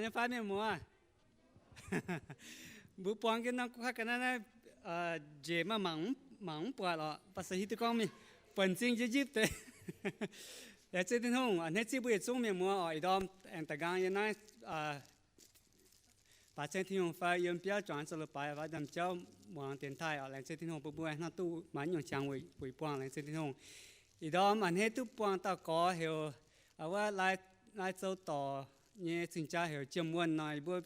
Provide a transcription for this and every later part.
nyei fai mienh muoz? Mbuo buang jienv norm guv kaav ga'naaiv naaiv, njiec maaih mangc mv buatc oc. Baac se hiuv duqv gorngv mingh buonc m'zing njipv njipv deix. Laengz zingh Tin-Hungh a'hneiv zipv mbuo yietc zungv mienh muoz oc. Ih ndorm aengx da'nqaang yiem naaiv baaix ceng Tin-Hungh fai yiem biauv juangc zoux leiz-baaix fai ndaamv-jauv muangx dienx taaih oc. Laengz zingh Tin-Hungh bun mbuo hnangv duqv maaih nyungc qangx weic buangh. Laengz zingh Tin-Hungh. Ih ndorm a'hneiv duqv buangh dauh gorx heuc wuov Lai Zouv Dorc nyei cing jaa heuc Jiem Wuonh nor, yie mbuo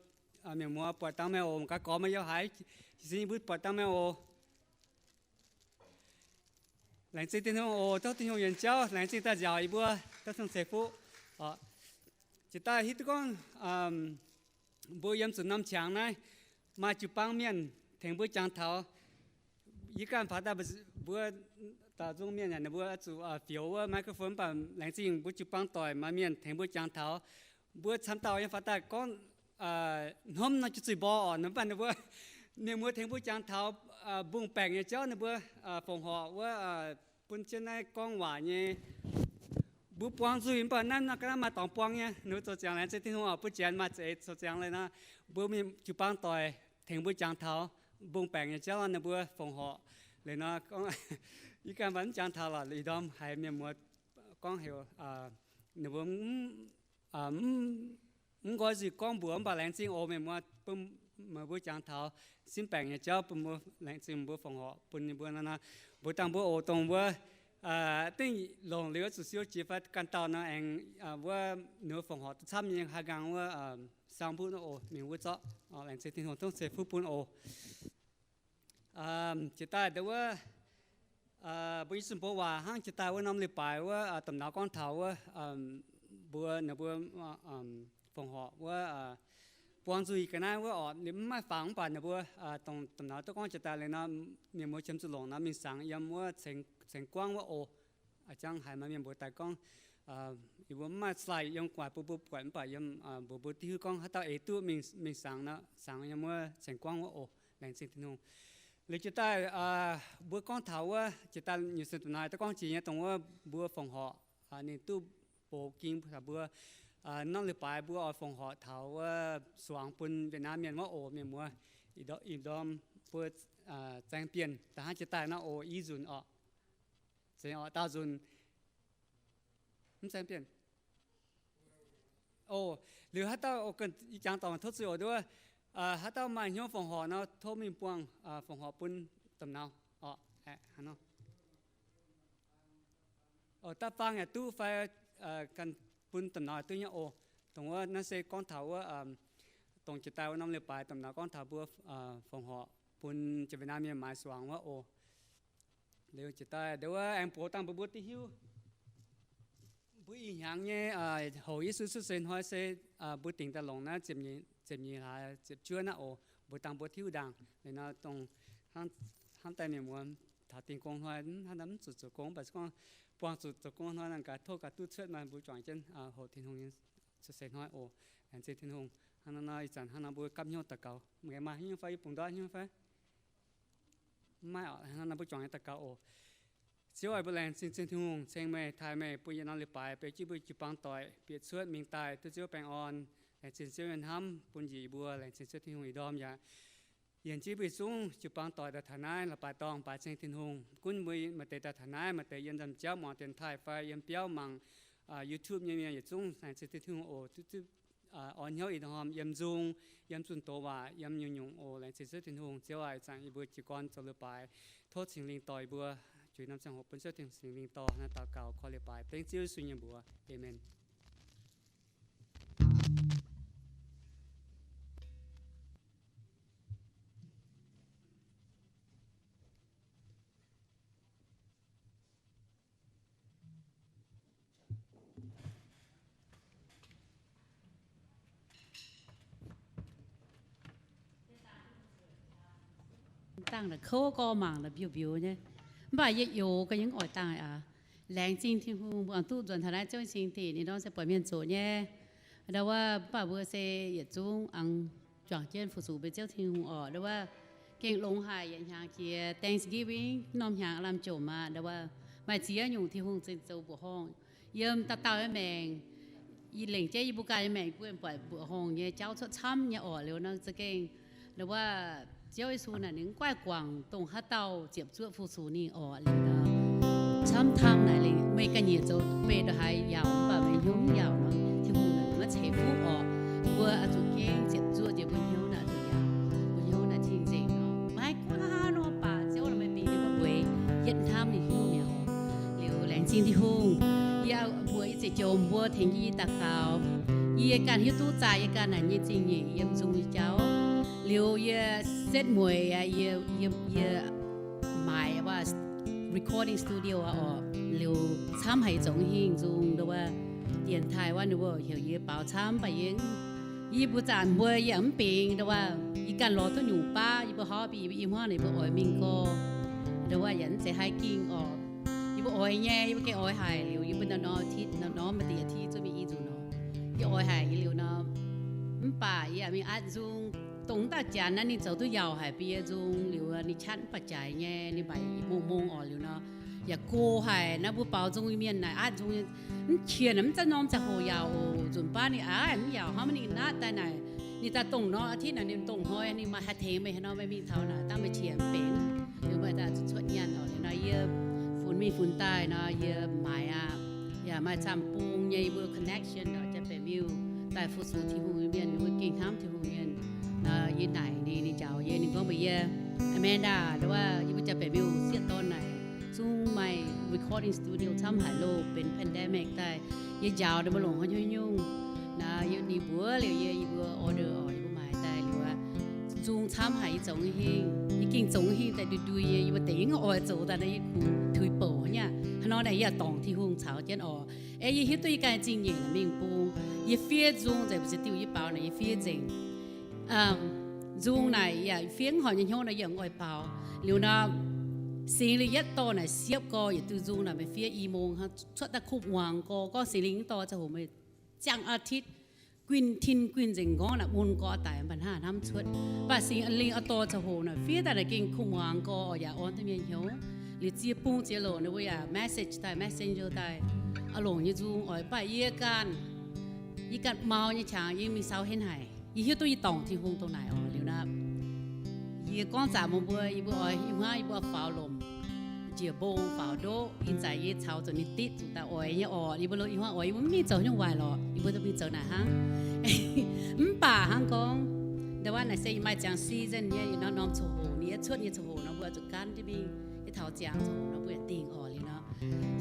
mienh muoz buatc dangh meih oc. Gaax gorx meih yiem haaix? Jiez sin yie mbuo buatc dangh meih oc. Laengz zingh Tin-Hungh oc. Tov Tin-Hungh yienc jauv. Laengz zingh daaih nziaauc yie mbuo. Tov Tin-Hungh ceix fuqv. Jiex daaih hiuv duqv gorngv mbuo yiem zuqc norm qangx naaiv maaih jiu-baang mienh tengx mbuo jangx taux. Yie ganh faaux daaih mbuo daaux nzung mienh ninh mbuo zuqc fioux wuov microphone, mv baac laengz zingh mbuo jiu-baang doic maaih mienh tengx mbuo jangx taux. Mbuo camv dauh yiem faaux daaih gorngv hnomv nor jiu zuiz mborqv oc, mv baac ninh mbuo, ninh mbuo tengx mbuo jangx taux mbungh baengc nyei jauv, ninh mbuo fongc horc wuov bun jienv naaiv gorngv waac nyei. Mbuo buang nzuih mv baac naaiv nor ga'naaiv maaih dorngx buang nyei. Ninh mbuo zoux ziangx laengz zingh Tin-Hungh oc. Mbuo janx maaih za'eix zoux ziangx leiz nor, mbuo mingh jiu-baang doic tengx mbuo jangx taux mbungh baengc nyei jauv, ninh mbuo fongc horc. Leiz nor gorngv, yie ganh mv jangx taux lorqc. Ih ndorm haiz mienh muoz gorngv heuc ninh mbuo mv nqoi zuiz gorngv mbuox, mv baac laengz zingh oc mienh muoz, bun meih mbuo jangx taux simv baengc nyei jauv bun mbuo, laengz zingh mbuo fongc horc bun ninh mbuo nor. Mbuox dangh mbuo oc, dongh wuov dingh longc liuz zuqc siou jiex fai ganh dauh nor aengx wuov ninh mbuo fongc horc duqv camv nyei, haih nqaang wuov saang mbuqv nor oc, mingh wuov zorqv. Laengz zingh Tin-Hungh tov ceix fuqv bun oc. Jiex daaih ndau wuov mbuo nyei zunh mbuox waac hnangv jiex daaih wuov norm leiz-baaix wuov domh nauz gorngv taux wuov mbuo, ninh mbuo fongc horc wuov buang nzuih ga'naaiv wuov oc. Ninh mv maaih fangx mv baac ninh mbuo dongh domh nauz duqv gorngv jiex daaih leiz nor, mienh muoz qiemx zuqc longc nor mingh sangx yiem wuov Ceng Guangv wuov oc. Jangx haiz maaih mienh mbuox daaih gorngv, yie mbuo mv maaih slide yiem gu'nguaaic bun mbuo buatc, mv baac yiem mbuox mbuo diuh hiuv gorngv haaix dauh eix duqv mingh sangx nor, sangx yiem wuov Ceng Guangv wuov oc. Laengz zingh Tin-Hungh. Liuz jiex daaih mbuo gorngv taux wuov jiex daaih nyutc sin domh nauz duqv gorngv jiex nyei dongh wuov mbuo fongc horc ninh duqv box ging taux mbuo norm leiz-baaix mbuo oix fongc horc taux wuov suangx bun Việt Nam mienh wuov oc mienh muoz. Ih ndorm mbuo zaeng bienh da'hnangv jiex daaih nor oc, i nzunc oc. Zengx oc, daauh nzunc. Mv zaeng bienh. Oc, liuz haaix dauh, yie jangx dorngc tov zuiz oc nduov. Haaix dauh maaih hnyouv fongc horc nor tov mingh buangh fongc horc bun domh nauz oc. Da'faanh yaac duqv fai ganh bun domh nauz yaac duqv nyei oc. Dongh wuov naaiv se gorngv taux wuov dongh jiex daaih wuov norm leiz-baaix domh nauz gorngv taux mbuo fongc horc bun Việt Nam mienh maaiz suangx wuov oc. Liuz jiex daaih ndau wuov aengx mbuox dangh mbuo mbuo diuh hiuv, mbuo ih hnyangx nyei hoc Yesu cuotv seix hnoi se mbuo dingc daaih longc naaiv ziepc nyeic hlaax ziepc juov naaiv oc. Mbuox dangh mbuo diuh ndaangc leiz nor dongh hnangv daaih mienh muoz taux dingh gong hnoi hnangv naaiv mv zuqc zoux gong, mv baac se gorngv buangh zuqc zoux gong hnoi nor gaax tov gaax duqv cuotv nor mbuo juangc jienv hoc Tin-Hungh nyei cuotv seix hnoi oc. Laengz zingh Tin-Hungh. Hnangv naaiv nor ih zanc hnangv nor mbuo gapv hnyouv daux gaux. Mv gaengh maaih hnyouv fai yie bungx ndortv hnyouv fai? Mv maaih oc. Hnangv nor mbuo juangc nyei daux gaux oc. Ziouv aac, mbuo laengz zingh Tin-Hungh, ceng meih, taaih meih bun yietc norm leiz-baaix beu jienv mbuo jiu-baang doic bieqc cuotv mingh daaih duqv Ziouv baengh orn. Laengz zingh Ziouv nyei hnamv bun njiec yie mbuo. Laengz zingh Ziouv Tin-Hungh ih ndorm yaac yienc jienv mbuo yietc zungv jiu-baang doic daaih taux naaiv la'baaix dorngh baaix ceng Tin-Hungh. Gunv mbuo maaih deix daaih taux naaiv, maaih deix yiem ndaamv-jauv muangx dienx taaih fai yiem biauv mangc YouTube nyei mienh yietc zungv laengz zingh Tin-Hungh oc. Duqv zipv orn hnyouv ih ndorm yiem nzung, yiem zunh doz waac, yiem nyungc-nyungc oc. Laengz zingh Ziouv Tin-Hungh. Ziouv aac, ih zanc yie mbuo jiez gorn zoux leiz-baaix, tov Singx Lingh dorh yie mbuo. Juix norm ziangh hoc bun Ziouv Tin-Hungh Singx Lingh dorh naaiv daux gaux korv leiz-baaix dengv Ziouv Yesu nyei mbuox. Aamen. Dangh la'kouv gorx mangc la'mbiouh mbiouh nyei. Mv baac yie youx ga'nyungc oix dangh aqv. Laengz zingh Tin-Hungh, mbuo duqv nzuonx taux naaiv Ziouv nyei cing-dingc, ninh ndorm se buatc mienh zoqc nyei. Ndau wuov mv baac mbuo se yietc zungv aengx juangc jienv fu-sux mbuo Ziouv Tin-Hungh oc. Ndau wuov gengh longx haic, yietc hnyangx jiex Thanksgiving, norm hnyangx lamh jomc aqv. Ndau wuov maaih ziex nyungc Tin-Hungh zinh zoux mbuoqc horngh yiem dauh dauh nyei maengc. Yie lengc jeiv yie mbuo ganh nyei maengc, yie mbuo buatc mbuoqc horngh nyei jauv cuotv camv nyei orqc. Liuz nor za'gengh nduov Ziouv Yesu naaic ninh mv guaih guangc dongh haaix dauh ziepc zuoqv fu-sux ninh orqc. Liuz nor camv-camv naaic lengc meih ganh nyiec zoux beih ndongc haaix yaauc, mv baac meih hnyouv mv yaauc nor, Tin-Hungh naaic maiv ceix fuqv orqc. Mbuo oix zuqc gengh ziepc zuoqv njiec mbuo hnyouv naaic oix zuqc yaauc, mbuo hnyouv naaic cing-nzengc nor, maiv gunv haaix nor baac Ziouv naaic meih bingx ninh mbuo bueix yietc hnamv ninh hnyouv mi'aqv. Liuz laengz zingh Tin-Hungh, yie mbuox yie ziouc joux mbuo tengx jienv yie daux gaux. Yie ganh hiuv duqv zaaih yie ganh naaic nyei zingh nyeic yiem nzung nyei jauv. Liuz yie setv mueic aqv, yie, yie, yie maaiz recording studio aqv orqc. Liuz camv haic zoux hingh nzung nduov wuov dienx taaih wuov ninh mbuo heuc yie baaux camv mv baac yie, yie mbuo zanc mbuo yie mv bingx nduov wuov, yie ganh lorz duqv nyungc baav yie mbuo hobby, yie mbuo i hmuangv naaic yie mbuo oix mingh gorx. Nduov wuov yaac mv zeiz haih ging orqc. Yie mbuo oix nyei, yie mbuo gengh oix haic. Liuz yie mbuo norm-norm, norm-norm maaih deix yaac ti zuov mingh i nzunc nor, yie oix haic nyei liuz nor, mv baac yie yaac mingh atv nzung, dongh wuov dauh janx naaiv ninh zoux duqv yaauc haic bun yie nzung liuz ninh qatv mv baac jaaix nyei, ninh mbaih mong mong orqc. Liuz nor yaac go haic naaiv mbuo baaux nzung nyei mienh naaic atv nzung mv qiex naaic mv zaaih norm ziangh hoc yaauc oc. Nzunc baav ninh aav mv yaauc hnangv maiv ninh natv daaih naaic, ninh daaih dongh norm อาทิตย์ naaic ninh dongh hnoi ninh maaih haih tengx meih haaix nor meih mingh taux naaic dangh meih qiex mv benx. Liuz meih daaih zuqc cuotv nyaanh orqc. Liuz nor yie funx mingh funx daaih nor yie maaiz aqv. Yaac maaih camv bung nyei yie mbuo connection orqc, Janx-Baeqc Miuh daaih fu-sux Tin-Hungh nyei mienh, yie mbuo gengh hnamv Tin-Hungh mienh. Nor yie naaic ninh, ninh njaaux yie, ninh gorngv mbuox yie, Amanda, nduov wuov yie mbuo Janx-Baeqc Miuh sieqv dorn naaic zungv maaih recording studio camv haic loh, benx pandemic daaih yie njaaux ninh mbuo longc haaix nyungc nyungc. Naaiv yie, ninh mbuox liuz yie, yie mbuo order orqc, yie mbuo maaiz daaih liuz aqv. Nzung camv haic yie zoux hingh, yie gengh zoux hingh daaih ndui-ndui nyei, yie mbuo deix yie mv oix zoux daaih naaiv yie kungx tuix bouc nyei aqv. Hnangv nor naaic yie yaac dorngc Tin-Hungh caux jienv orqc. Aeqv, yie hiuv duqv yie ganh zingh nyeic naaic mingh bung. Yie fiev nzung nzengc, mbu'ziex diuh yie baaux naaic yie fiev nzengc. Nzung naaic yaac fiev mv horpc nyei hnyouv nor yie mv oix baaux. Liuz nor, Singx Lingh yietv dorh naaic siepv gorx yietc diuh nzung naaic meih fiev i mong hnangv cuotv daaih kuv muangx gorx, gorngv Singx Lingh mv dorh ziangh hoc meih ziangh อาทิตย์ guinh tin guinh nzengc nqorngv naaic mun gorx daic mv baac hnangv hnamv cuotv. Mv baac Singx Lingh oix dorh ziangh hoc naaic fiev daaih naaic gengh kuv muangx gorx oix yaac orn duqv mienh hnyouv. Liuz ziex bung ziex lorqc ninh mbuo yaac message daaih, messenger daaih, a'longc nyei nzung oix, mv baac yie ganh, yie ganh mau nyei qangx yie mingh sau henv haic. Yie hiuv duqv yie dorngc Tin-Hungh dongh naaic orqc. Liuz nor, yie gorngv zaqc meih mbuo, yie mbuo oix, yie hmuangv yie mbuo faaux lomc, njiec mbong faaux ndoqv, ih zanc yie caux zuqc ninh ditv zuqc daaih oix nyei orqc. Yie mbuo lo, yie hmuangv oix, yie mbuo mv mingh zoux nyungc waaic lorqc, yie mbuo daaih mingh zoux naaic hnangv. Mv baac hnangv gorngv, nduov wuov naaic se maaih ziangx season nyei, yietc norm-norm ziangh hoc ninh yaac cuotv nyei ziangh hoc nor mbuo zuqc gan jienv mingh. Yie taux ziangx ziangh hoc nor mbuo yaac dingh orqc. Liuz nor,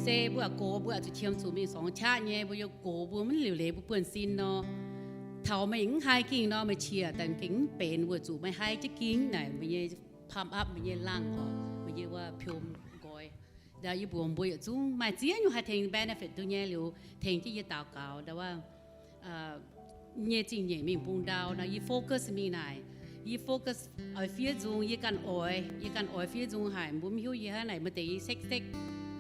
se mbuo gox mbuo zuqc qiemx zuqc mingh songx qaqv nyei, mbuo yiem gox mbuo mv liuc leiz mbuo buonv-sin nor, taux meih mv haih gingh nor meih qiex daaih gengh mv benx, weic zuqc meih haih jienv gingh naaic meih nyei pump up, meih nyei langh orqc, meih nyei wuov piom nqoi. Nduov yie mbuox mbuo yietc zungv maaih ziex nyungc haih tengx benefit duqv nyei. Liuz tengx jienv yie daux gaux nduov wuov nyei zingh nyeic mingh bung ndau nor yie focus mingh naaic. Yie focus oix fiev nzung, yie ganh oix, yie ganh oix fiev nzung haic, mbuo mv hiuv yie hnangv naaic maaih deix yie sekv-sekv.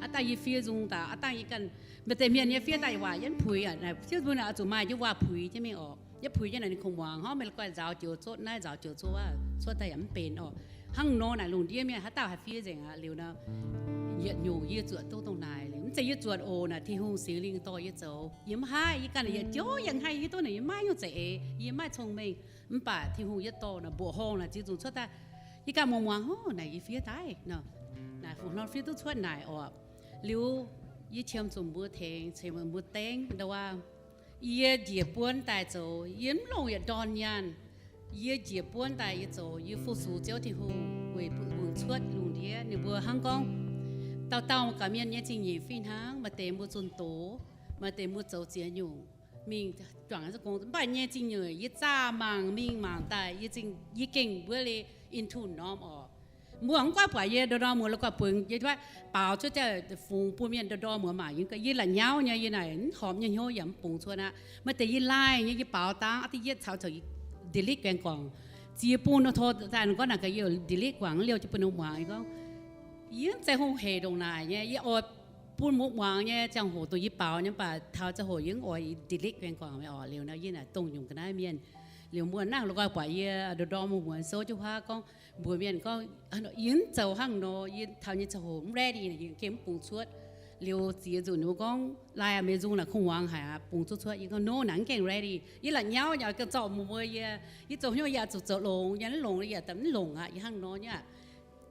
Aav dangh yie fiev nzung daaih, aav dangh yie ganh, maaih deix mienh nyei fiev daaih waac yie mv puix aqv. Naaic fiev nzung naaic oix zuqc maaih jienv waac puix jienv mingh orqc. Yie puix jienv naaic ninh kungx muangx, hnangv meih la'guaih nzaaux joux zuotv naaiv nzaaux joux zuotv wuov, cuotv daaih yaac mv benx orqc. Hnangv nor naaic lungh ndiev mienh haaix dauh haih fiev nzengc aqv. Liuz nor, yietc nyungc yie zuotc duqv dongh naaic. Liuz mv zeiz yie zuotc oc, naaic Tin-Hungh Singx Lingh dorh yie zoux. Yie mv haih, yie ganh yietc joux yangh haih hiuv duqv naaic yie maiv nyungc za'eix, yie maiv cong-mengh. Mv baac Tin-Hungh yie dorh naaic mbuoqc horngh naaic ziex nzunc cuotv daaih, yie ganh muangx muangx, hov, naaic yie fiev daaih nor, naaic fungc hnoi fiev duqv cuotv naaic orqc. Liuz yie qiemx zuqc mbuo tengx, qiemx mbuo dengv nduov wuov, yie njiec buonv daaih zoux, yie mv longc yietc ndorn nyaanh. Yie njiec buonv daaih yie zoux, yie fu-sux Ziouv Tin-Hungh weic bun mbuo cuotv lungh ndiev. Ninh mbuo hnangv gorngv dauh dauh gaux mienh nyei zingh nyeic fih hnangv, maaih deix mbuo zunh doz, maaih deix mbuo zoux ziex nyungc mingh juangc za'gong. Mv baac nyei zingh nyeic yie zaah mangc mingh mangc daaih, yie zingh, yie gengh mbuo le into norm orqc. Mbuo mv goiv buatc yie ndorm-ndorm muoz la'guaih buonc yie baaux cuotv jaax fungx bun mienh ndorm-ndorm muoz mangc, yie la'nyauv nyei, yie naaic mv horpc nyei hnyouv yaac mv bungx cuotv aqv. Maaih deix yie laih nyei, yie baaux dangv aqv, da'yietv caux caux delete gaengh guangc. Ziex bung nor tov daaih gorngv naaic gaax yie delete guangc, liouh jienv bun ninh muangx. Yie gorngv, yie mv zeiz hungh heic ndongc naaic nyei, yie oix bun mbuo muangx nyei ziangh hoc dongh yie baaux nyei, mv baac taux ziangh hoc yie mv oix delete gaengh guangc orqc. Liuz nor yie naaic dongh nyungc ga'naaiv mienh. Liuz mbuo nangh la'guaih buatc yie ndorm-ndorm muoz muoz souv jienv huaav gorngv, mbuox mienh gorngv, yie mv zoux hnangv nor, yie taux nyei ziangh hoc mv ready, yie gengh mv bungx cuotv. Liuz ziex nzunc ninh mbuo gorngv, Lai aac, meih nzung naaic kungx muangx haic aqv, bungx zuqc cuotv. Yie gorngv, No, naaic mv gaengh ready. Yie la'nyauv nyei, gauh zorqv muoz mbuo yie. Yie zoux hnyouv yaac zuqc zoux longx, yie mv longx, yie daaih mv longc aqv. Yie hnangv nor nyei aqv.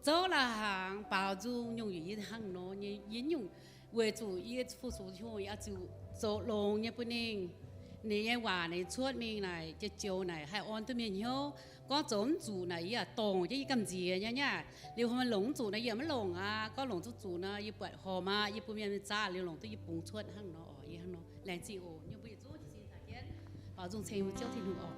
Zouv la'hnaangx baaux nzung nyungc-nyungc yie hnangv nor nyei, yie nyungc weic zuqc yie fu-sux Tin-Hungh, yie oix zuqc zoux longx nyei bun ninh. Ninh nyei waac naaic cuotv mingh naaic, joux-joux naaic haih orn duqv mienh hnyouv. Gorngv zoux mv zuqc naaic yie yaac dorngc jienv yie gamh nziex nyei aqv. Liuz haaix longc mv zuqc naaic yie yaac mv longc aqv. Gorngv longc zuqc zuqc nor yie buatc horpc aqv, yie bun mienh zaah liuz longc duqv yie bungx cuotv hnangv nor oc. Yie hnangv nor laengz zingh oc. Yie mbuo yietc zungv jiez sin taux jienv baaux nzung ceng Ziouv Tin-Hungh oc.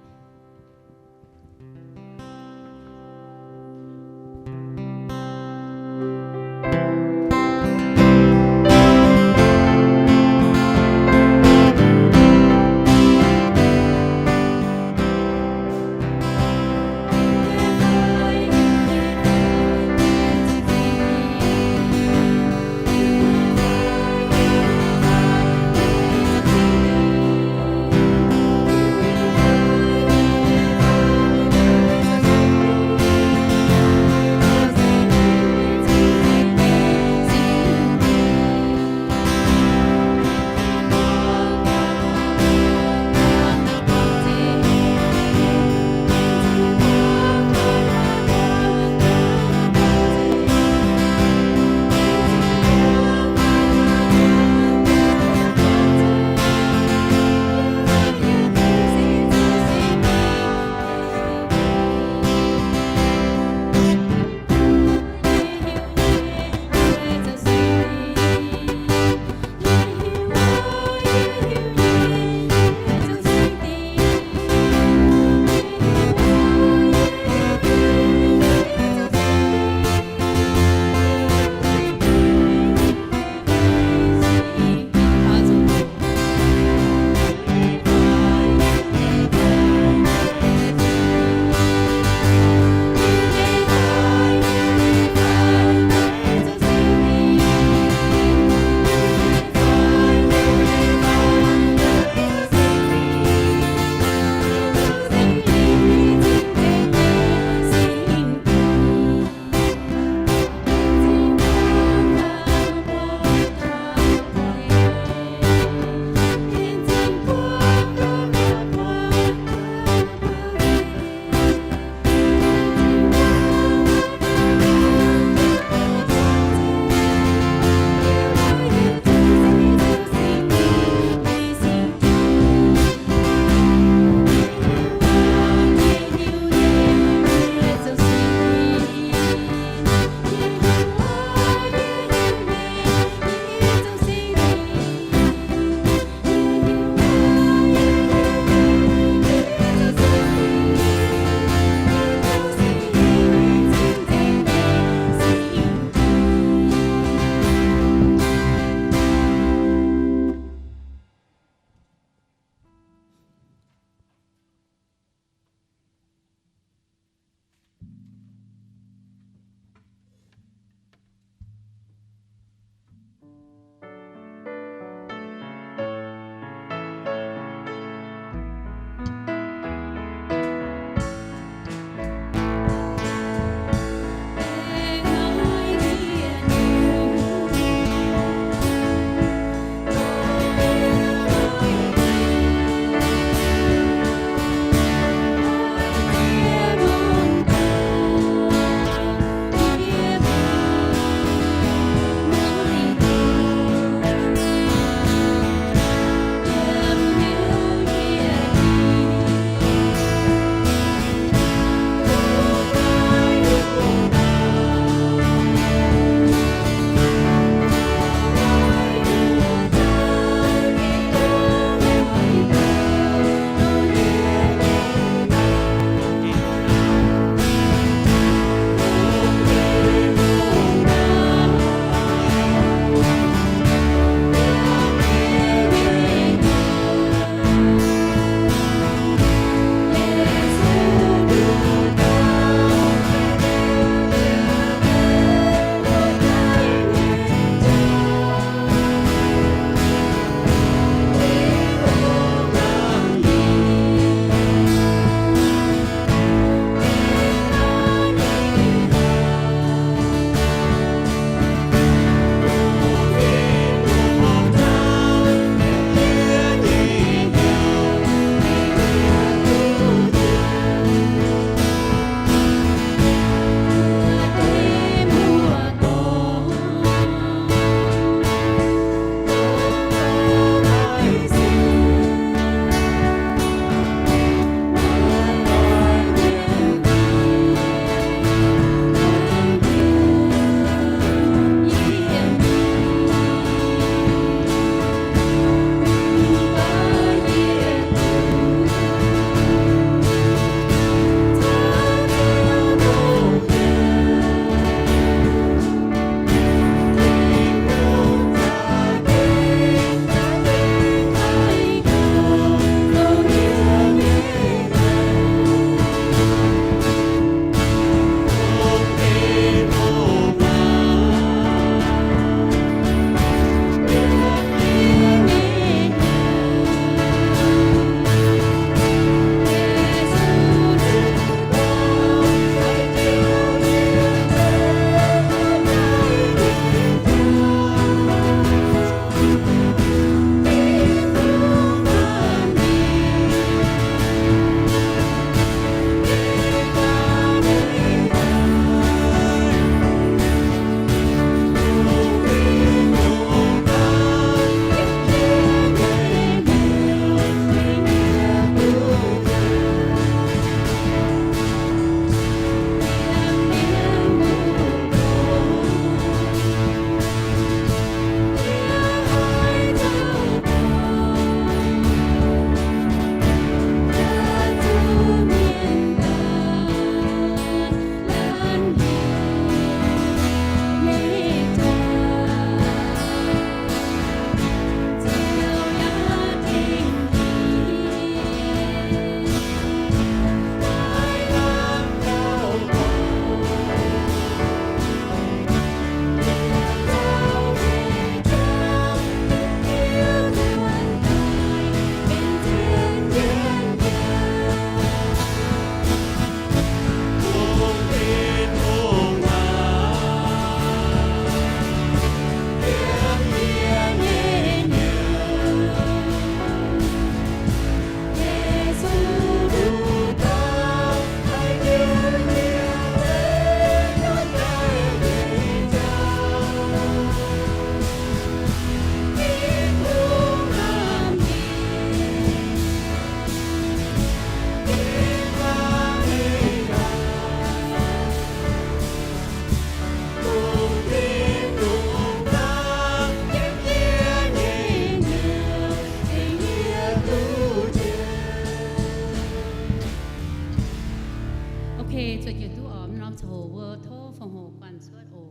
Zuov jienv duqv oc, norm ziangh hoc mbuo tov fongc hoc guanh cuotv oc.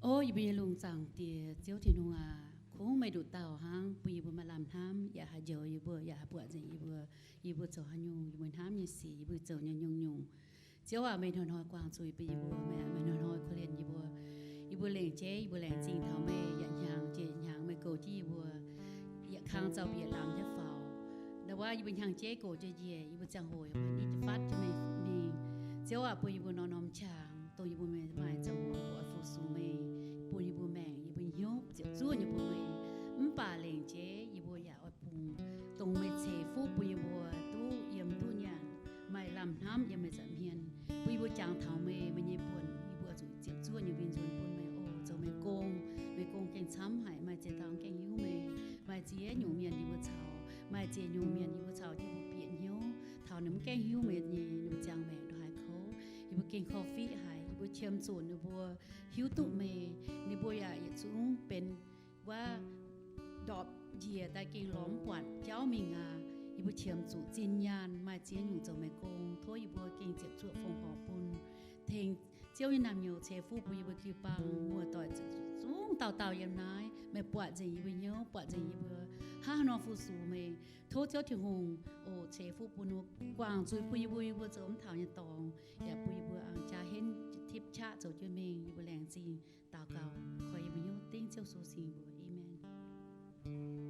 O yie mbuo nyei lungh zaangc Diex, Ziouv Tin-Hungh aac, kungx meih nduqc dauh hnangv bun yie mbuo maaih lamh hnamv, yaac haih njoux yie mbuo, yaac haih buatc nzengc yie mbuo, yie mbuo zoux haaix nyungc, yie mbuo hnamv nyei sic, yie mbuo zoux nyei nyungc-nyungc. Ziouv aac, meih hnoi-hnoi guangc zuiz bun yie mbuo, meih aac, meih hnoi-hnoi korv-lienh yie mbuo. Yie mbuo lengc jeiv, yie mbuo laengz zingh taux meih, yietc hnyangx jiex yietc hnyangx meih goux jienv yie mbuo, yietc kang zaux bieqc lamz nyei faaux. Ndau wuov yie mbuo hnyangx-jeiv goux jiex njiec, yie mbuo ziangh hoc yaac maiv ni fatv jienv meih mingh. Ziouv aac, bun yie mbuo norm-norm qangx, dongh yie mbuo maaih ziangh hoc oix fu-sux meih, bun yie mbuo maengc, yie mbuo hnyouv ziepc zuoqv nyei bun meih. Mv baac lengc jeiv yie mbuo yaac oix bungx dongh meih ceix fuqv bun yie mbuo duqv yiem duqv nyanc, maaih lamh hnamv yiem meih nza'hmien, bun yie mbuo jangx taux meih, meih nyei buonc, yie mbuo zuqc ziepc zuoqv nyei win-nzuonx bun meih oc. Zoux meih gong, meih gong gengh camv haic, maaih ziex dauh gengh hiuv meih, maaih ziex nyungc mienh yie mbuo caux, maaih ziex nyungc mienh yie mbuo caux jienv mbuo bieqc hnyouv taux ninh mv gaengh hiuv meih nyei, ninh mbuo ziangh maengc ndongc haaix kouv, yie mbuo gengh korv-fiqv haic, yie mbuo qiemx zuqc ninh mbuo hiuv duqv meih, ninh mbuo yaac yietc zungv benx wuov ndorpc njiec daaih gengh lorz mv buatc jauv mingh aqv. Yie mbuo qiemx zuqc zinh nyaanh maaih ziex nyungc zoux meih gong, tov yie mbuo gengh ziepc zuoqv fongc horc bun, tengx Ziouv nyei naamh nyouz ceix fuqv bun yie mbuo jiu-baang muoz-doic zungv dauh dauh yiem naaiv. Meih buatc nzengc yie mbuo hnyouv, buatc nzengc yie mbuo hnangv haaix nor fu-sux meih. Tov Ziouv Tin-Hungh oc ceix fuqv bun ninh mbuo, guangc zuiz bun yie mbuo, yie mbuo zoux mv taux nyei dorngx, yaac bun yie mbuo aengx jaa henv tipv qaqv zoux jienv mingh. Yie mbuo laengz zingh daux gaux koi yie mbuo hnyouv dengv Ziouv Yesu nyei mbuox. Aamen.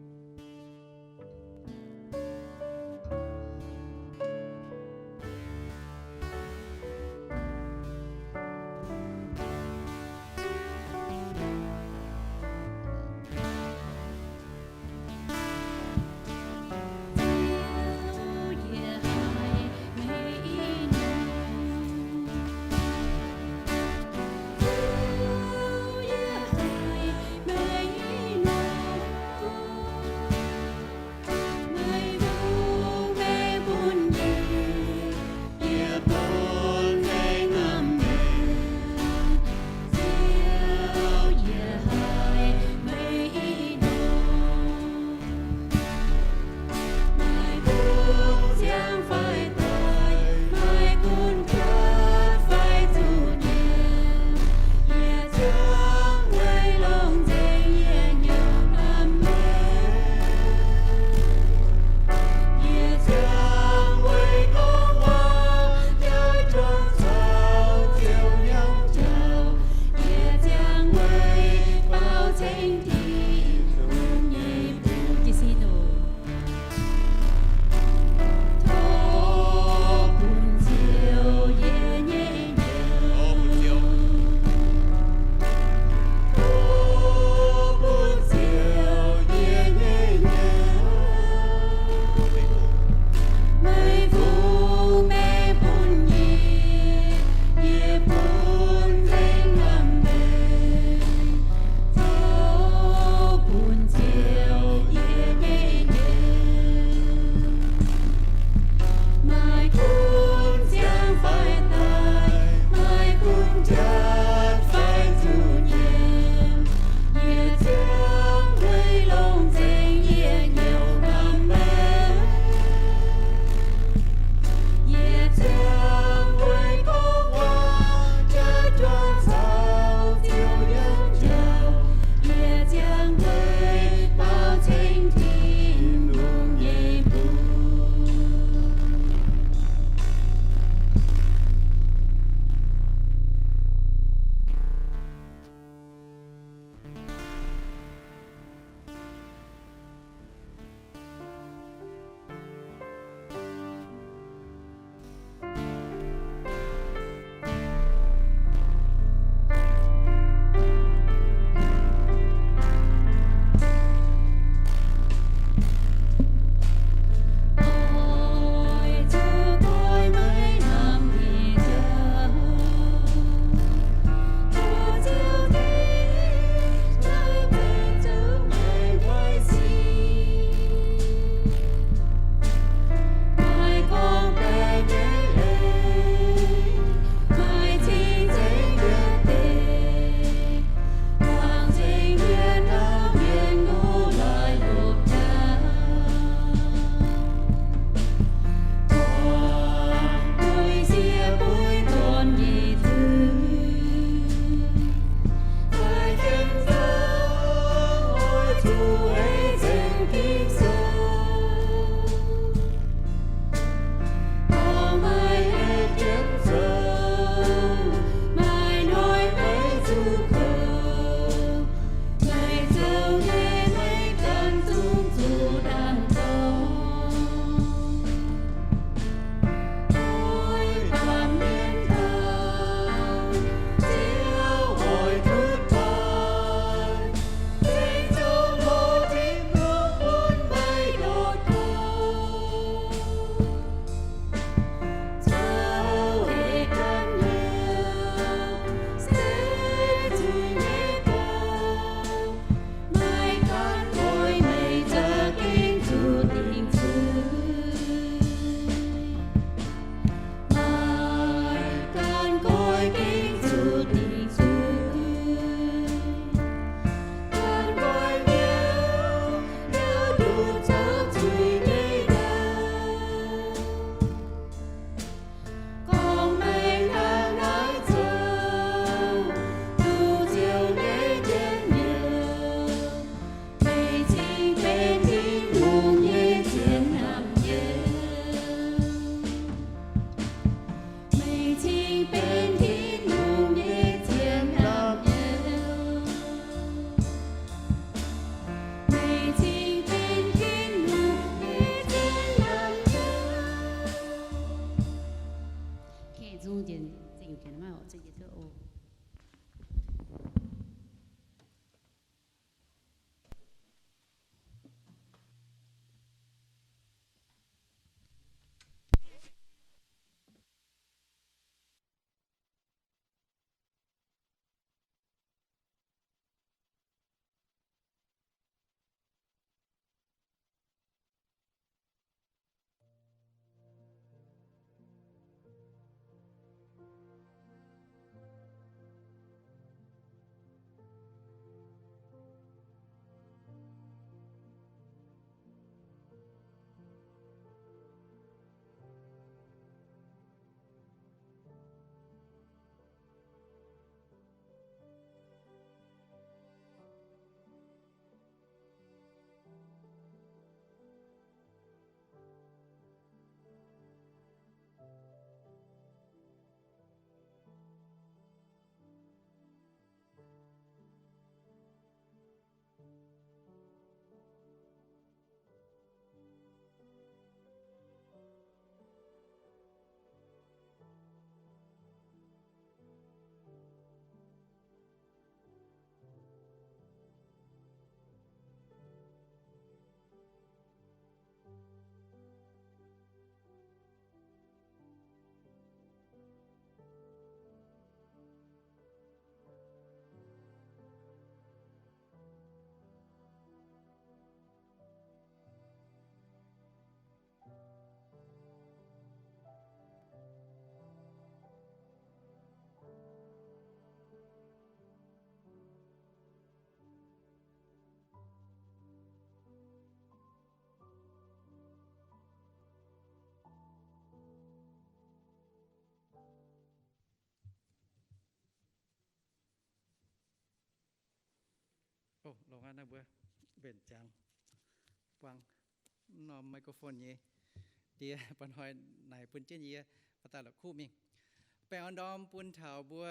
Longx aqv, naaiv mbuo mbenc ziangx buang mv norm microphone nyei ndie, mba'hnoi naaic bun jienv yie baac daaih la'kuqv mingh. Baengh orn ndorm bun taux mbuo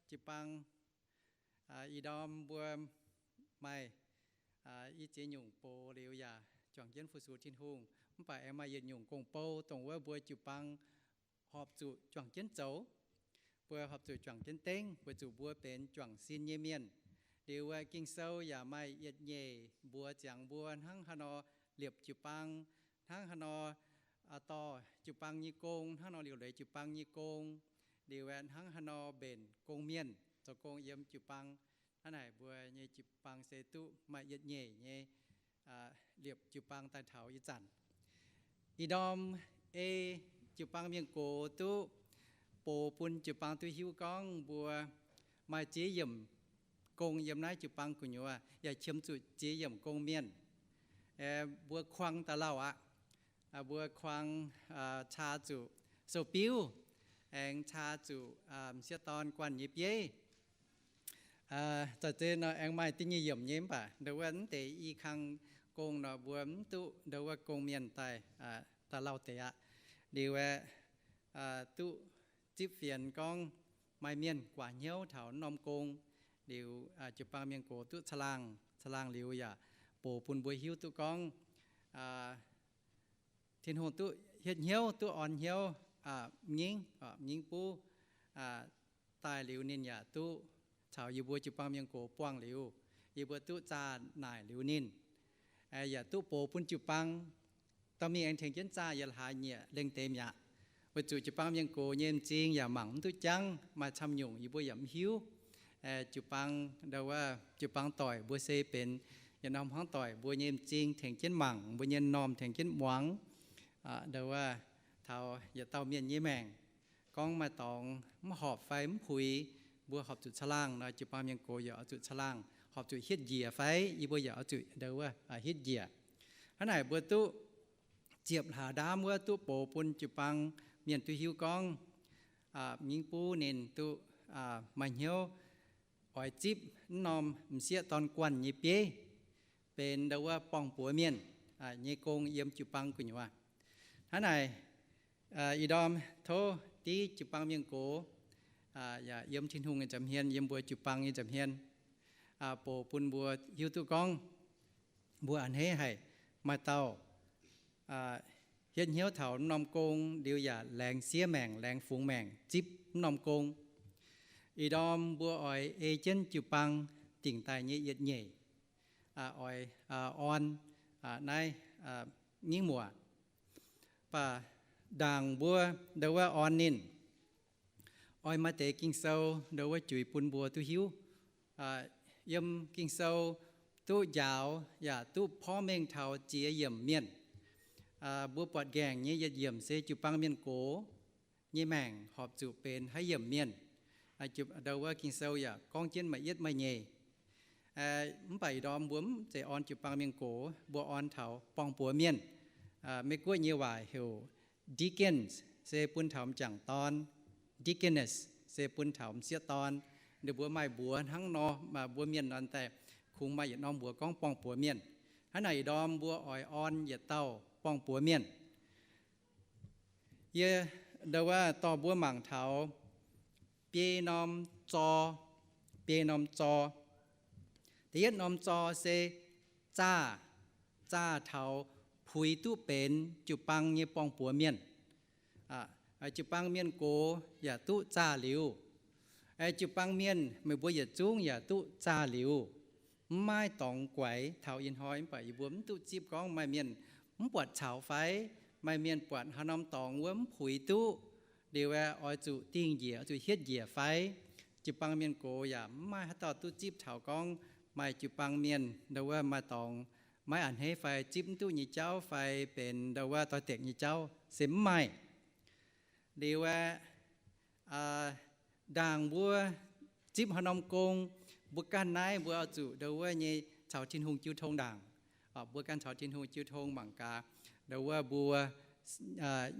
jiu-baang, ih ndorm mbuo maaih i ziex nyungc box liuz yaac juangc jienv fu-sux Tin-Hungh, mv baac aengx maaih yietc nyungc gong-bou dongh wuov mbuo jiu-baang horpc zuqc juangc jienv zoux. Mbuo horpc zuqc juangc jienv dengv weic zuqc mbuo benx juangc sin nyei mienh. Liuz aeqv, Ging-Sou yaac maaih yietc nyeic mbuox ziangx mbuo hnangv haaix nor liepc jiu-baang, hnangv haaix nor dorh jiu-baang nyei gong, hnangv nor liuc leiz jiu-baang nyei gong, liuz aeqv, hnangv haaix nor mbenc gong-mienh zoux gong yiem jiu-baang. Hnangv naaic mbuo nyei jiu-baang se duqv maaih yietc nyeic nyei liepc jiu-baang daaih taux ih zanc. Ih ndorm ei jiu-baang mienh gox duqv box bun jiu-baang duqv hiuv gorngv mbuo maaih ziex yiemc gong yiem naaiv jiu-baang gu'nyuoz, yaac qiemx zuqc ziex yiemc gong-mienh. Mbuo kuang daaih lauh aqv. Mbuo kuang caa zuqc sou-biuv, aengx caa zuqc m'sieqv dorn guanh nyei bieiv. Za'gengh nor aengx maaih da'nyeic yiemc nyei, mv baac ndau wuov mv deix i kang gong nor mbuo mv duqv ndau wuov gong-mienh daaih, daaih lauh deix aqv. Liuz aeqv, duqv zipv fienx gorngv maaih mienh guaax hnyouv taux norm gong. Liuz jiu-baang mienh gox duqv caangh laangh, caangh laangh liuz yaac box bun mbuo hiuv duqv gorngv Tin-Hungh duqv hietv hnyouv, duqv orn hnyouv m'nyingv, m'nyingv buv daaih liuz ninh yaac duqv caux yie mbuo jiu-baang mienh gox buangh liuz, yie mbuo duqv zaah naaic liuz ninh, yaac duqv box bun jiu-baang dorh mingh aengx tengx jienv zaah yietc hlaax nyieqc lengh deix mi'aqv. Weic zuqc jiu-baang mienh gox nyei m'zing yaac mangc mv duqv jangv, maaih camv nyungc yie mbuo yaac mv hiuv. Jiu-baang ndau wuov jiu-baang doic mbuo se benx yietc norm hmuangv doic, mbuo nyei m'zing tengx jienv mangc, mbuo nyei m'normh tengx jienv muangx. Ndau wuov taux yietc dauh mienh nyei maengc, gorngv maaih dorngx mv horpc fai mv puix, mbuo horpc zuqc caangh laangh nor, jiu-baang mienh gox yaac oix zuqc caangh laangh. Horpc zuqc hietv njiec fai, yie mbuo yaac oix zuqc ndau wuov hietv njiec. Hnangv naaic mbuo duqv ziepc hlaax ndaamv wuov duqv box bun jiu-baang mienh duqv hiuv gorngv m'nyingv buv ninh duqv maaih hnyouv oix zipv mv norm m'sieqv dorn guanh nyei bieiv benx ndau wuov borng-buoz mienh nyei gong yiem jiu-baang gu'nyuoz. Hnangv naaic, ih ndorm tov div jiu-baang mienh gox, yaac yiem Tin-Hungh nyei nza'hmien, yiem mbuo jiu-baang nyei nza'hmien, box bun mbuo hiuv duqv gorngv mbuo a'hneiv haic maaih dauh hietv hnyouv taux mv norm gong liuz yaac laengz siev maengc, laengz fungx maengc zipv mv norm gong. Ih ndorm mbuo oix ei jienv jiu-baang dingc daaih nyei yietc nyeic oix orn naaiv nyingv muoc. Mv baac ndaangc mbuo ndau wuov orn ninh, oix maaih deix Ging-Sou ndau wuov juix bun mbuo duqv hiuv. Yiem Ging-Sou duqv njaaux yaac duqv porv mengh taux ziex yiemc mienh. Mbuo buatc nqaengc nyei yietc yiemc se jiu-baang mienh gox nyei maengc horpc zuqc benx haaix yiemc mienh. Ndau wuov Ging-Sou yaac gorngv jienv maaih yietv maaih nyeic. Mv baac ih ndorm mbuo mv zeiz orn jiu-baang mienh gox, mbuo orn taux borng-buoz mienh. Meiv-Guoqv nyei waac heuc deacons, se bun taux m'jangc dorn. Deaconess se bun taux m'sieqv dorn. Ninh mbuo maaih mbuox hnangv nor, mbuo mienh nor daaih kungx maaih yietc norm mbuox gorngv borng-buoz mienh. Hnangv naaic ih ndorm mbuo oix orn yietc dauh borng-buoz mienh. Yie ndau wuov dorh mbuo mangc taux biei norm zor, biei norm zor. Da'yietv norm zor se zaah, zaah taux puix duqv benx jiu-baang nyei borng-buoz mienh. Jiu-baang mienh gox yaac duqv zaah liuz. Jiu-baang mienh meih mbuo yietc zungv yaac duqv zaah liuz. Mv maaih dorngx guaix taux ih hnoi, mv baac yie mbuo mv duqv zipv gorngv maaih mienh mv buatc caux fai, maaih mienh buatc haaix norm dorngx wuov mv puix duqv, liuz aeqv, oix zuqc dingh njiec, oix zuqc hietv njiec fai. Jiu-baang mienh gox yaac mv maaih haaix dauh duqv zipv taux gorngv maaih jiu-baang mienh ndau wuov maaih dorngx maiv a'hneiv fai zipv mv duqv nyei jauv fai benx ndau wuov doix-dekc nyei jauv se mv maaih. Liuz aeqv, ndaangc mbuo zipv haaix norm gong, mbuo ganh naaiv mbuo oix zuqc ndau wuov nyei caux Tin-Hungh jiu tong ndaangc. Mbuo ganh caux Tin-Hungh jiu tong mangc gaax, ndau wuov mbuo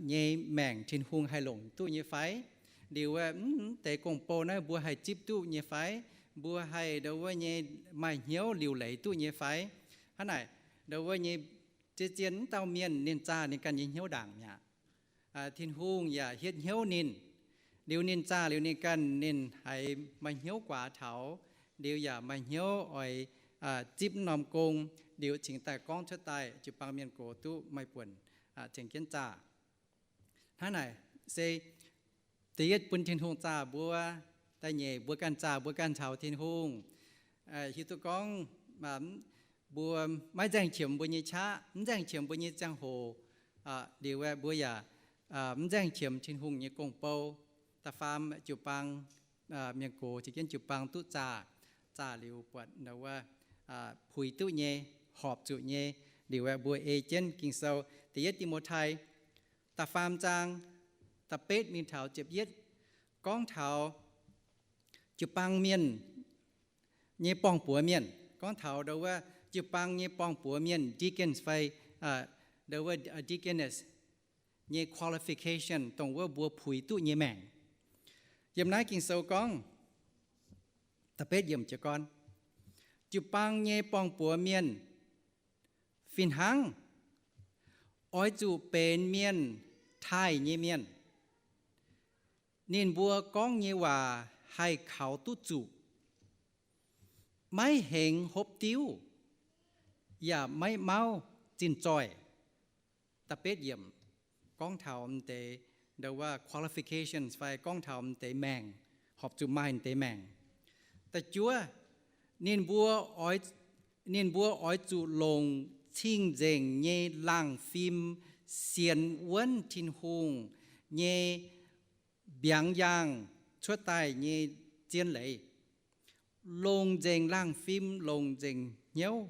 nyei maengc Tin-Hungh haih longc duqv nyei fai? Liuz aeqv, mv deix gong-bou naaiv mbuo haih zipv duqv nyei fai? mbuo haih ndo wuov nyei maaih hnyouv liuc leiz duqv nyei fai? Hnangv naaic, ndo wuov nyei, zien-zien wuov dauh mienh ninh zaah ninh ganh nyei hnyouv ndaangc mi'aqv. Tin-Hungh yaac hietv hnyouv ninh. Liuz ninh zaah liuz ninh ganh, ninh haiz maaih hnyouv guaax taux, liuz yaac maaih hnyouv oix zipv norm gong, liuz cingx daaih gorngv cuotv daaih jiu-baang mienh gox duqv maaih buonc tengx jienv zaah. Hnangv naaic se da'yietv bun Tin-Hungh zaah mbuo, da'nyeic mbuo ganh zaah mbuo ganh caux Tin-Hungh. Hiuv duqv gorngv mbuo maiv nzaeng qiemx mbuo nyei qaqv, mv nzaeng qiemx mbuo nyei ziangh hoc, liuz aeqv, mbuo yaac mv nzaeng qiemx Tin-Hungh nyei gong-bou. Da'faam jiu-baang mienh gox, za'gengh jiu-baang duqv zaah, zaah liuz buatc ndo wuov puix duqv nyei, horpc zuqc nyei, liuz aeqv, mbuo ei jienv Ging-Sou da'yietv Ti^mo^tai da'faam zaang da'betv mingh taux ziepc yietv, gorngv taux jiu-baang mienh nyei borng-buoz mienh, gorngv taux ndo wuov jiu-baang nyei borng-buoz mienh, deacons fai ndo wuov deaconess nyei qualification, dongh wuov mbuo puix duqv nyei maengc. Yiem naaiv Ging-Sou gorngv, da'betv yiemc jiez gorn, jiu-baang nyei borng-buoz mienh fih hnangv oix zuqc benx mienh taaih nyei mienh. Ninh mbuo gorngv nyei waac haih kaux duqv zuqc, maiv hengx hopv diuv, yaac maiv mauv zinh zoih. Da'betv yiemc gorngv taux m'deix ndo wuov qualifications fai gorngv taux m'deix maengc, horpc zuqc maaih m'deix maengc. Da'juov, ninh mbuo oix, ninh mbuo oix zuqc longc cing-nzengc nyei laangh fim sienx wuonv Tin-Hungh nyei mbiaangx yaangh cuotv daaih nyei zien leiz. Longc nzengc laangh fim, longc nzengc hnyouv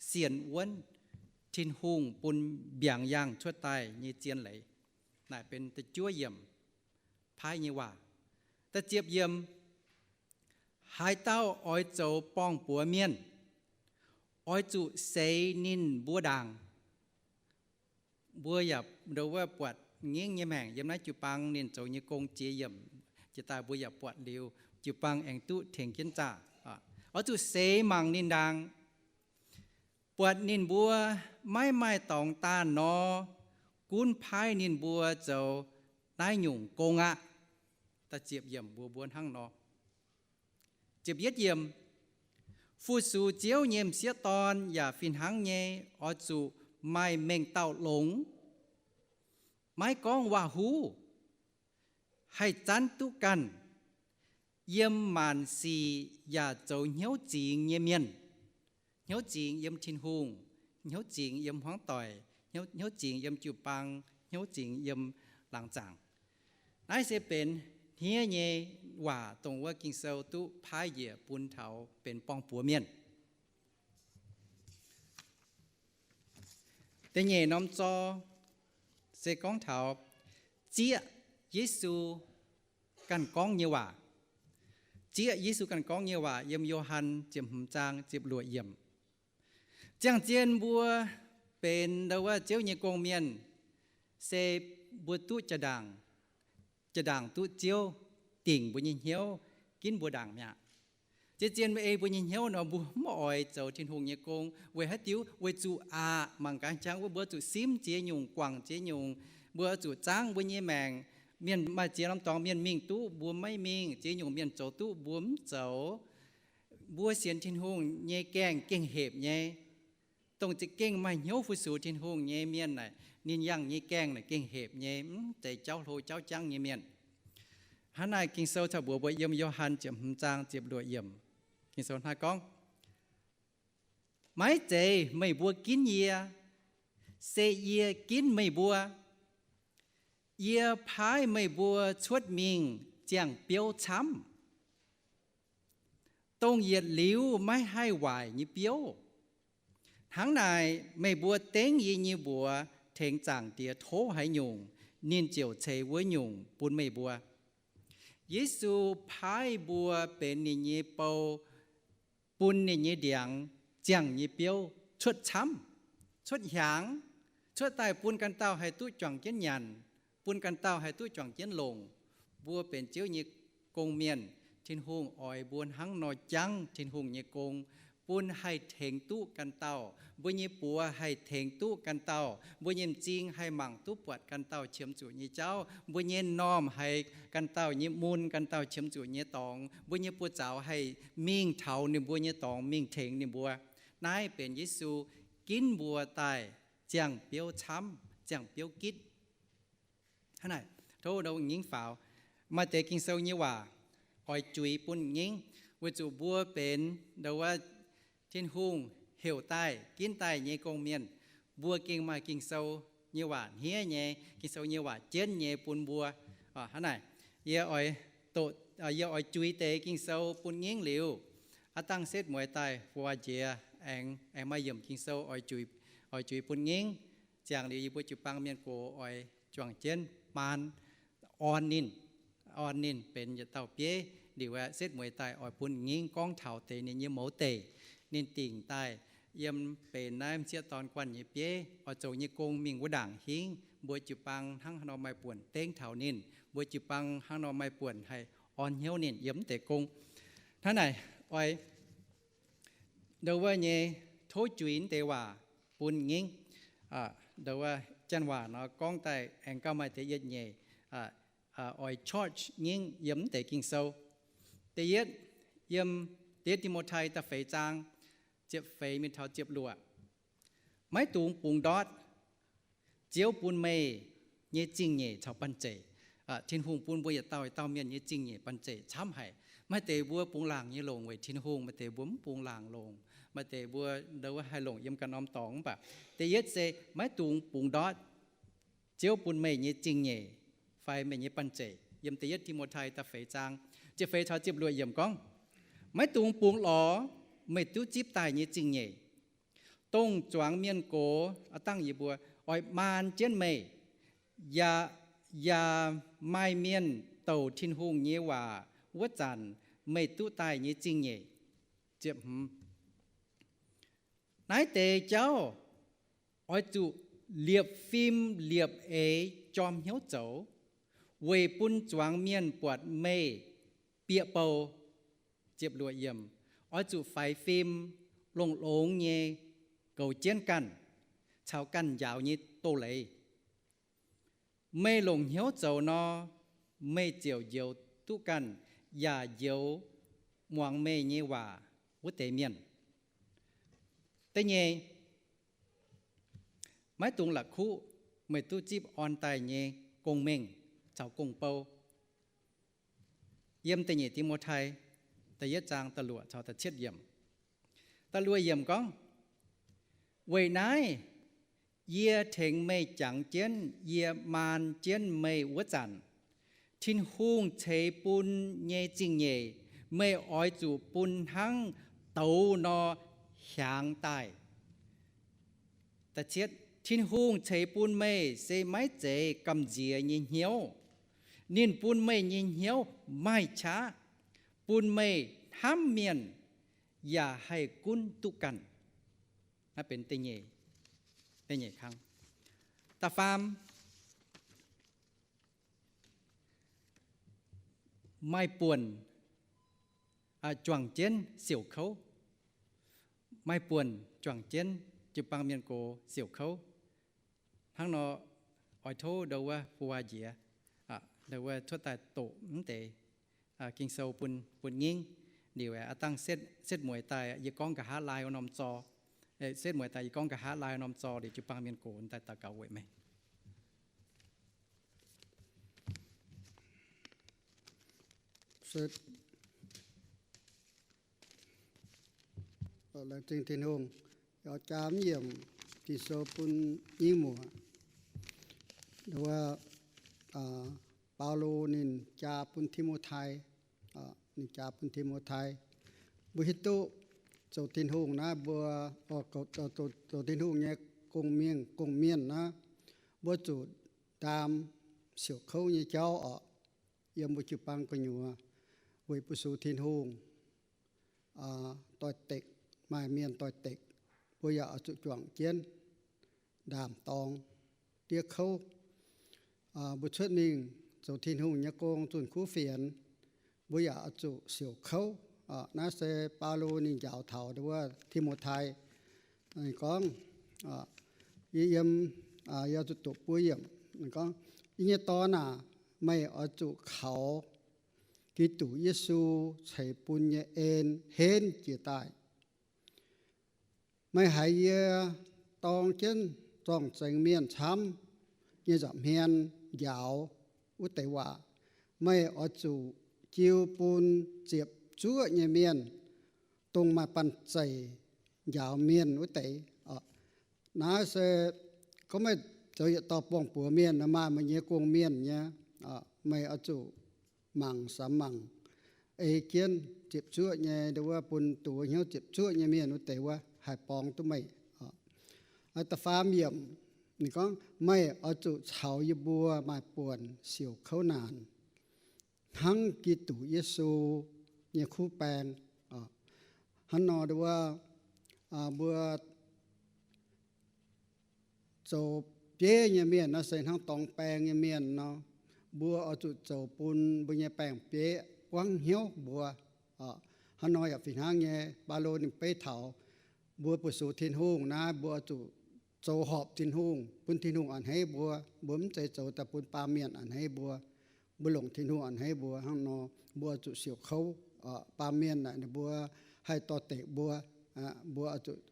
sienx wuonv Tin-Hungh bun mbiaangx yaangh cuotv daaih nyei zien leiz. Naaic benx da'juov yiemc paaiv nyei waac. Da'ziepc yiemc, haaix dauh oix zoux borng-buoz mienh, oix zuqc seix ninh mbuo ndaangc. Mbuo yaac ndo wuov buatc ngengh nyei maengc yiem naaiv jiu-baang ninh zoux nyei gong jiex yiemc jiex daaih, mbuo yaac buatc liuz jiu-baang aengx duqv tengx jienv zaah. Oix zuqc seix mangc ninh ndaangc, buatc ninh mbuo maiv maaih dorngx daanh nor, gunv paaiv ninh mbuo zoux naaiv nyungc gong aqv. Da'ziepc yiemc mbuox mbuo hnangv nor. Ziepc yietv yiemc, fu-sux Ziouv nyei m'sieqv dorn yaac fih hnangv nyei oix zuqc maaih mengh dauh longx, maiv gorngv waac-huv, haih zanv duqv ganh, yiem maanc sic yaac zoux hnyouv zingx nyei mienh. Hnyouv zingx yiem Tin-Hungh, hnyouv zingx yiem hmuangv doic, hnyouv zingx yiem jiu-baang, hnyouv zingx yiem laangz zaangc. Naaiv se benx hniev nyei waac dongh wuov Ging-Sou duqv paaiv njiec bun taux benx borng-buoz mienh. Da'nyeic norm zor se gorngv taux zieqv Yesu ganh gorngv nyei waac. Zieqv Yesu ganh gorngv nyei waac yiem Yo^han ziepc hmz zaang ziepc luoqc yiemc. Ziangh zien mbuo benx ndo wuov Ziouv nyei gong-mienh, se mbuo duqv jaa-ndaangc, jaa-ndaangc duqv Ziouv dingc mbuo nyei hnyouv, ginv mbuo ndaangc mi'aqv. Zien-zien mbuo ei mbuo nyei hnyouv nor, mbuo mv oix zoux Tin-Hungh nyei gong. Weic haaix diuc? Weic zuqc aqc mangc gaax jangv wuov, mbuo zuqc simv ziex nyungc, guangc ziex nyungc, mbuo zuqc zaangv mbuo nyei maengc. Mienh maaih ziex norm dorngx mienh mingh duqv, mbuo maiv mingh. Ziex nyungc mienh zoux duqv, mbuo mv zoux. Mbuo sienx Tin-Hungh nyei gaengh gengh hepc nyei. Dongh za'gengh maaih hnyouv fu-sux Tin-Hungh nyei mienh naaic, ninh yangh nyei gaengh naaic gengh hepc nyei, mv zeiz jauv hlo jauv jangv nyei mienh. Hnangv naaic Ging-Sou caux mbuox mbuo yiem Yo^han ziepc hmz zaang ziepc luoqc yiemc, Ging-Sou hnangv gorngv, maiv zeiz meih mbuo ginv yie, se yie ginv meih mbuo. Yie paaiv meih mbuo cuotv mingh ziangh biouv camv, dongh yietc liuz maiv haih waaic nyei biouv. Hnangv naaic meih mbuo dengv yie nyei mbuox tengx Zaangc Diex tov haaix nyungc, ninh ziouc ceix wuov nyungc bun meih mbuo. Yesu paaiv mbuo benx ninh nyei bou, bun ninh nyei ndiangx ziangh nyei biouv cuotv camv, cuotv hiaangx, cuotv daaih bun ganh dauh haih duqv juangc jienv nyanc, bun ganh dauh haih duqv juangc jienv longc. Mbuo benx Ziouv nyei gong-mienh, Tin-Hungh oix mbuo hnangv nor jangv Tin-Hungh nyei gong, bun haih tengx duqv ganh dauh. Mbuo nyei buoz haih tengx duqv ganh dauh. Mbuo nyei m'zing haih mangc duqv buatc ganh dauh qiemx zuqc nyei jauv. Mbuo nyei m'normh haih ganh dauh nyei mun, ganh dauh qiemx zuqc nyei dorngx. Mbuo nyei buoz-zaux haih mingh taux ninh mbuo nyei dorngx mingh tengx ninh mbuo. Naaiv benx Yesu ginv mbuo daaih ziangh biouv camv, ziangh biouv gitv. Hnangv naaic, tov ndoh nyingv faaux, maaih deix Ging-Sou nyei waac oix juix bun m'njengv, weic zuqc mbuo benx ndoh wuov Tin-Hungh heuc daaih, ginv daaih nyei gong-mienh. Mbuo gengh maaih Ging-Sou nyei waac hniev nyei, Ging-Sou nyei waac jienv nyei bun mbuo. Hnangv naaic, yie oix doqc, yie oix juix deix Ging-Sou bun m'njengv liuz, aav dangh setv mueiz daaih fu waac njiec aengx, aengx maaih yiemc Ging-Sou oix juix, oix juix bun m'njengv. Ziangh liuz yie mbuo jiu-baang mienh gox oix juangc jienv maan orn ninh, orn ninh benx yietc dauh bieiv. Liuz aeqv, setv mueiz daaih oix bun m'njengv gorngv taux deix ninh nyei mouz deic. Ninh dingc daaih yiem benx naaiv m'sieqv dorn guanh nyei bieiv oix zoux nyei gong mingh wuov ndaangc hingv, mbuo jiu-baang hnangv haaix nor maaih buonc dengv taux ninh, mbuo jiu-baang hnangv nor maaih buonc haih orn hnyouv ninh yiem m'deix gong. Hnangv naaic, oix ndoh wuov nyei tov juix m'deix waac bun m'njengv. Ndoh wuov janx waac nor gorngv daaih aengx gauh maaih deix yietc nyeic oix charge m'njengv yiem m'deix Ging-Sou. Da'yietv, yiem da'yietv Ti^mo^tai da'feix zaang, ziepc feix mingh taux ziepc luoqc. Maiv dungx bungx ndortv Ziouv bun meih nyei zingh nyeic caux banh zeic. Tin-Hungh bun mbuo yietc dauh yietc dauh mienh nyei zingh nyeic banh zeic camv haic. Maaih deix mbuo bungx laangc nyei longc weic Tin-Hungh, maaih deix mbuo mv bungx laangc longc, maaih deix mbuo ndoh wuov haih longc yiem ganh norm dorngx. Mv baac da'yietv se maiv dungx bungx ndortv Ziouv bun meih nyei zingh nyeic fai meih nyei banh zeic. Yiem da'yietv Ti^mo^tai da'feix zaang, ziepc feix caux ziepc luoqc yiemc gorngv, maiv dungx bungx lorz meih duqv zipv daaih nyei zingh nyeic. Dongh zuangx mienh gox aav dangh yie mbuo oix maan jienv meih, yaac, yaac maaih mienh douc Tin-Hungh nyei waac wuov zanc meih duqv daaih nyei zingh nyeic. Naaiv deix jauv oix zuqc liepc fim liepc eix jorm hnyouv zoux, weic bun zuangx mienh buatc meih bieqc bou. Ziepc luoqc yiemc, oix zuqc faix fim, longx-longx nyei goux jienv ganh caux ganh njaaux nyei doz-leiz. Meih longc hnyouv zoux nor, meih ziouc njoux duqv ganh yaac njoux muangx meih nyei waac wuov deix mienh. Da'nyeic, maiv dungx la'kuqv meih duqv zipv orn daaih nyei gong-mengh caux gong-bou. Yiem da'nyeic Ti^mo^tai da'yietv zaang da'luoqc caux da'cietv yiemc. Da'luoqc yiemc gorngv, weic naaiv yie tengx meih jangx jienv yie maan jienv meih wuov zanc, Tin-Hungh ceix bun nyei zingh nyeic meih oix zuqc bun hnangv douz nor hiaangx daaih. Tin-Hungh ceix bun meih se maiv zeiz gamh nziex nyei hnyouv. Ninh bun meih nyei hnyouv maaih qaqv, bun meih hnamv mienh yaac haih gunv duqv ganh. Naaiv benx da'nyeic, da'nyeic kang. Da'faam, maaih buonc juangc jienv siouc kouv. Maaih buonc juangc jienv jiu-baang mienh gox siouc kouv. Hnangv nor, oix tov ndoh wuov fu waac njiec, ndoh wuov cuotv daaih doqc mv deix Ging-Sou bun, bun nyingv. Liuz aav dangh setv mueiz daaih yie gorngv nqa'haav laai norm zor. Setv mueiz daaih yie gorngv nqa'haav laai norm zor liuz jiu-baang mienh gox daaih daux gaux weic meih. Laengz zingh Tin-Hungh, oix jaa mv yiemc Ging-Sou bun nyingv muoc. Nduov, Baulo ninh jaa bun Ti^mo^tai, ninh jaa bun Ti^mo^tai. Mbuo hiuv duqv zoux Tin-Hungh naaiv mbuo, zoux Tin-Hungh nyei gong-mienh, gong-mienh naaiv, mbuo zuqc ndaam siouc kouv nyei jauv oc. Yiem mbuo jiu-baang gu'nyuoz weic bun sux Tin-Hungh doix-dekc, maaih mienh doix-dekc, mbuo yaac oix zuqc juangc jienv ndaam-dorng, diev kouv. Mbuo cuotv mingh zoux Tin-Hungh nyei gong zunh kuv fienx, mbuo yaac oix zuqc siouc kouv. Naaiv se Baulo ninh njaaux taux wuov Ti^mo^tai. Ninh gorngv, yie yiem, yie zuqc doqc buo yiemc. Ninh gorngv, yie nyei dorn aac, meih oix zuqc kaux Giduc Yesu ceix bun nyei en henv jiez daaih. Meih haiz yie dorng jienv zorng-zengx mienh camv nyei nza'hmien njaaux wuov deix waac, meih oix zuqc jiu bun ziepc zuoqv nyei mienh, dongh maaih banh zeic njaaux mienh wuov deix. Naaiv se gorngv meih zoux yietc dauh buangh buoz mienh, maaih meih nyei gong-mienh nyei, meih oix zuqc mangc samx mangc, ei jienv ziepc zuoqv nyei, wuov bun duqv hnyouv ziepc zuoqv nyei mienh wuov deix wuov haih borngz duqv meih. Da'faam yiemc, ninh gorngv, meih oix zuqc caux yie mbuo maaih buonc siouc kouv naanc hnangv Giduc Yesu nyei kuv baeng. Hnangv nor wuov, mbuo zoux bieiv nyei mienh nor se hnangv dorngx baeng nyei mienh nor, mbuo oix zuqc zoux bun mbuo nyei baeng-bieiv buangv hnyouv mbuo. Hnangv nor yaac fih hnangv nyei, Baulo ninh beiv taux mbuo bu sux Tin-Hungh naaiv, mbuo oix zuqc zoux horpc Tin-Hungh, bun Tin-Hungh a'hneiv mbuo. Mbuo mv zeiz zoux daaih bun baamh mienh a'hneiv mbuo. Mbuo longc Tin-Hungh a'hneiv mbuo. Hnangv nor, mbuo oix zuqc siouc kouv. Baamh mienh naaic ninh mbuo haih dorh deic mbuo, mbuo oix zuqc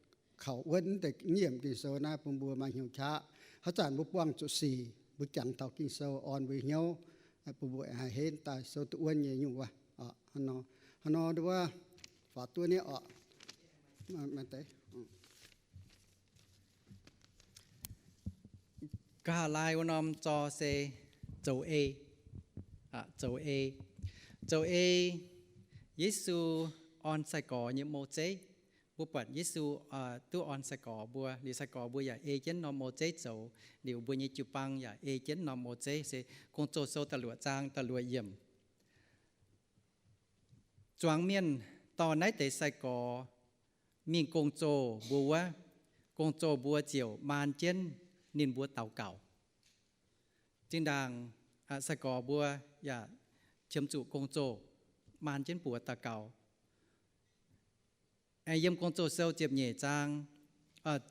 kaux wuonv deix nyiemc Ging-Sou naaiv bun mbuo maaih hnyouv qaqv. Haaix zanc mbuo buangh zuqc sic, mbuo jangx taux Ging-Sou orn mbuo hnyouv, bun mbuo haih henv daaih sou duqv wuonv nyei nyungc wuov. Hnangv nor, hnangv nor wuov, faaux duqv nyei oc. Nqa'haav laai wuov norm zor se zoux ei. Zoux ei. Zoux ei, Yesu orn sai-gorx nyei mou zeiv. Mbuo buatc Yesu duqv orn sai-gorx mbuo, liuz sai-gorx mbuo yaac ei jienv norm mou zeiv zoux, liuz mbuo nyei jiu-baang yaac ei jienv norm mou zeiv. Se Gong-Zoh Sou da'luoqc zaang da'luoqc yiemc. Zuangx mienh dorh naaiv deix sai-gorx mingh gong-zoh mbuo wuov, gong-zoh mbuo ziouc maan jienv ninh mbuo daux gaux. Zinh ndaangc sai-gorx mbuo yaac qiemx zuqc gong-zoh, maan jienv buoz daux gaux. Yiem Gong-Zoh Sou ziepc nyeic zaang,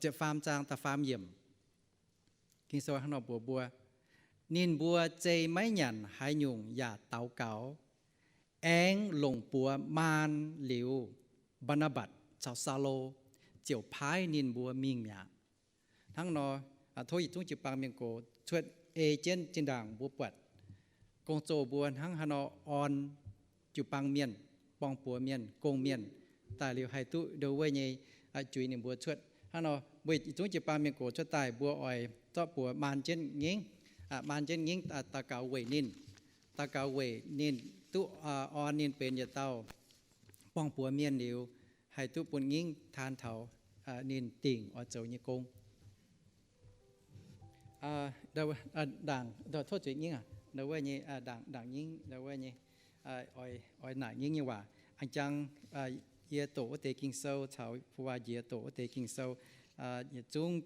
ziepc faam zaang da'faam yiemc, Ging-Sou hnangv nor mbuox mbuo, ninh mbuo zei maiv nyanc haaix nyungc yaac daux gaux, aengx longc buoz maan liuz, Mbaa^naa^mbatc caux Saulo ziouc paaiv ninh mbuo mingh mi'aqv. Hnangv nor, tov yietc zungv jiu-baang mienh gox cuotv ei jienv zinh ndaangc mbuo buatc gong-zoh mbuo hnangv haaix nor orn jiu-baang mienh, borng-buoz mienh, gong-mienh, daaih liuz haih duqv ndo wuov nyei juix ninh mbuo cuotv. Hnangv nor mbuo yietc zungv jiu-baang mienh gox cuotv daaih mbuo oix zorqv buoz maan jienv ngingv, maan jienv ngingv daux gaux weic ninh, daux gaux weic ninh duqv orn ninh benx yietc dauh borng-buoz mienh liuz, haih duqv bun ngingv taan taux ninh dingc oix zoux nyei gong. Ndaangc, tov zuiz ngingv aac, ndo wuov nyei, ndaangc, ndaangc ngingv ndo wuov nyei, oix naaic ngingv nyei waac. A'jang yie doqc wuov deix Ging-Sou caux fu waac njiec doqc wuov deix Ging-Sou, yietc zungv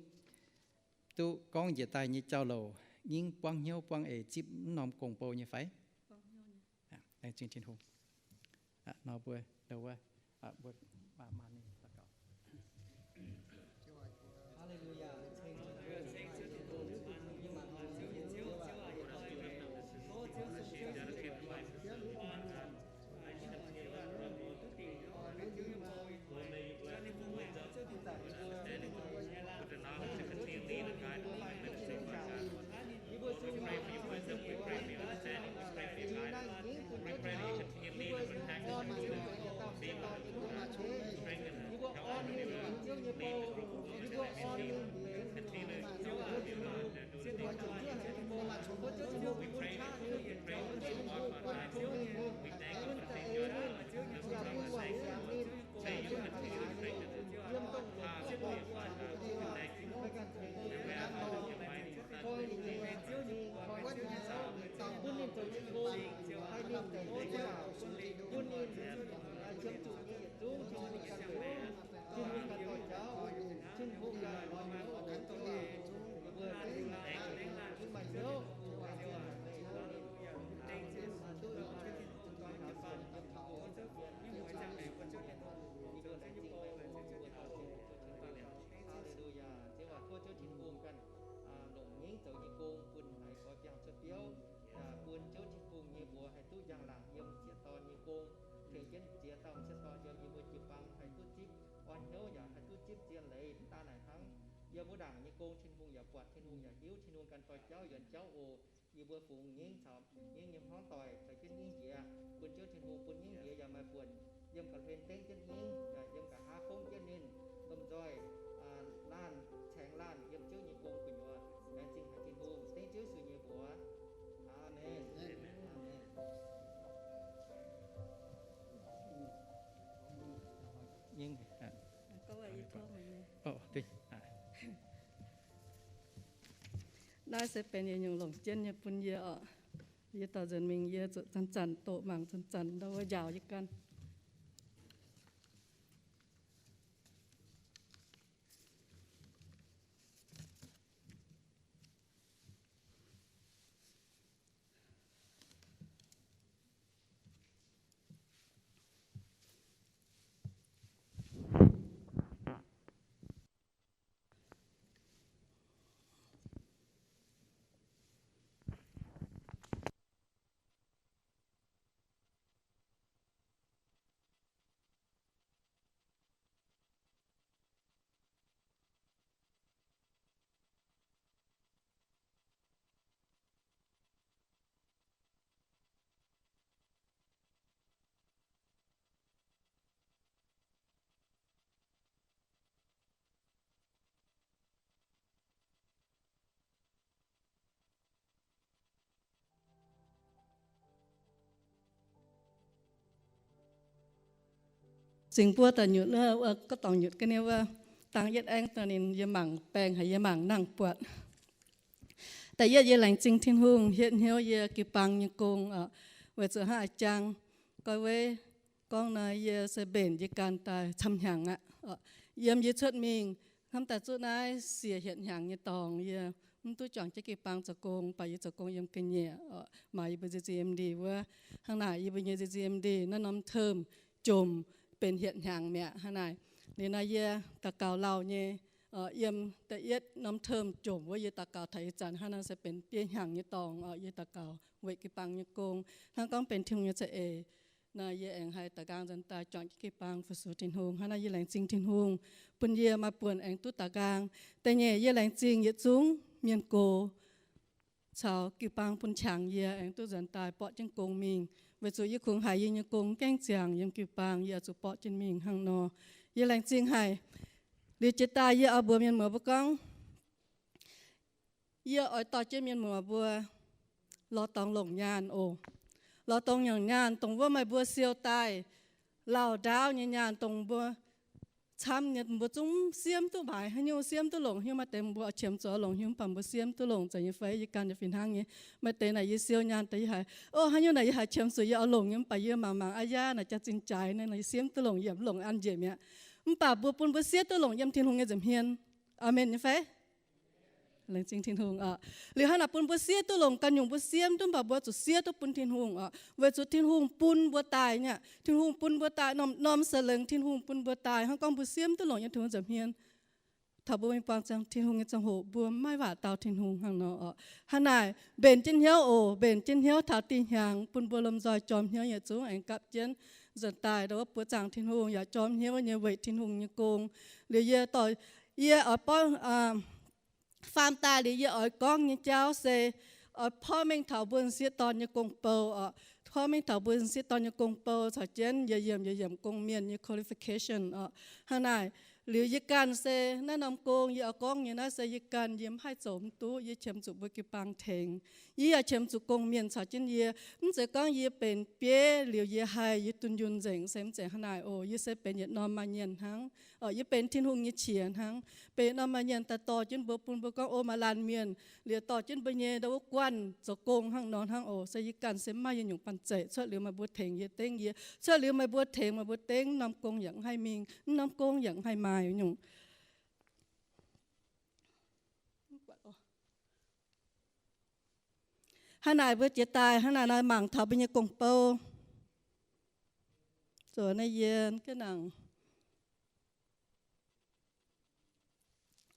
duqv gorngv njiec daaih nyei jauv louc, ngingv buangv hnyouv buangv eix zipv mv norm gong-bou nyei fai? Laengz zingh Tin-Hungh. Nor mbuo, mbuo, mbuo, Yiem wuov ndaangc nyei gong Tin-Hungh yaac buatc, Tin-Hungh yaac hiuv, Tin-Hungh ganh dorh jauv yuonx jauv oc. Yie mbuo fungx hnyingv caux hnyingv nyei hmuangv doic caux jienv hnyingv njiec, bun Ziouv Tin-Hungh bun hnyingv njiec yaac maaih buonc yiem ga'hlen dengv jienv hnyingv, yaac yiem nqa'haav fongv jienv ninh, lomh nzoih laanh caengx laanh yiem Ziouv nyei gong gu'nyuoz. Laengz zingh haic Tin-Hungh, dengv Ziouv Yesu nyei mbuox. Aamen. Naaiv se benx yietc nyungc longc jienv nyei bun yie oc. Yie dauh nzuonx mingh yie zuqc zanc-zanc doqc mangc, zanc-zanc ndau wuov njaaux yie ganh. Zingx buo da'nyutc, wuov gorngv dorngc nyutc ga'naaiv wuov, dangh yietv aengv daaih ninh yie mangc baengh haic, yie mangc nangh buatc. Da'yietv yie laengz zingh Tin-Hungh hietv hnyouv yie jiu-baang nyei gong oc, weic zuqc hnangv a'jang Goiv Weiv gorngv nor, yie se mbenc yie ganh daaih camv hnyangx aqv. Yiem yie cuotv mingh hnamv daaih zuqc naaiv siec hietc hnyangx nyei dorngx, yie mv duqv juangc jienv jiu-baang zoux gong, baac yie zoux gong yiem ga'nyiec, maaih yie mbuo Z C M D wuov. Hnangv naaic yie mbuo nyei Z C M D naaiv norm term jomc benx hietc hnyangx mi'aqv. Hnangv naaic liuz nor yie daux gaux lauh nyei, yiem da'yietv norm term jomc wuov yie daux gaux taux ih zanc hnangv naaiv se benx biei hnyangx nyei dorngx, yie daux gaux weic jiu-baang nyei gong. Hnangv gorngv benx Tin-Hungh nyei za'eix nor, yie aengx haih daux nqaang nzuonx daaih juangc jienv jiu-baang fu-sux Tin-Hungh. Hnangv naaiv yie laengz zingh Tin-Hungh bun yie maaih buonc aengx duqv daux nqaang. Da'nyeic yie laengz zingh yietc zungv mienh gox caux jiu-baang bun qangx yie aengx duqv nzuonx daaih borqv jienv gong mingh, weic zuqc yie kungx haiz yie nyei gong gaengh ziangx yiem jiu-baang, yie oix zuqc borqv jienv mingh hnangv nor. Yie laengz zingh haic. Liuz jiex daaih yie oix mbuox mienh muoz mbuo gorngv, yie oix dorh jienv mienh muoz mbuo lorz dorngx longc nyaanh oc. Lorz dorngx longc nyaanh, dongh wuov meih mbuo siou daaih lauh ndaauv nyei nyaanh, dongh mbuo camv nyei, mbuo zungv siemv duqv maaiz haaix nyungc, siemv duqv longc haaix nyungc. Maaih deix mbuo oix qiemx zuqc oix longc haaix nyungc, mv baac mbuo siemv duqv longc, zanc yie fai yie ganh yaac fih hnangv nyei. Maaih deix naaic yie siou nyaanh daaih yie haiz, o, haaix nyungc naaic yie haiz qiemx zuqc yie oix longc nyei, mv baac yie mangc mangc aa yaa naaic jaax-zinh jaaix naaic, yie siemv duqv longc, yie mv longc an njiec mi'aqv. Mv baac mbuo bun mbuo siev duqv longc yiem Tin-Hungh nyei nza'hmien. Aamen nyei fai? Laengz zingh Tin-Hungh oc. Liuz hnangv naaic bun mbuo siev duqv longc ganh nyungc mbuo siemv duqv, mv baac mbuo zuqc siev duqv bun Tin-Hungh oc, weic zuqc Tin-Hungh bun mbuo daaih nyei aqv. Tin-Hungh bun mbuo daaih, norm-norm Singx Lingh Tin-Hungh bun mbuo daaih. Hnangv gorngv mbuo siemv duqv longc yiem Tin-Hungh nza'hmien, taux mbuo mingh buangh ziangx Tin-Hungh nyei ziangh hoc mbuo maiv waac dau Tin-Hungh hnangv nor oc. Hnangv naaic mbenc jienv hnyouv oc, mbenc jienv hnyouv taux dih hnyangx bun mbuo lomh nzoih jorm hnyouv yietc zungv aengx gapv jienv nzuonx daaih ndau wuov buoz zaangc Tin-Hungh yaac jorm hnyouv nyei weic Tin-Hungh nyei gong. Liuz yie dorh, yie oix borqv faam daaih liuz yie oix gorngv nyei jauv se oix porv mengh taux mbuo m'sieqv dorn nyei gong-bou oc. Porv mengh taux mbuo m'sieqv dorn nyei gong-bou caux jienv yie yiemc, yie yiemc gong-mienh nyei qualification oc. Hnangv naaic, liuz yie ganh se naaiv norm gong yie oix gorngv nyei naaiv se yie ganh yie mv haih zoux mv duqv, yie qiemx zuqc mbuo jiu-baang tengx. Yie yaac qiemx zuqc gong-mienh caux jienv yie. Mv zeiz gorngv yie benx bieiv liuz yie haih yie dunh yunh nzengc, se mv zeiz hnangv naaic oc. Yie se benx yietc norm maaih mienh hnangv. Yie benx Tin-Hungh nyei qiex hnangv. Benx yietc norm maaih mienh daaih dorh jienv mbuo bun mbuo gorngv, o, maaih laanh mienh liuz dorh jienv mbuo nyei ndau wuov guanh zoux gong hnangv nor hnangv oc. Se yie ganh se mv maaih yie nyungc banh zeic. Cuotv liuz meih mbuo tengx yie, dengv yie. Cuotv liuz meih mbuo tengx meih mbuo dengv, norm gong yaac mv haih mingh, mv norm gong yaac mv haih maaih nyungc. Hnangv naaic mbuo jiex daaih hnangv naaic nor mangc taux mbuo nyei gong-bou. Zoux naaiv yie ga'nangc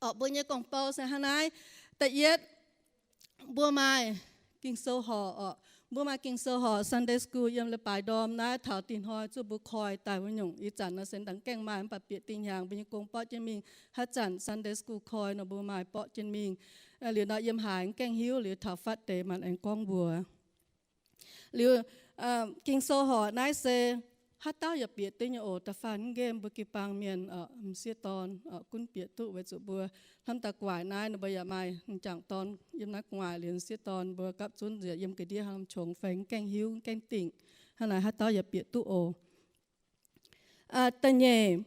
orqc, mbuo nyei gong-bou se hnangv naaiv. Da'yietv, mbuo maaih Ging-Sou horc orqc. Mbuo maaih Ging-Sou horqc, Sunday school, yiem leiz-baaix ndorm naaiv taux dinh hnoi zuqc mbuo koi daaih wuov nyungc. Ih zanc nor se dangh gaengh maaih, mv baac bieqc dinh hnyangx mbuo nyei gong borqv jienv mingh. Haaix zanc Sunday school koi nor mbuo maaih borqv jienv mingh. Liuz nor yiem haaix gaengh hiuv, liuz taux fatv deix maanc aengx gorngv mbuox. Liuz Ging-Sou horqc naaiv se haaix dauh yaac bieqc duqv nyei oc. Da'faanh nqemh mbuo jiu-baang mienh, m'sieqv dorn gunv bieqc duqv, weic zuqc mbuo hnamv daaih gu'nguaaic naaiv, ninh mbuo yaac maaih m'jangc dorn yiem naaiv gu'nguaaic, liuz m'sieqv dorn mbuo gapv zunv nziex yiem ga'ndiev haaix norm qongx fai mv gaengh hiuv, mv gaengh dingc. Hnangv naaic haaix dauh yaac bieqc duqv oc. Da'nyeic,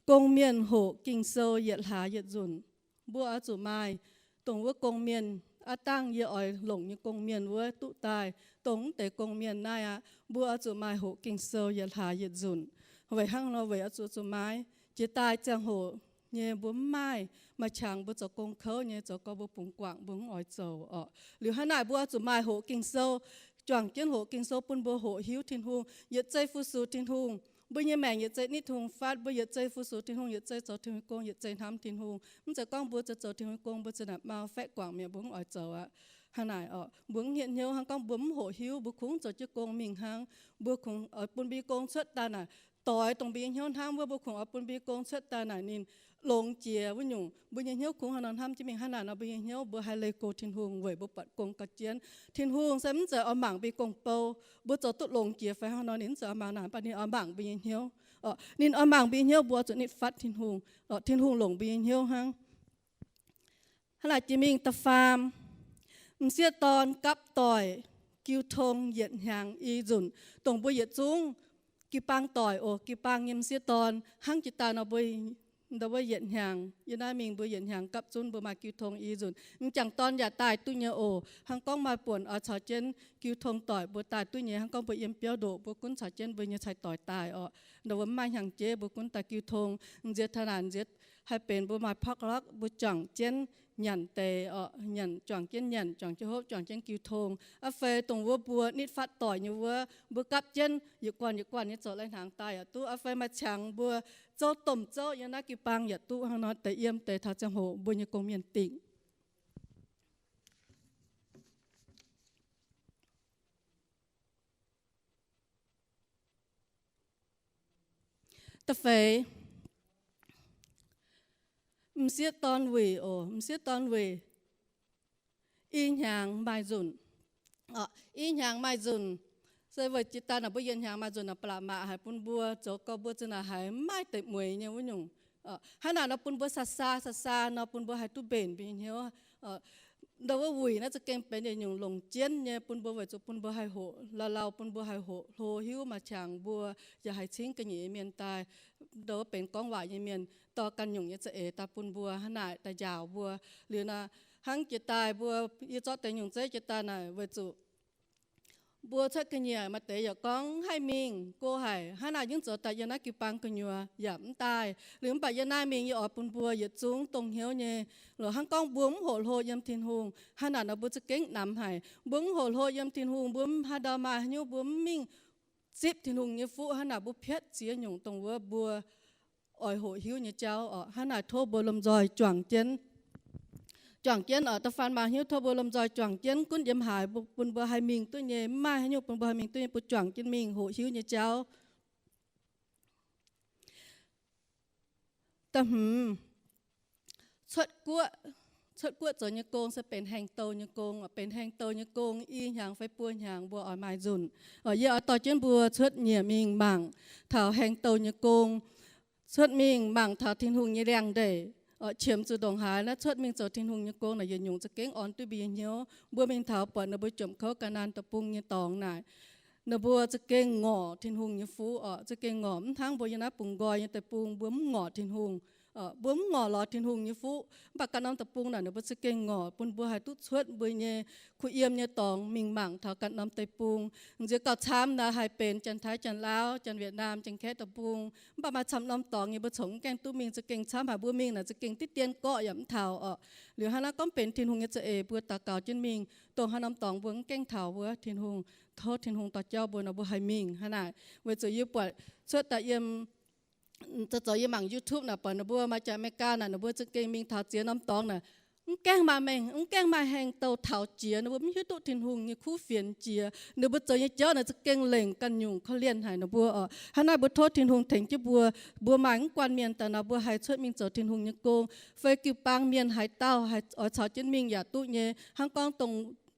gong-mienh hoqc Ging-Sou yietc hlaax yietc nzunc. Mbuo oix zuqc maaih dongh wuov gong-mienh, aav dangh yie oix longc nyei gong-mienh wuov duqv daaih dongh mv deix gong-mienh naaiv aqv. Mbuo oix zuqc maaih hoqc Ging-Sou yietc hlaax yietc nzunc. Weic hnangv nor, weic oix zuqc zuqc maaih, jiex daaih ziangh hoc nyei mbuo mv maaih, maaih qangx mbuo zoux gong kouv nyei, zoux gorx mbuo bungx guangc, mbuo mv oix zoux oc. Liuz hnangv naaic mbuo oix zuqc maaih hoqc Ging-Sou, juangc jienv hoqc Ging-Sou bun mbuo hoqc hiuv Tin-Hungh, yietc zei fu-sux Tin-Hungh. Mbuo nyei maengc yietc zei nitv Tin-Hungh fatv, mbuo yietc zei fu-sux Tin-Hungh, yietc zei zoux Tin-Hungh gong, yietc zei hnamv Tin-Hungh. Mv zeiz gorngv mbuo zoux Tin-Hungh gong mbuo za'naaic mau faeqv guangc mi'aqv, mbuo mv oix zoux aqv. Hnangv naaic oc, mbuo mv hietv hnyouv hnangv gorngv mbuo mv hoqc hiuv, mbuo kungx zoux jienv gong mingh hnangv. Mbuo kungx oix bun mbuo nyei gong cuotv daaih naaic, doix dongh mbuo nyei hnyouv hnamv wuov, mbuo kungx oix bun mbuo nyei gong cuotv daaih naaic ninh longx jiex wuov nyungc. Mbuo nyei hnyouv kungx haaix nor hnamv jienv mingh, hnangv naaic nor mbuo nyei hnyouv mbuo haih leih go Tin-Hungh weic mbuo buatc gong gauh jienv. Tin-Hungh se mv zeiz oix mangc mbuo nyei gong bou, mbuo zoux duqv longx jiex fai hnangv nor ninh mv zeiz oix mangc naaic, mv baac ninh oix mangc mbuo nyei hnyouv. Ninh oix mangc mbuo nyei hnyouv, mbuo oix zuqc nitv fatv Tin-Hungh, Tin-Hungh longc mbuo nyei hnyouv hnangv. Hnangv naaic jiex mingh da'faam, m'sieqv dorn gapv doic jiu tong yietc hnyangx i nzunc. Dongh mbuo yietc zungv jiu-baang doic oc, jiu-baang nyei m'sieqv dorn hnangv jiex daaih nor mbuo ndau wuov yietc hnyangx, yie naaiv mingh mbuo yietc hnyangx gapv zunv mbuo maaih jiu tong i nzunc. M'jangc dorn yaac daaih duqv nyei oc. Hnangv gorngv maaih buonc oix caux jienv jiu tong doic mbuo daaih duqv nyei. Hnangv gorngv mbuo yiem biauv ndoqc mbuo gunv caux jienv mbuo nyei cai-doic daaih oc. Ndau wuov mv maaih hnyangx-jeiv mbuo gunv daaih jiu tong. Nziex taux naaic nziex haih benx mbuo maaih potluck, mbuo juangc jienv nyanc deix oc, nyanc, juangc jienv nyanc, juangc jienv hopv, juangc jienv jiu tong. Aa fai dongh wuov mbuo nitv fatv doic nyei wuov, mbuo gapv jienv yietc guanh yietc guanh nyei zoux lai-hnaangx daaih yaac duqv. Aa fai maaih qangx mbuo zouv domh zouv yiem naaiv jiu-baang yaac duqv. Hnangv nor deix yiem deix taux ziangh hoc mbuo nyei gong-mienh dingc. Da'feix, m'sieqv dorn wuic oc. M'sieqv dorn wuic i hnyangx maaih nzunc. I hnyangx maaih nzunc, se weic jiex daaih naaic mbuo yietc hnyangx maaih nzunc naaic ba'laqc maac haic bun mbuo, zoux gau mbuo za'naaic haiz mv maaih deix mueiz nyei wuov nyungc. Hnangv naaic nor bun mbuo saa-saa saa-saa nor bun mbuo haih duqv mbenc mbuo nyei hnyouv. Ndau wuov wuic naaiv za'gengh benx yietc nyungc longc jienv nyei bun mbuo, weic zuqc bun mbuo haih hoqc lauh lauh, bun mbuo haih hoqc hlo hiuv maaih qangx mbuo yaac haih cingv ga'nyiec nyei mienh daaih. Ndau wuov benx gorngv waac nyei mienh dorh ganh nyungc nyei za'eix daaih bun mbuo, hnangv naaic daaih njaaux mbuo. Liuz naaic hnangv jiex daaih mbuo, yie zorqv deix nyungc zeiv jiex daaih naaic weic zuqc mbuo cuotv ga'nyiec maaih deix yaac gorngv haih mingh go haic, hnangv naaic yie zoux daaih yiem naaiv jiu-baang gu'nyuoz yaac mv daaih. Liuz mv baac yiem naaiv mingh yie oix bun mbuo yietc zungv dongh hnyouv nyei, loz hnangv gorngv mbuo mv hoqc hlo yiem Tin-Hungh, hnangv naaic nor mbuo za'gengh namx haic. Mbuo mv hoqc hlo yiem Tin-Hungh, mbuo mv haaix ndau maaih haaix nyungc, mbuo mv mingh zipv Tin-Hungh nyei fuqv, hnangv naaic mbuo piatv ziex nyungc dongh wuov mbuo oix hoqc hiuv nyei jauv oc. Hnangv naaic tov mbuo lomh nzoih juangc jienv, juangc jienv oc. Da'faanh maaih hnyouv tov mbuo lomh nzoih juangc jienv, gunv yiem haaix bun mbuo haih mingh duqv nyei, mv maaih haaix nyungc bun mbuo haih mingh duqv nyei, mbuo juangc jienv mingh hoqc hiuv nyei jauv. Da'hmz, cuotv guoqv. Cuotv guoqv zoux nyei gong se benx haengh douh nyei gong. Benx haengh douh nyei gong i hnyangx fai buo hnyangx mbuo oix maaih nzunc. Yie oix dorh jienv mbuo cuotv nyiec mingh mangc taux haengh douh nyei gong. Cuotv mingh mangc taux Tin-Hungh nyei liangx-ndeic, qiemx zuqc ndongc haaix naaiv cuotv mingh zoux Tin-Hungh nyei gong naaic yietc nyungc za'gengh orn duqv mbuo nyei hnyouv. Mbuo mingh taux buatc ninh mbuo jomc kouv ga'naanh deic-bung nyei dorngx naaic, ninh mbuo za'gengh ngorc Tin-Hungh nyei fuqv oc. Za'gengh ngorc, mv hnangv mbuo yiem naaiv bungx nqoi nyei deic-bung mbuo mv ngorc Tin-Hungh. Mbuo mv ngorc lorz Tin-Hungh nyei fuqv, mv baac ganh norm deic-bung naaic ninh mbuo za'gengh ngorc bun mbuo haih duqv cuotv mbuo nyei kuh yiem nyei dorngx mingh mangc taux ganh norm deic-bung. Nziex gauh camv naaic haih benx Janx-Taiv, Janx-Laauv, Janx-Wietc-Naamh, Janx-Kaeqv deic-bung. Mv baac maaih camv norm dorngx nyei mbuo corc mv gaengh duqv mingh, za'gengh camv haic. Mbuo mingh naaic za'gengh diqv dien gorqv yaac mv taux oc. Liuz hnangv naaiv gorngv benx Tin-Hungh nyei za'eix, mbuo daux gaux jienv mingh, dongh haaix norm dorngx mbuo mv gaengh taux wuov, Tin-Hungh, tov Tin-Hungh dorh jauv mbuo nor mbuo haih mingh hnangv naaic. Weic zuqc yie buatc cuotv daaih yiem zoux zoux yie mangc YouTube naaic buatc ninh mbuo maaih Janx-America naaic ninh mbuo za'gengh mingh taux ziex norm dorngx naaic, mv gaengh maaih maengc, mv gaengh maaih heng douh taux jiex, ninh mbuo mv hiuv duqv Tin-Hungh nyei kuv fienx jiex. Ninh mbuo zoux nyei jauv naaic za'gengh lengc ganh nyungc korv-lienh haic ninh mbuo oc. Hnangv naaiv mbuo tov Tin-Hungh tengx jienv mbuo, mbuo maaih mv guanh mienh daaih nor, mbuo haih cuotv mingh zoux Tin-Hungh nyei gong, fai jiu-baang mienh haaix dauh haih oix caux jienv mingh yaac duqv nyei. Hnangv gorngv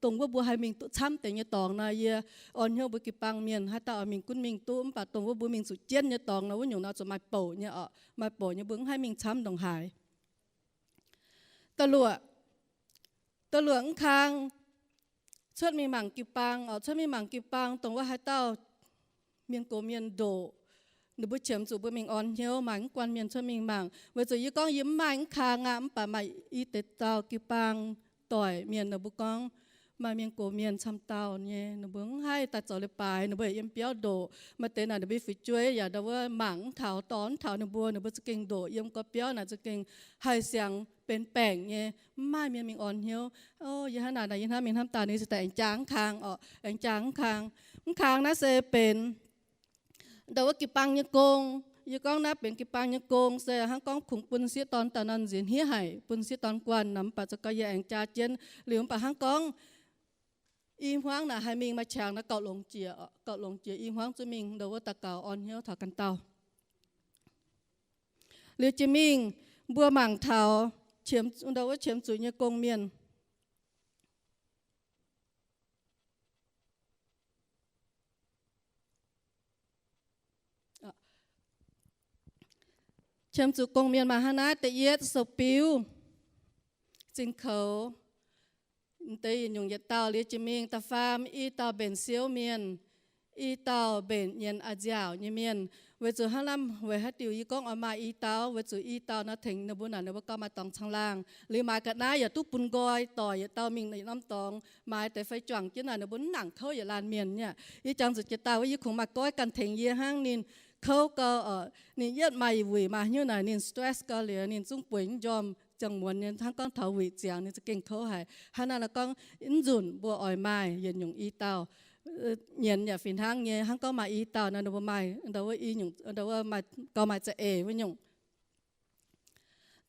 dongh wuov mbuo haih mingh duqv camv deix nyei dorngx nor, yie orn hnyouv mbuo jiu-baang mienh haaix dauh oix mingh gunv mingh duqv. Mv baac dongh wuov mbuo mingh zuqc jienv nyei dorngx nor, wuov nyungc nor zuqc maaih bouc nyei oc, maaih bouc nyei, mbuo mv haih mingh camv ndongc haaix. Da'luoqc, da'luoqc mv kang cuotv mingh mangc jiu-baang oc, cuotv mingh mangc jiu-baang, dongh wuov haaix dauh mienh gox mienh ndoqc, ninh mbuo qiemx zuqc mbuo mingh orn hnyouv maaih mv guanh mienh cuotv mingh mangc. Weic zuqc yie gorngv yie mv maaih mv kang aqv, mv baac maaih i deix dauh jiu-baang doic mienh, ninh mbuo gorngv maaih mienh gox mienh camv dauh nyei, ninh mbuo mv haih daaih zoux leiz-baaix, ninh mbuo yaac yiem biauv ndoqc. Maaih deix naaic ninh mbuo fu'jueiv yaac ndau wuov mangc mv taux, dorh mv taux ninh mbuo, ninh mbuo za'gengh ndoqc yiem gorqv-biauv naaic za'gengh haih siang benx baengc nyei, mv maaih mienh mingh orn hnyouv. O, yie hnangv naaic, yie hnamv mingh hnamv daaih, ninh se daaih aengx jaa mv kang oc, aengx jaa mv kang. Mv kang naaiv se benx ndau wuov jiu-baang nyei gong. Yie gorngv naaiv benx jiu-baang nyei gong se hnangv gorngv kungx bun sieqv dorn daaih nor nziex hniev haic, bun sieqv dorn guanh nor, mv baac za'gengh yie aengx jaa jienv liuz, mv baac hnangv gorngv i hmuangv naaic haih mingh maaih qangx naaiv gauh longx jiex, gauh longx jiex i hmuangv zuqc mingh ndau wuov daux gaux orn hnyouv taux ganh dauh. Liuz jiex mingh mbuo mangc taux ndau wuov qiemx zuqc nyei gong mienh. Qiemx zuqc gong mienh maaih hnangv naaiv. Da'yietv sou-biuv, zinh koux, deix yietc nyungc yietc dauh. Liuz jiex mingh da'faam i dauh mbenc siouv mienh, i dauh mbenc nyienz a'nziaauc nyei mienh. Weic zuqc hnangv naaiv, weic haaix diuc yie gorngv oix maaih i dauh? Weic zuqc i dauh nor tengx ninh mbuo naaic ninh mbuo gauh maaih dorngx caangh laangh. Liuz maaiz ga'naaiv yaac duqv bun nqoi doic yietc dauh mingh yietc norm dorngx. Maaiz deix fai juangc jienv naaic ninh mbuo mv nangc kouv yietc laanh mienh nyei. Yie jangx zuqc jiex daaih wuov yie kungx maaih goiv ganh tengx yie hnangv. Ninh kouv gau oc, ninh yietv maaih wuic maaih hnyouv naaic ninh stress gau liuz ninh zungv bueix mv njormh ziangh muonz nyei. Hnangv gorngv taux wuic ziangx ninh za'gengh kouv haic. Hnangv naaiv nor gorngv mv nzunc mbuo oix maaih yietc nyungc i dauh, nyienz yaac fih hnangv nyei. Hnangv gorngv maaih i dauh nor ninh mbuo maaih ndau wuov i nyungc, ndau wuov gauh maaih za'eix wuov nyungc.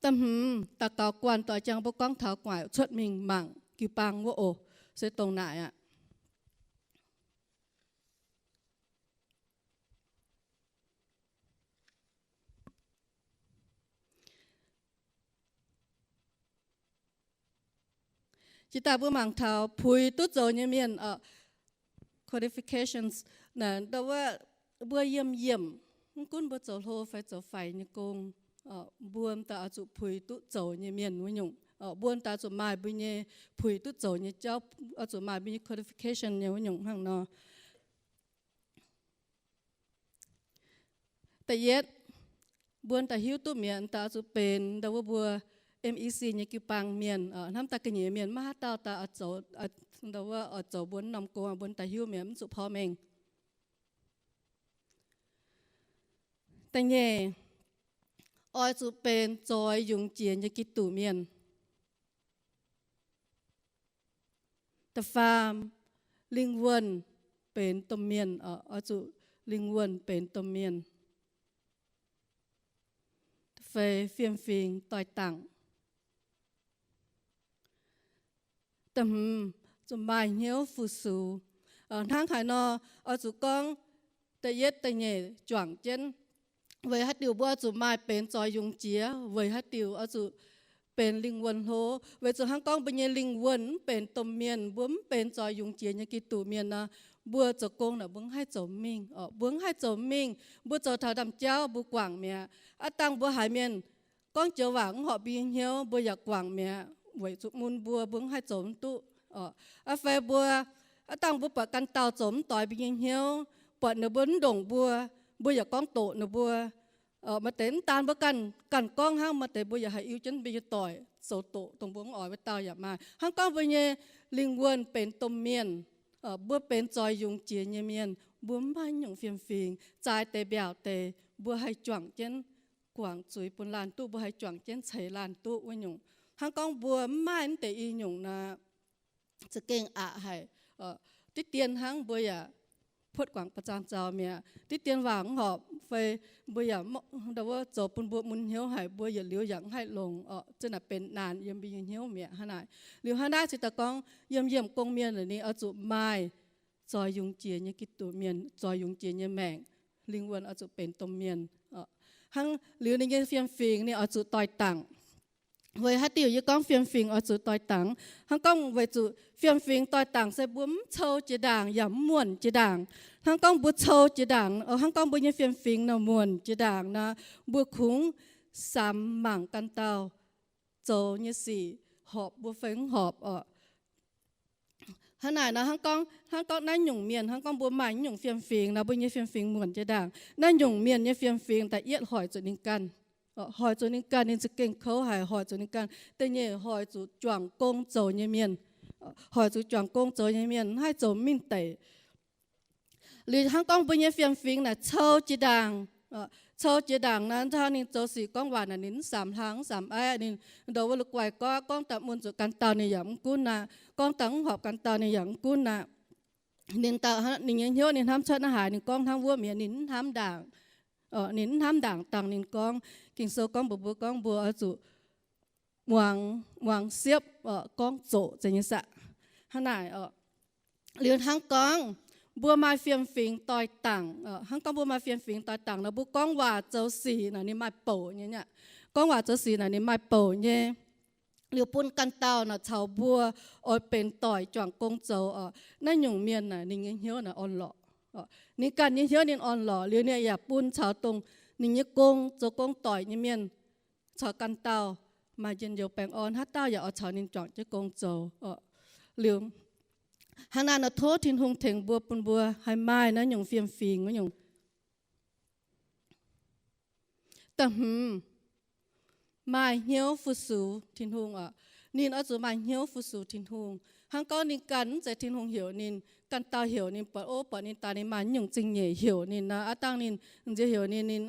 Da'hmz, daux gaux guanh doix jangx mbuo gorngv taux gu'nguaaic cuotv mingh mangc jiu-baang wuov oc, se dongh naaic aqv. Jiex daaih mbuo mangc taux puix duqv zoux nyei mienh, qualifications, ndau wuov mbuo yiemh yiemh, mv gunv mbuo zoux hlo fai zoux faix nyei gong, mbuo m'daaih oix zuqc puix duqv zoux nyei mienh wuov nyungc. Mbuo m'daaih oix zuqc maaih mbuo nyei puix duqv zoux nyei jauv, oix zuqc maaih mbuo nyei qualification nyei wuov nyungc hnangv nor. Da'yietv, mbuo m'daaih hiuv duqv mi'aqv, m'daaih oix zuqc benx ndau wuov mbuo M E C nyei jiu-baang mienh. Hnamv daaih ga'nyiec mienh maiv haaix dauh daaih oix zoux, ndau wuov oix zoux mbuo norm gong, mbuo m'daaih hiuv mi'aqv, mv zuqc porv mengh. Da'nyeic, oix zuqc benx zoix yungz jiex nyei Giduc mienh. Da'faam, lingh wuonh benx domh mienh. Oix zuqc lingh wuonh benx domh mienh. Da'feix, fiem-fingx doix-dangc. Da'hmz, zuqc maaih hnyouv fu-sux. Hnangv haaix nor? Oix zuqc gorngv da'yietv da'nyeic juangc jienv. Weic haaix diuc mbuo oix zuqc maaih benx zoix yungz jiex? Weic haaix diuc oix zuqc benx lingh wuonh hlo? Weic zuqc hnangv gorngv mbuo nyei lingh wuonh mv benx domh mienh, mbuo mv benx zoix yungz jiex nyei Giduc mienh nor, mbuo zoux gong naaic mbuo mv haih zoux mingh. Mbuo mv haih zoux mingh. Mbuo zoux taux ndaamv-jauv mbuo guangc mi'aqv. Aav dangh mbuo haiz mienh gorngv joux waac mv horpc mbuo nyei hnyouv, mbuo yaac guangc mi'aqv. Weic zuqc mun mbuo, mbuo mv haih zoux mv duqv. Aa fai mbuo, aav dangh mbuo buatc ganh dauh zoux mv doix mbuo nyei hnyouv, buatc ninh mbuo mv ndongc mbuo, mbuo yaac gorngv doqc ninh mbuo. Maaih deix mv daan mbuo ganh, ganh gorngv hnangv, maaih deix mbuo yaac haih iu jienv mbuo nyei doic zoux doqc dongh mbuo mv oix wuov dauh yaac maaih. Hnangv gorngv mbuo nyei lingh wuonh benx domh mienh, mbuo benx zoix yungz jiex nyei mienh, mbuo mv maaih nyungc fiem-fingx, zaaix deix mbiaauc deix, mbuo haih juangc jienv guangc zuiz bun laanh duqv, mbuo haih juangc jienv ceix laanh duqv wuov nyungc. Hnangv gorngv mbuo mv maaih mv deix i nyungc nor, za'gengh aqc haic. Diqv dien hnangv mbuo yaac puotv guangc ba'zang zaux mi'aqv. Diqv dien waac mv horpc fai mbuo yaac ndau wuov zoux bun mbuo mun hnyouv haic, mbuo yietc liuz yaac mv haih longx oc. Zinh naaic benx naanc yiem mbuo nyei hnyouv mi'aqv. Hnangv naaic, liuz hnangv naaiv se daaih gorngv yiem yiemh gong mienh ninh oix zuqc maaih zoih yungz jiex nyei Giduc mienh, zoih yungz jiex nyei maengc, lingh wuonh oix zuqc benx domh mienh. Hnangv liuz ninh nyei fiem-fingx ninh oix zuqc doix-dangc. Weic haaix diuc yie gorngv fiem-fingx oix zuqc doix-dangc? Hnangv gorngv weic zuqc fiem-fingx doix-dangc se mbuo mv cou jiex ndaangc yaac mv muonc jiex ndaangc. Hnangv gorngv mbuo cou jiex ndaangc, hnangv gorngv mbuo nyei fiem-fingx nor muonc jiex ndaangc nor, mbuo kungx samx mangc ganh dauh zoux nyei sic horpc mbuo fai mv horpc oc. Hnangv naaic nor, hnangv gorngv, hnangv gorngv naaiv nyungc mienh, hnangv gorngv mbuo maaih nyungc fiem-fingx nor, mbuo nyei fiem-fingx muonc jiex ndaangc, naaiv nyungc mienh nyei fiem-fingx da'yietv hoic zuqc ninh ganh. Hoic zuqc ninh ganh, ninh za'gengh kouv haic, hoic zuqc ninh ganh. Da'nyeic hoic zuqc juangc gong zoux nyei mienh. Hoic zuqc juangc gong zoux nyei mienh, mv haih zoux mingh deic. Liuz hnangv gorngv mbuo nyei fiem-fingx naaic cou jiex ndaangc, cou jiex ndaangc nor, ninh zoux sic gorngv waac naaic ninh mv samx hlang mv samx aiv, ninh ndongc wuov la'guaih gorngv, gorngv daaih mun zuqc ganh dauh ninh yaac mv gunv aqv, gorngv daaih mv horpc ganh dauh ninh yaac mv gunv aqv. Ninh, ninh nyei hnyouv ninh hnamv cuotv naaiv haaix, ninh gorngv hnangv wuov mi'aqv, ninh mv hnamv ndaangc. Ninh mv hnamv ndaangc dangh ninh gorngv. Ging-Sou gorngv mbuox mbuo gorngv mbuo oix zuqc muangx, muangx siepv, gorngv zoqc zeiz nyei saah. Hnangv naaic oc. Liuz hnangv gorngv mbuo maaih fiem-fingx doix-dangc, hnangv gorngv mbuo maaih fiem-fingx doix-dangc nor, mbuo gorngv waac zoux sic naaic ninh maaih bouc nyei aqv. Gorngv waac zoux sic naaic ninh maaih bouc nyei. Liuz bun ganh dauh naaic caux mbuo oix benx doic juangc gong zoux oc. Naaiv nyungc mienh naaic ninh nyei hnyouv naaic orn-lorqc. Ninh ganh nyei hnyouv ninh orn-lorqc liuz ninh yaac bun caux dongh ninh nyei gong, zoux gong doic nyei mienh caux ganh dauh maaih njien-youh baengh orn, haaix dauh yaac oix caux ninh juangc jienv gong zoux. Liuz hnangv naaiv nor tov Tin-Hungh tengx mbuo bun mbuo haih maaih naaiv nyungc fiem-fingx wuov nyungc. Da'hmz, maaih hnyouv fu-sux Tin-Hungh oc. Ninh oix zuqc maaih hnyouv fu-sux Tin-Hungh. Hnangv gorngv ninh ganh mv zeiz Tin-Hungh heuc ninh, ganh dauh heuc ninh, buatc, o, buatc ninh daaih ninh maaih nyungc zingh nyeic heuc ninh nor, aav dangh ninh nziex heuc ninh, ninh,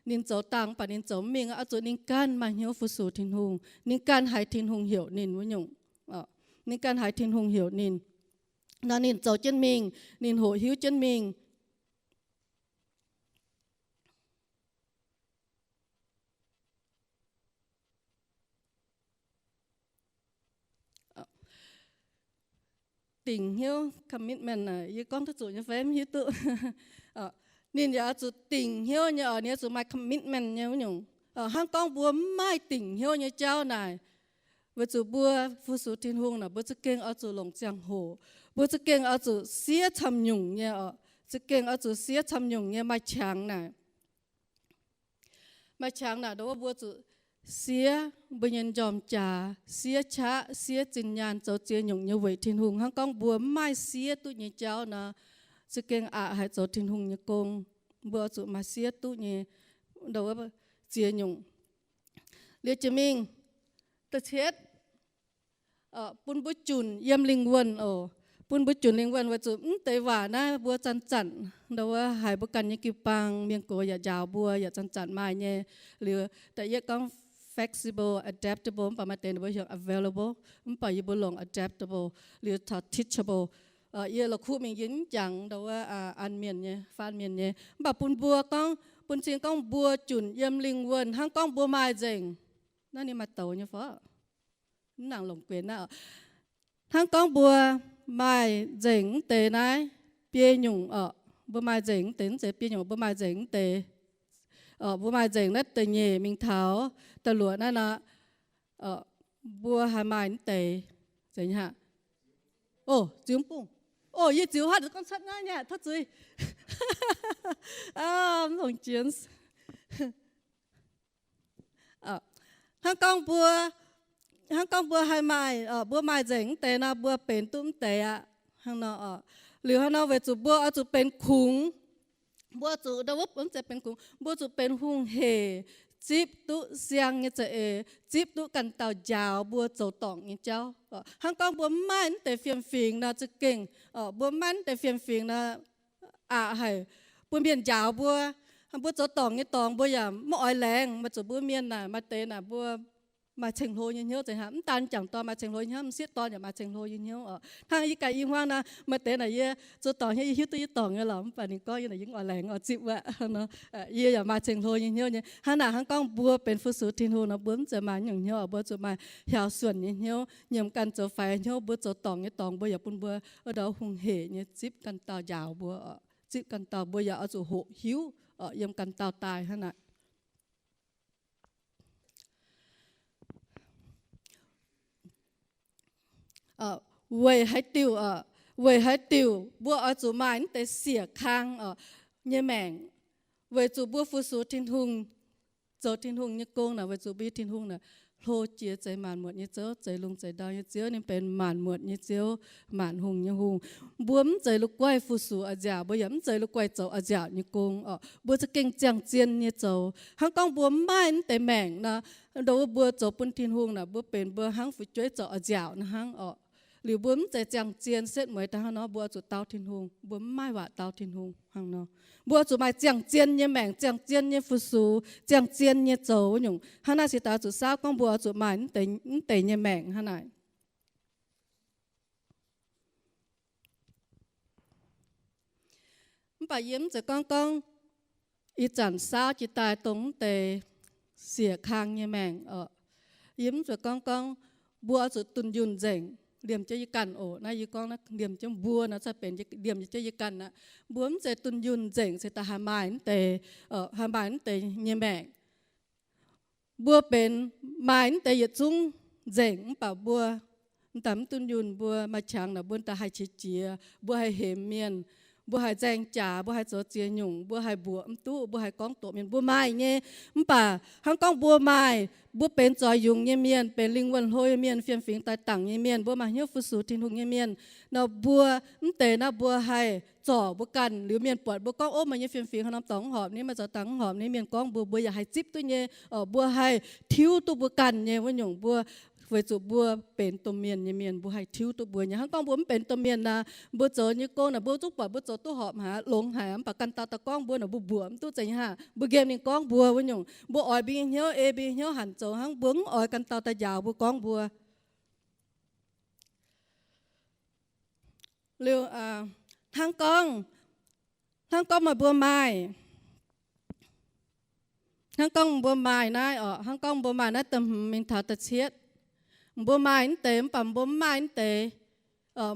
ninh zoux dangh mv baac ninh zoux mv mingh, oix zuqc ninh ganh maaih hnyouv fu-sux Tin-Hungh. Ninh ganh haiz Tin-Hungh heuc ninh wuov nyungc. Ninh ganh haiz Tin-Hungh heuc ninh nor, ninh zoux jienv mingh, ninh hoqc hiuv jienv mingh. Dingc hnyouv, commitment, yie gorngv duqv zuqc nyei fai mv hiuv duqv. Ninh yaac oix zuqc dingc hnyouv nyei oc, ninh oix zuqc maaih commitment nyei wuov nyungc. Hnangv gorngv mbuo mv maaih dingc hnyouv nyei jauv naaic, weic zuqc mbuo fu-sux Tin-Hungh naaic, mbuo za'gengh oix zuqc longc ziangh hoc, mbuo za'gengh oix zuqc siev camv-nyungc nyei oc, za'gengh oix zuqc siev camv-nyungc nyei maaih qangx naaic. Maaih qangx naaic ndongc wuov mbuo zuqc siev mbuo nyei njormh jaax, siev qaqv, siev zinh nyaanh zoux ziex nyungc nyei weic Tin-Hungh. Hnangv gorngv mbuo mv maaih siev duqv nyei jauv nor, za'gengh aqc haic zoux Tin-Hungh nyei gong. Mbuo oix zuqc maaih siev duqv nyei ndongc wuov ziex nyungc. Liuz jiex mingh, da'cietv, bun mbuo junc yiem lingh wuonh oc. Bun mbuo junc lingh wuonh weic zuqc mv deix waac naaiv mbuo zanc-zanc ndongc wuov haiz mbuo ganh nyei jiu-baang mienh gox yaac njaaux mbuo yaac zanc-zanc maaih nyei. Liuz da'yietv gorngv flexible, adaptable, mv baac maaih deix ninh mbuo heuc available, mv baac yie mbuo longc adaptable. Liuz taux teachable. Yie la'kuqv mingh yie mv jangx ndongc wuov an mienh nyei, faan mienh nyei. Mv baac bun mbuo gorngv, bun cing gorngv mbuo junc yiem lingh wuonh hnangv gorngv mbuo maaih nzengc. Naaiv ninh maaih douz nyei fai? Mv nangc longc guenx naaiv oc. Hnangv gorngv mbuo maaih nzengc mv deix naaiv biei nyungc oc. Mbuo maaih nzengc mv deix, mv zeiz biei nyungc, mbuo maaih nzengc mv deix. Mbuo maaih nzengc naaiv da'nyeic mingh taux da'luoqc naaiv nor, mbuo haih maaih mv deix. Zeiz nyei aqv. O, ziux mv bung. O, yie ziux haic, gorngv cuotv naaiv nyei, tov zuiz. Mv longc jiex. Hnangv gorngv mbuo, hnangv gorngv mbuo haih maaih, mbuo maaih nzengc mv deix nor, mbuo benx duqv mv deix aqv. Hnangv nor oc. Liuz hnangv nor weic zuqc mbuo oix zuqc benx kungx. Mbuo zuqc, mv zeiz benx kungx, mbuo zuqc benx hungh hec, zipv duqv siang nyei za'eix, zipv duqv ganh dauh njaaux mbuo zoux dorngc nyei jauv. Hnangv gorngv mbuo mv maaih mv deix fiem-fingx nor, za'gengh, mbuo mv maaih mv deix fiem-fingx nor, aqc haic bun mienh njaaux mbuo. Mbuo zoux dorngc nyei dorngx mbuo yaac mv oix laengz, maiv zuqc mbuo mienh naaic, maaih deix naaic mbuo maaih ceng-hlo nyei hnyouv nzengc hnangv. Mv daan jangc dorn maaih ceng-hlo nyei hnyouv, m'sieqv dorn yaac maaih ceng-hlo nyei hnyouv oc. Hnangv yie ganh i hmuangv naaic, maaih deix naaic yie zoux dorngc nyei, yie hiuv duqv yie dorngc nyei lorqc, mv baac ninh gorngv yie naaic yie oix laengz oix zipv wuov nor. Yie yaac maaih ceng-hlo nyei hnyouv nyei. Hnangv naaic hnangv gorngv mbuo benx fu-sux Tin-Hungh nor, mbuo mv zeiz maaih nyungc hnyouv, mbuo zuqc maaih hiaaux suonc nyei hnyouv, nyiemc ganh zoux faix nyei hnyouv. Mbuo zoux dorngc nyei dorngx mbuo yaac bun mbuo ndau hungh heic nyei zipv ganh dauh njaaux mbuo, zipv ganh dauh. Mbuo yaac oix zuqc hoqc hiuv yiem ganh dauh daaih hnangv naaic. Weic haaix diuc, weic haaix diuc mbuo oix zuqc maaih naaiv deix siec kang nyei maengc? Weic zuqc mbuo fu-sux Tin-Hungh, zoux Tin-Hungh nyei gong naaic, weic zuqc mbuo nyei Tin-Hungh naaic hlo jiex, zeix maanc muotc nyei Ziouv, zeix lungh zeix ndau nyei Ziouv. Ninh benx maanc muotc nyei Ziouv, maanc hungh nyei Hungh. Mbuo mv zeiz la'guaih fu-sux a'nziaauc, mbuo yaac mv zeiz la'guaih zoux a'nziaauc nyei gong oc. Mbuo za'gengh ziangh zien nyei zoux. Hnangv gorngv mbuo mv maaih naaiv deix maengc nor, ndau wuov mbuo zoux bun Tin-Hungh naaic, mbuo benx mbuo hnangv fu'jueiv zoux a'nziaauc nor hnangv oc. Liuz mbuo mv zeiz ziangh zien setv mueiz daaih hnangv nor, mbuo oix zuqc dau Tin-Hungh. Mbuo mv maaih waac dau Tin-Hungh hnangv nor. Mbuo oix zuqc maaih ziangh zien nyei maengc, ziangh zien nyei fu-sux, ziangh zien nyei zoux nyungc. Hnangv naaic se daaih zuqc saauv gorngv mbuo oix zuqc maaih mv deix nyei maengc hnangv naaic. Mv baac yie mv zeiz gorngv gorngv ih zanc saauv jiex daaih dongh mv deix siec kang nyei maengc oc. Yie mv zeiz gorngv gorngv mbuo oix zuqc dunh yunh nzengc, liemh jienv yie ganh oc. Naaiv yie gorngv liemh jienv mbuo nor, ca'benx liemh jienv yie ganh aqv. Mbuo mv zeiz dunh yunh nzengc se daaih haih maaih mv deix, haih maaih mv deix nyei maengc. Mbuo benx maaih mv deix yietc zungv nzengc, mv baac mbuo m'daaih mv dunh yunh, mbuo maaih qangx naaic mbuo m'daaih haih qiex jiez, mbuo haih hemx mienh, mbuo haih nzaeng jaax, mbuo haih zoux ziex nyungc, mbuo haih mbuoqc mv duqv, mbuo haih gorngv doqc mienh, mbuo maaih nyei. Mv baac hnangv gorngv mbuo maaih, mbuo benx zoux yungz nyei mienh, benx lingh wuonh hlo nyei mienh, fiem-fingx daaih dangc nyei mienh, mbuo maaih hnyouv fu-sux Tin-Hungh nyei mienh nor, mbuo mv deix naaiv mbuo haih zorc mbuo ganh. Liuz mienh buatc mbuo gorngv, ov, meih nyei fiem-fingx haaix norm dorngx mv horpc ni, meih zoux dangh mv horpc ni, mienh gorngv mbuo, mbuo yaac haih zipv duqv nyei. Mbuo haih tiuv duqv mbuo ganh nyei wuov nyungc mbuo, weic zuqc mbuo benx domh mienh nyei mienh, mbuo haih tiuv duqv mbuo nyei. Hnangv gorngv mbuo mv benx domh mienh naaic, mbuo zoux nyei gong naaic mbuo zungv buatc mbuo zoux duqv horpc haic, longx haic, mv baac ganh dauh daaih gorngv mbuo naaic mbuo mbuoqc mv duqv, zeiz nyei haah? Mbuo nqemh ninh gorngv mbuo wuov nyungc, mbuo oix mbuo nyei hnyouv, ei mbuo nyei hnyouv hanc zoux hnangv, mbuo mv oix ganh dauh daaih njaaux mbuo, gorngv mbuo. Liuz, hnangv gorngv, hnangv gorngv meih mbuo maaih, hnangv gorngv mbuo maaih naaiv oc, hnangv gorngv mbuo maaih naaiv da'hmz mingh taux da'cietv, mbuo maaih mv deix mv baac mbuo mv maaih mv deix,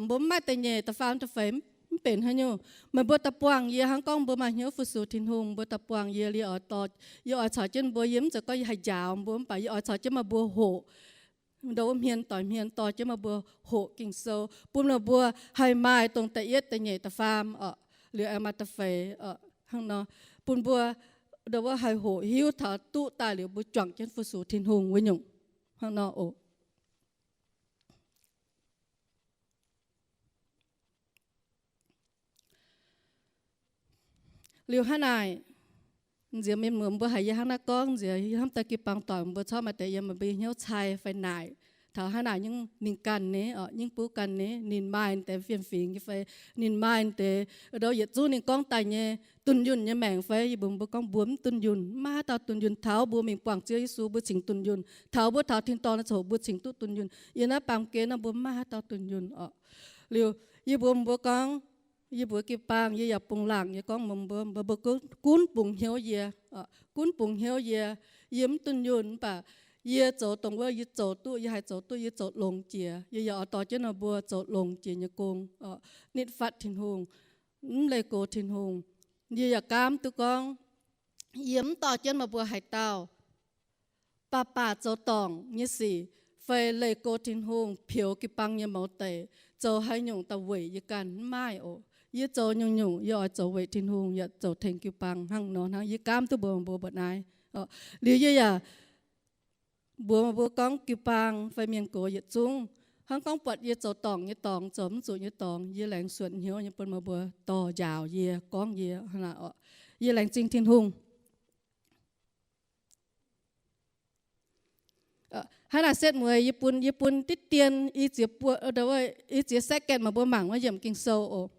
mbuo mv maaih da'nyeic da'faam da'feix, mv benx haaix nyungc. Meih mbuo daaih buangh yie, hnangv gorngv mbuo maaih hnyouv fu-sux Tin-Hungh, mbuo daaih buangh yie, yie oix dorh, yie oix caux jienv mbuo, yie mv zeiz gorngv yie haih njaaux mbuo, mv baac yie oix caux jienv meih mbuo hoqc ndau wuov hmien doic hmien, dorh jienv meih mbuo hoqc Ging-Sou, bun meih mbuo haih maaih dongh da'yietv, da'nyeic, da'faam oc, liuz aengx maaih da'feix oc, hnangv nor, bun mbuo ndau wuov haih hoqc hiuv taux duqv daaih liuz mbuo juangc jienv fu-sux Tin-Hungh wuov nyungc, hnangv nor oc. Liuz hnangv naaic, nziex mienh muoz mbuo haiz yie hnangv naaiv gorngv nziex, yie hnamv daaih jiu-baang doic mbuo corc maaih deix yiem meih mbuo nyei hnyouv cai fai naaic, taux hnangv naaic nyungc ninh ganh ni, nyungc buv ganh ni, ninh maaih deix fiem-fingx nyei fai, ninh maaih deix ndau yietc zungv ninh gorngv daaih nyei dunh yunh nyei maengc fai, yie mbuox mbuo gorngv mbuo mv dunh yunh, mv maaih haaix dauh dunh yunh. Taux mbuo mingh buangh Ziouv Yesu mbuo cingx dunh yunh. Taux mbuo taux tin-dorngh nyei ziangh hoc mbuo cingx duqv dunh yunh. Yiem naaiv baamh gen naaiv mbuo mv maaih haaix dauh dunh yunh oc. Liuz yie mbuox mbuo gorngv, yie mbuox jiu-baang, yie yaac bungx laangc, yie gorngv mbuox mbuo, mbuo, mbuo gunv bungx hnyouv yie, gunv bungx hnyouv yie. Yie mv dunh yunh mv baac yie zoux dongh wuov yie zoux duqv, yie haih zoux duqv, yie zoux longx jiex. Yie yaac oix dorh jienv meih mbuo zoux longx jiex nyei gong, nitv fatv Tin-Hungh, mv leih go Tin-Hungh. Yie yaac gaamv duqv gorngv yie mv dorh jienv meih mbuo haaix dauh baac baac zoux dorngc nyei sic fai leih go Tin-Hungh, peux jiu-baang nyei mouz deic, zoux haaix nyungc daaih weic yie ganh, mv maaih oc. Yie zoux nyungc-nyungc yie oix zoux weic Tin-Hungh yaac zoux tengx jiu-baang hnangv nor hnangv. Yie gaamv duqv mbuox meih mbuo mbuoqc naaiv. Liuz yie yaac mbuox meih mbuo gorngv jiu-baang fai mienh gox yietc zungv, hnangv gorngv buatc yie zoux dorngc nyei dorngx, zoux mv zuqc nyei dorngx, yie laengz suonc hnyouv nyei bun meih mbuo dorh njaaux yie, gorngv yie hnangv naaic oc. Yie laengz zingh Tin-Hungh. Hnangv naaic setv mueiz yie bun, yie bun diqv dien i ziex buo, i ziex second meih mbuo mangc wuov yiemc Ging-Sou oc.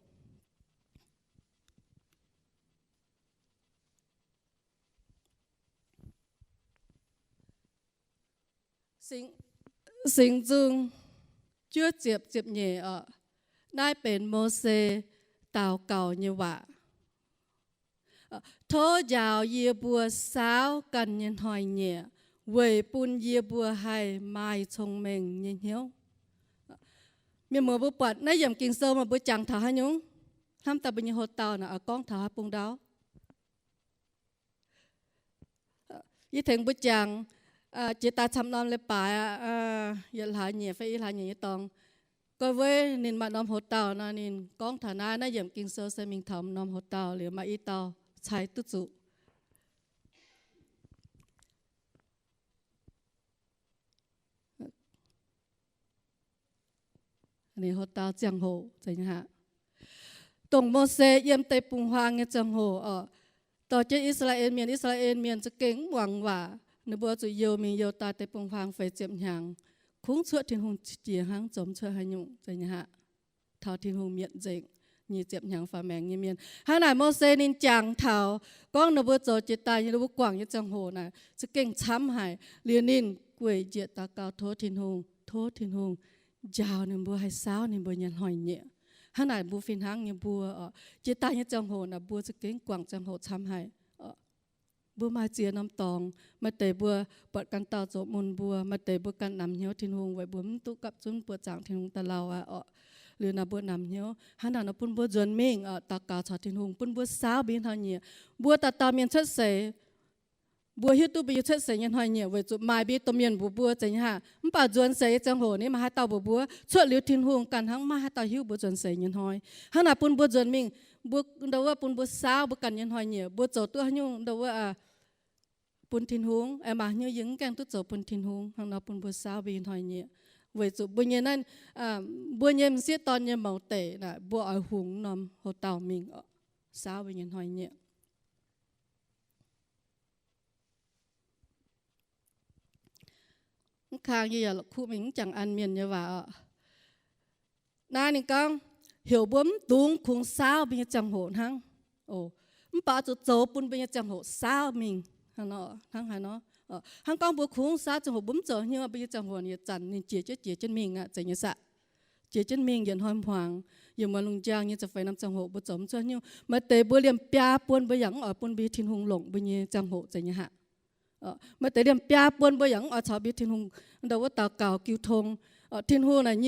Singx, Singx Nzung juov ziepc, ziepc nyeic oc. Naaiv benx Mose daux gaux nyei waac. Tov njaaux yie mbuo saauv ganh nyei hnoi-nyieqc, weic bun yie mbuo haih maaih cong-mengh nyei hnyouv. Mienh muoz mbuo buatc naaiv yiemc Ging-Sou meih mbuo jangx taux haaix nyungc? Hnamv daaih mbuo nyei hoc-dauh naaic oix gorngv taux haaix bung ndau? Yie tengx mbuo jangx, jiex daaih camv norm leiz-baaix aqv, yietc hlaax nyieqc fai i hlaax nyieqc nyei dorngx. Gorngv wuov ninh maaih norm hoc-dauh nor, ninh gorngv taux naaiv, naaiv yiemc Ging-Sou se mingh taux norm hoc-dauh liuz maaih i dauh cai duqv zuqc. Ninh hoc-dauh ziangh hoc, dongh Mose yiem deic-bung-huaang nyei ziangh hoc oc, dorh jienv I^saa^laa^en Mienh. I^saa^laa^en Mienh za'gengh mv muangx waac. Ninh mbuo zuqc youh mingh youh daaih deic-bung-huaang feix ziepc hnyangx, kungx cuotv Tin-Hungh jiex hnangv, zoux mv cuotv haaix nyungc, zeiz nyei haic. Taux Tin-Hungh mietc nzengc nyic ziepc hnyangx faaux maengx nyei mienh. Hnangv naaic Mose ninh jangx taux gorngv ninh mbuo zoux jiex daaih nyei, ninh mbuo guangc nyei ziangh hoc naaic za'gengh camv haic. Liuz ninh gueic njiec daux gaux tov Tin-Hungh, tov Tin-Hungh njaaux ninh mbuo haih saauv ninh mbuo nyei hnoi-nyieqc. Hnangv naaic mbuo fih hnangv nyei mbuo oc, jiex daaih nyei ziangh hoc naaic mbuo za'gengh guangc ziangh hoc camv haic. Mbuo maaih ziex norm dorngx, maaih deix mbuo buatc ganh dauh zoux mun mbuo, maaih deix mbuo ganh namx hnyouv Tin-Hungh weic mbuo mv duqv gapv zunv buoqc zaangc Tin-Hungh daaih lauh aqv oc. Liuz naaic mbuo namx hnyouv, hnangv naaic nor bun mbuo nzuonx mingh oc, daux gaux caux Tin-Hungh, bun mbuo saauv mbuo nyei hnoi-nyieqc. Mbuo dauh dauh mienh cuotv seix, mbuo hiuv duqv mbuo nyei cuotv seix nyei hnoi-nyieqc weic zuqc maaih mbuo domh mienh mbuox mbuo, zeiz nyei haic. Mv baac nzuonx seix nyei ziangh hoc ninh maiv maaih haaix dauh mbuox mbuo. Cuotv liuz Tin-Hungh ganh hnangv, maiv maaih haaix dauh hiuv mbuo nzuonx seix nyei hnoi. Hnangv naaic bun mbuo nzuonx mingh, mbuo ndau wuov bun mbuo saauv mbuo ganh nyei hnoi-nyieqc, mbuo zoux duqv haaix nyungc ndau wuov bun Tin-Hungh, aengx maaih haaix nyungc yie mv gaengh duqv zoux bun Tin-Hungh. Hnangv nor bun mbuo saauv mbuo nyei hnoi-nyieqc, weic zuqc mbuo nyei naaiv, mbuo nyei m'sieqv dorn nyei mouz deic naaic, mbuo oix hungx norm hoc-dauh mingh oc, saauv mbuo nyei hnoi-nyieqc. Mv kang yie yaac kuv mingh mv jangx an mienh nyei waac oc. Naaiv ninh gorngv, heuc mbuo mv dungx kungx saauv mbuo nyei ziangh hoc hnangv. Mv baac zuqc zoux bun mbuo nyei ziangh hoc saauv mingh. Hnangv haaix nor? Hnangv gorngv mbuo kungx saauv ziangh hoc mbuo mv zoux haaix nyungc, mbuo nyei ziangh hoc yietc zanc ninh jiex jienv jiex jienv mingh aqv, zeiz nyei saah? Jiex jienv mingh yietc hnoi hmuangx, yiem muonz lungh njang nyei ziepc feix norm ziangh hoc mbuo zoux mv cuotv haaix nyungc. Maaih deix mbuo liemh biaa buon mbuo yaac mv oix bun mbuo Tin-Hungh longc mbuo nyei ziangh hoc, zeiz nyei haic. Maaih deix liemh biaa buon mbuo yaac mv oix caux mbuo Tin-Hungh ndau wuov daux gaux jiu tong. Tin-Hungh naaic,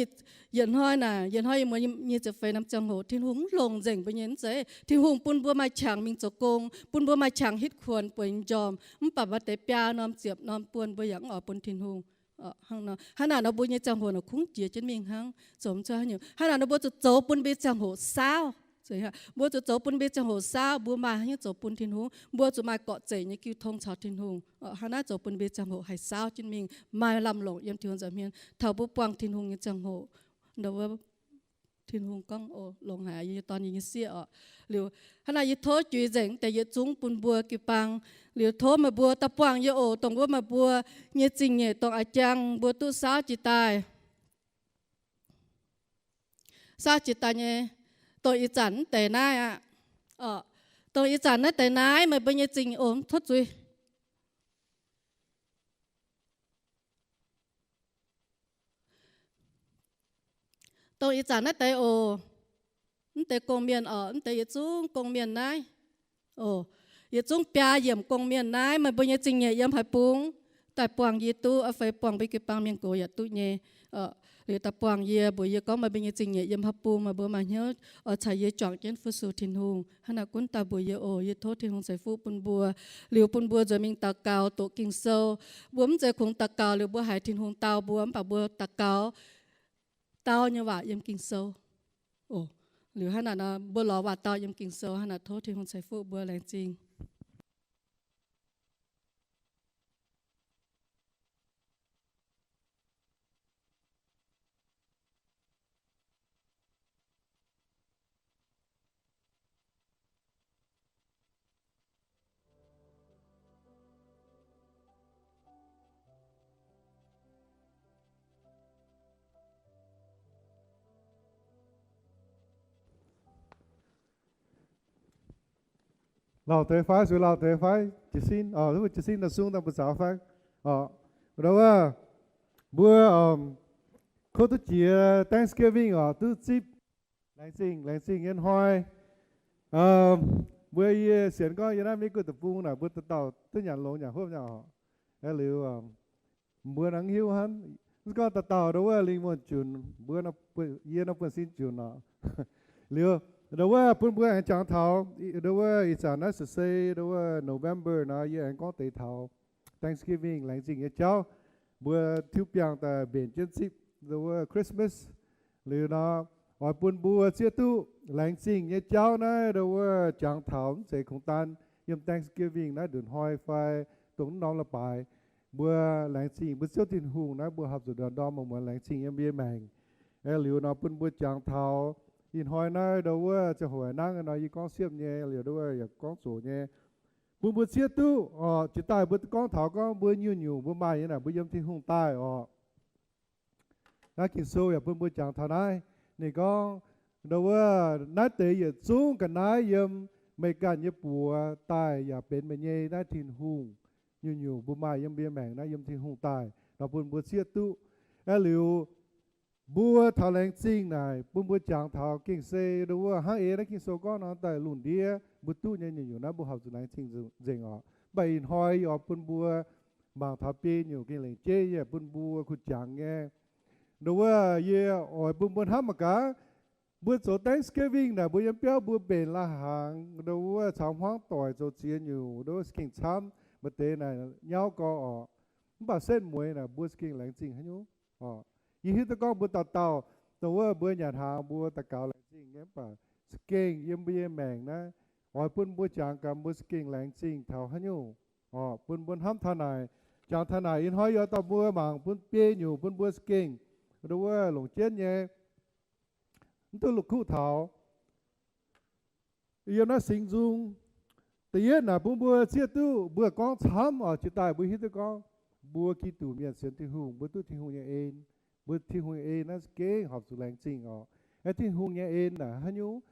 yietc hnoi naaic, yietc hnoi yiem muonz nyei ziepc feix norm ziangh hoc Tin-Hungh mv longc nzengc mbuo nyei, mv zeiz. Tin-Hungh bun mbuo maaih qangx mingh zoux gong, bun mbuo maaih qangx hitv kuonx bueix njormh, mv baac maaih deix biaa norm ziepc norm buon mbuo yaac mv oix bun Tin-Hungh. Hnangv naaic nor mbuo nyei ziangh hoc naaic kungx jiex jienv mingh hnangv, zoux mv cuotv haaix nyungc. Hnangv naaic nor mbuo zuqc zoux bun mbuo nyei ziangh hoc saauv. Mbuo zuqc zoux bun mbuo nyei ziangh hoc saauv, mbuo maaih haaix nyungc zoux bun Tin-Hungh, mbuo zuqc maaih gorqv-zeic nyei jiu tong caux Tin-Hungh. Hnangv naaiv zoux bun mbuo nyei ziangh hoc haih saauv jienv mingh, maaih lamh longc yiem Tin-Hungh nza'hmien. Taux mbuo buangh Tin-Hungh nyei ziangh hoc, ndau wuov Tin-Hungh gorngv, O, longx haic, yie nyei dorn, yie nyei sieqv oc. Liuz hnangv naaic yie tov juix nzengc deix yietc zungv bun mbuo jiu-baang. Liuz tov meih mbuo daaih buangh yie oc, dongh wuov meih mbuo nyei zingh nyeic, dongh a'jang mbuo duqv saauv jiex daaih, saauv jiex daaih nyei, dongh ih zanc naaiv deix naaiv aqv. Dongh ih zanc naaiv deix naaiv meih mbuo nyei zingh nyeic oc, tov zuiz. Dongh ih zanc naaiv deix oc, mv deix gong-mienh oc, mv deix yietc zungv gong-mienh naaiv oc, yietc zungv biaa yiemc gong-mienh naaiv, meih mbuo nyei zingh nyeic yiem haaix bung daaih buangh yie duqv, fai buangh mbuo jiu-baang mienh gox yaac duqv nyei. Liuz daaih buangh yie, mbuox yie gorngv meih mbuo nyei zingh nyeic yiem haaix bung, meih mbuo maaih hnyouv oix caux yie juangc jienv fu-sux Tin-Hungh, hnangv naaic gunv daaih mbuox yie oc. Yie tov Tin-Hungh ceix fuqv bun mbuo. Liuz bun mbuo nzuonx mingh daux gaux, doqc Ging-Sou. Mbuo mv zeiz kungx daux gaux liuz mbuo haiz Tin-Hungh dau mbuo, mv baac mbuo daux gaux dau nyei waac yiem Ging-Sou oc. Liuz hnangv naaic nor mbuo lorz waac dau yiem Ging-Sou. Hnangv naaic tov Tin-Hungh ceix fuqv mbuo laengz zingh. Lauh deix fai? Zuqc lauh deix fai? Jiez sin, jiez sin daaih sung daaih mbuo zaux fai? Ndau wuov, Mbuo kov duqv jiex Thanksgiving oc, duqv zipv laengz zingh, laengz zingh nyei hnoi. Mbuo yie sienx gorngv yie naaiv Mei-Guoqv deic-bung naaic mbuo dauh dauh duqv nyanc longx nyanc hopv nyei oc. Liuz mbuo nangc hiuv hnangv, gorngv dauh dauh ndo wuov lingh wuonh junc, mbuo, yie nor buonv-sin junc oc. Liuz ndo wuov bun mbuo aengx jangx taux ndo wuov ih zanc naaiv se ndo wuov November nor, yie aengx gorngv deix taux Thanksgiving, laengz zingh nyei jauv. Mbuo tiuv biangh daaih mbenc jienv zipv ndo wuov Christmas. Liuz nor, oix bun mbuo zieqv duqv laengz zingh nyei jauv naaiv ndo wuov jangx taux mv zeiz kungx daan yiem Thanksgiving naaiv nduqc hnoi fai dongh mv norm leiz-baaix. Mbuo laengz zingh mbuo Ziouv Tin-Hungh naaiv, mbuo horpc zuqc ndorm ndorm muonz muonz laengz zingh yiem mbuo nyei maengc. Aeqv, liuz nor bun mbuo jangx taux ih hnoi naaiv ndo wuov ziangh hoc nangv nor yie gorngv siepv nyei, liuz ndo wuov yaac gorngv zoqc nyei, bun mbuo zieqv duqv oc. Jiex daaih mbuo gorngv taux gorngv mbuo nyungc-nyungc mbuo maaih nyei naaic mbuo yiem Tin-Hungh daaih oc. Naaiv Ging-Sou yaac bun mbuo jangx taux naaiv. Ninh gorngv ndo wuov, naaiv deix yietc zungv ga'naaiv yiem meih ganh nyei buoz daaih yaac benx meih nyei. Naaiv Tin-Hungh, nyungc-nyungc mbuo maaih yiem mbuo nyei maengc naaiv yiem Tin-Hungh daaih nor bun mbuo zieqv duqv. Aeqv, liuz mbuo taux laengz zingh naaic bun mbuo jangx taux gengh se ndo wuov hnangv eix naaiv Ging-Sou gorngv nor, daaih lungh ndiev mbuo duqv nyei nyungc-nyungc naaiv mbuo horpc zuqc laengz zingh nzengc oc. Mv baac ih hnoi yie oix bun mbuo mangc taux biei nyungc gengh lengc jeiv yie bun mbuo kuh jangx nyei. Ndo wuov yie oix bun mbuo hnamv mangc gaax, mbuo zoux Thanksgiving naaic mbuo yiem biauv mbuo mbenc lai-hnaangx ndo wuov caux hmuangv doic zoux ziex nyungc ndo wuov se gengh camv. Maaih deix naaic nyauv gau oc. Mv baac setv mueiz naaic mbuo se gengh laengz zingh haaix nyungc oc. Yie hiuv duqv gorngv mbuo dauh dauh dongh wuov mbuo nyanc hnaangx mbuo daux gaux laengz zingh nyei, mv baac se gengh yiem mbuo nyei maengc naaiv oix bun mbuo jangx gaax mbuo se gengh laengz zingh taux haaix nyungc oc. Bun mbuo hnamv taux naaic, jangx taux naaic ih hnoi yie oix dorh mbuo mangc bun biei nyungc bun mbuo se gengh ndo wuov longc jienv nyei, mv duqv la'kuqv taux yiem naaiv Singx Nzung. Da'yietv naaic bun mbuo zieqv duqv mbuo gorngv camv oc. Jiex daaih mbuo hiuv duqv gorngv mbuo Giduc mienh sienx Tin-Hungh mbuo duqv Tin-Hungh nyei en. Mbuo Tin-Hungh nyei en naaiv se gengh horpc zuqc laengz zingh oc. Aeqv, Tin-Hungh nyei en naaic haaix nyungc?